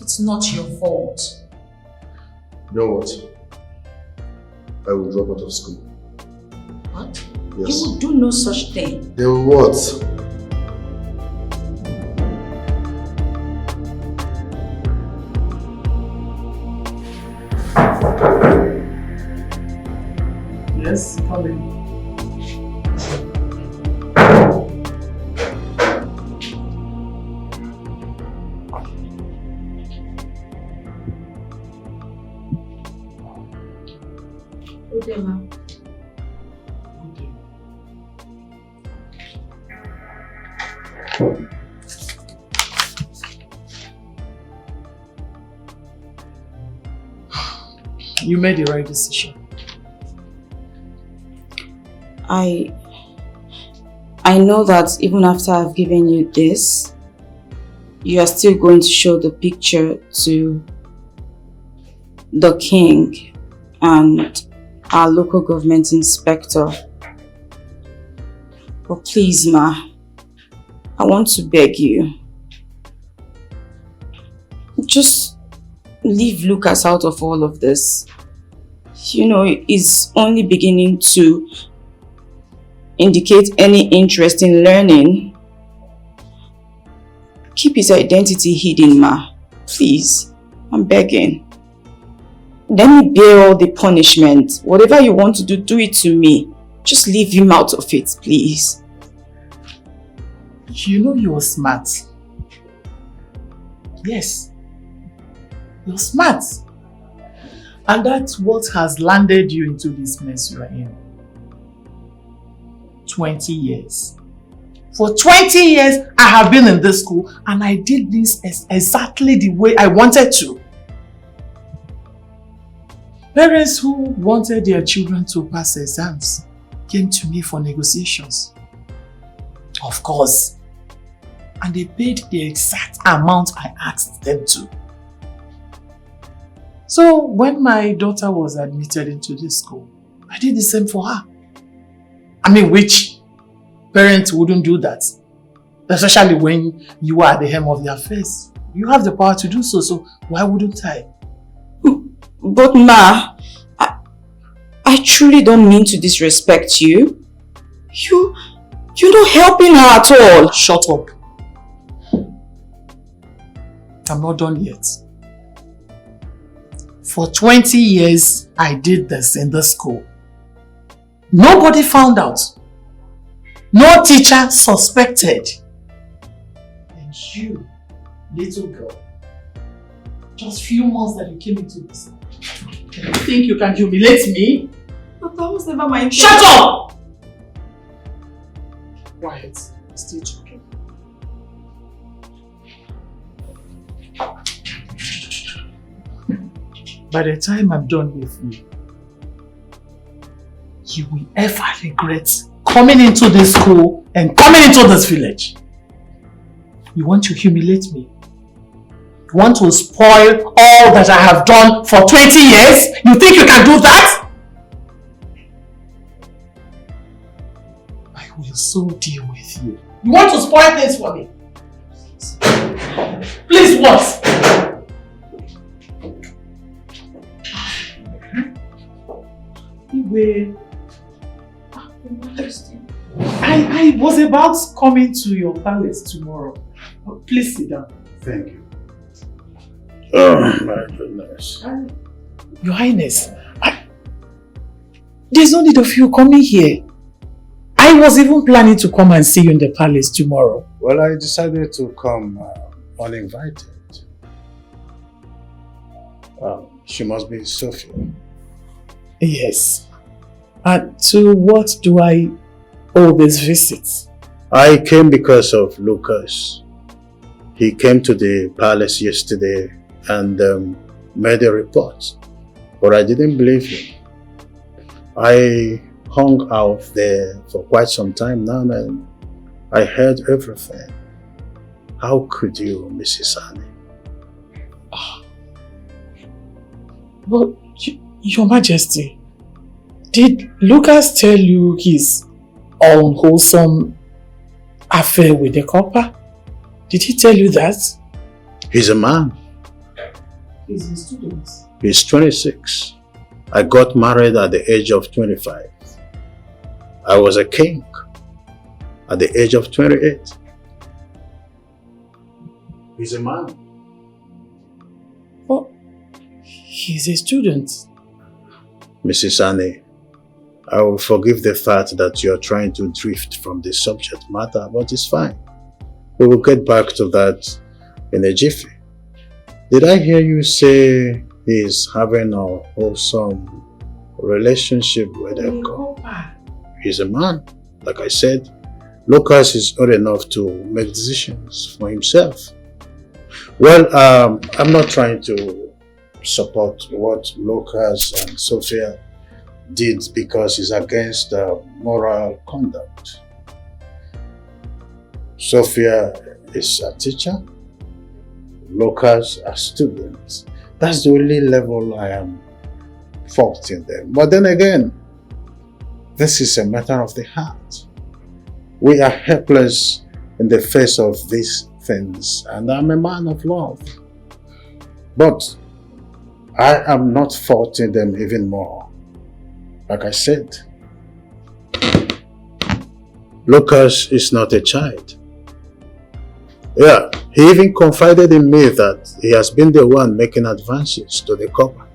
It's not your fault. You know what? I will drop out of school. What? Yes. You will do no such thing. Then what? Yes, coming. Good day, ma'am. You made the right decision. I I know that even after I've given you this, you are still going to show the picture to the king and our local government inspector. But please, ma, I want to beg you. Just leave Lucas out of all of this. You know, he's only beginning to indicate any interest in learning, keep his identity hidden, ma. Please, I'm begging. Let me bear all the punishment. Whatever you want to do, do it to me. Just leave him out of it, please. You know you're smart. Yes. You're smart. And that's what has landed you into this mess you're in. twenty years. For twenty years, I have been in this school and I did this ex- exactly the way I wanted to. Parents who wanted their children to pass exams came to me for negotiations. Of course. And they paid the exact amount I asked them to. So when my daughter was admitted into the school, I did the same for her. I mean, which parent wouldn't do that? Especially when you are at the helm of their affairs. You have the power to do so, so why wouldn't I? But ma, I, I truly don't mean to disrespect you. You, you're not helping her at all. Shut up. I'm not done yet. For twenty years, I did this in the school. Nobody found out. No teacher suspected. And you, little girl, just few months that you came into this, you think you can humiliate me? But that was never my Shut up! Quiet. I'm still talking. By the time I'm done with you, you will ever regret coming into this school and coming into this village. You want to humiliate me? You want to spoil all that I have done for twenty years? You think you can do that? I will so deal with you. You want to spoil things for me? Please, what? Igwe. I, I was about coming to your palace tomorrow. Please sit down. Thank you. Oh my goodness. Your Highness, I, there's no need of you coming here. I was even planning to come and see you in the palace tomorrow. Well, I decided to come uh, uninvited. Um, she must be Sophia. Yes. And to what do I owe this visit? I came because of Lucas. He came to the palace yesterday and um, made a report, but I didn't believe him. I hung out there for quite some time now and I heard everything. How could you, Missus Annie? But, y- Your Majesty, did Lucas tell you his unwholesome affair with the copper? Did he tell you that? He's a man. He's a student. He's twenty-six. I got married at the age of twenty-five. I was a king at the age of twenty-eight. He's a man. But he's a student. Missus Annie, I will forgive the fact that you're trying to drift from the subject matter, but it's fine. We will get back to that in a jiffy. Did I hear you say he's having a wholesome relationship with a girl? He's a man. Like I said, Lucas is old enough to make decisions for himself. Well, um, I'm not trying to support what Lucas and Sophia did because it's against uh, moral conduct. Sophia is a teacher, Lucas a student. That's the only level I am faulting them. But then again, this is a matter of the heart. We are helpless in the face of these things, and I'm a man of love. But I am not faulting them even more. Like I said, Lucas is not a child. Yeah, he even confided in me that he has been the one making advances to the copper.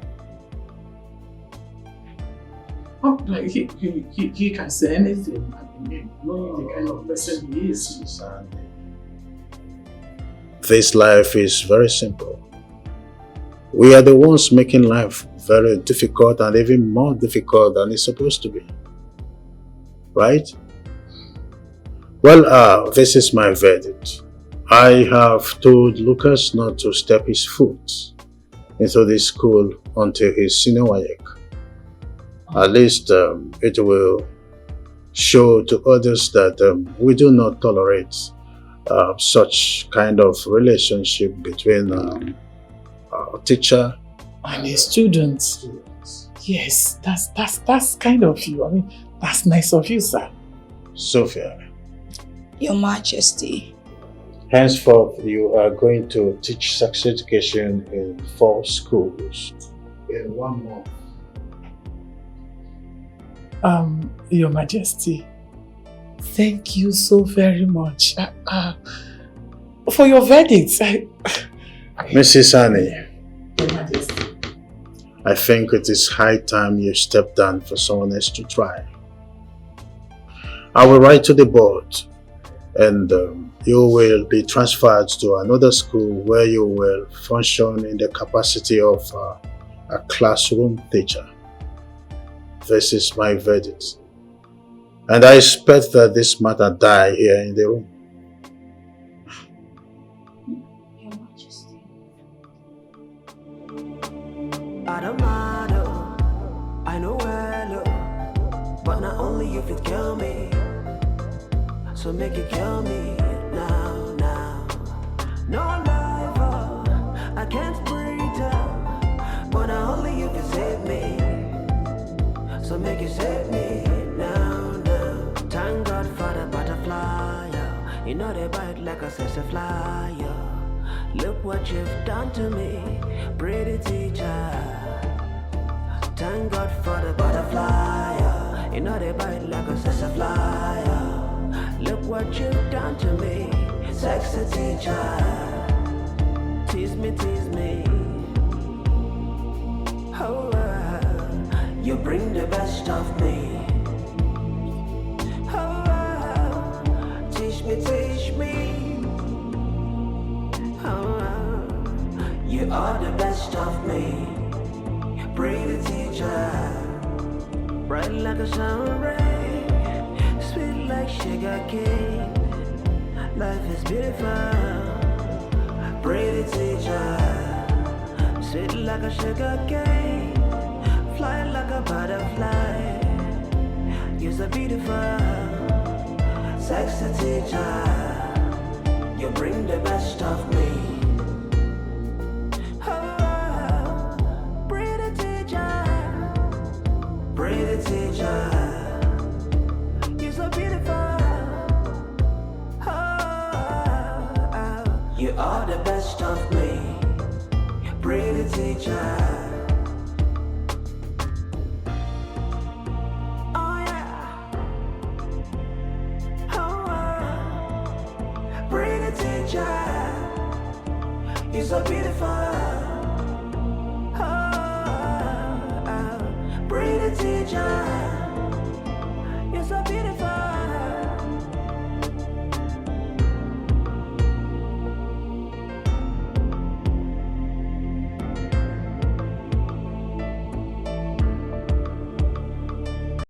Oh, like he, he, he, he can say anything. I mean, knowing the kind of person he is. This life is very simple. We are the ones making life very difficult and even more difficult than it's supposed to be. Right? Well, uh, this is my verdict. I have told Lucas not to step his foot into this school until his senior WAEC. At least um, it will show to others that um, we do not tolerate uh, such kind of relationship between um, a teacher And a student. Yes, that's that's that's kind of you. I mean, that's nice of you, sir. Sophia. Your Majesty. Henceforth, you are going to teach sex education in four schools in one month. Um, Your Majesty, thank you so very much uh, uh, for your verdict. I, Missus Annie, Your Majesty. I think it is high time you step down for someone else to try. I will write to the board and um, you will be transferred to another school where you will function in the capacity of uh, a classroom teacher. This is my verdict. And I expect that this matter die here in the room. Your Majesty. I don't mind, oh, I know well, oh, but not only you fit kill me. So make you kill me now, now. No love, oh, I can't breathe, oh, but not only you fit save me. So make you save me now, now. Thank God for the butterfly, yeah. You know they bite like a sassafly, yeah. Look what you've done to me, pretty teacher. Thank God for the butterfly, yeah. You know they bite like a sassafly, yeah. Look what you've done to me, sexy teacher. Tease me, tease me. Oh, uh, you bring the best of me. Oh, uh, teach me, teach me. Oh, uh, you are the best of me. Pretty teacher. Bright like a sun ray, sweet like sugar cane. Life is beautiful, pretty teacher. Sweet like a sugar cane, fly like a butterfly. You're so beautiful, sexy teacher. You bring the best of me. Oh, pretty teacher, pretty teacher. You're so beautiful. Oh, you are the best of me, pretty teacher. Oh yeah. Oh, pretty teacher. You're so beautiful.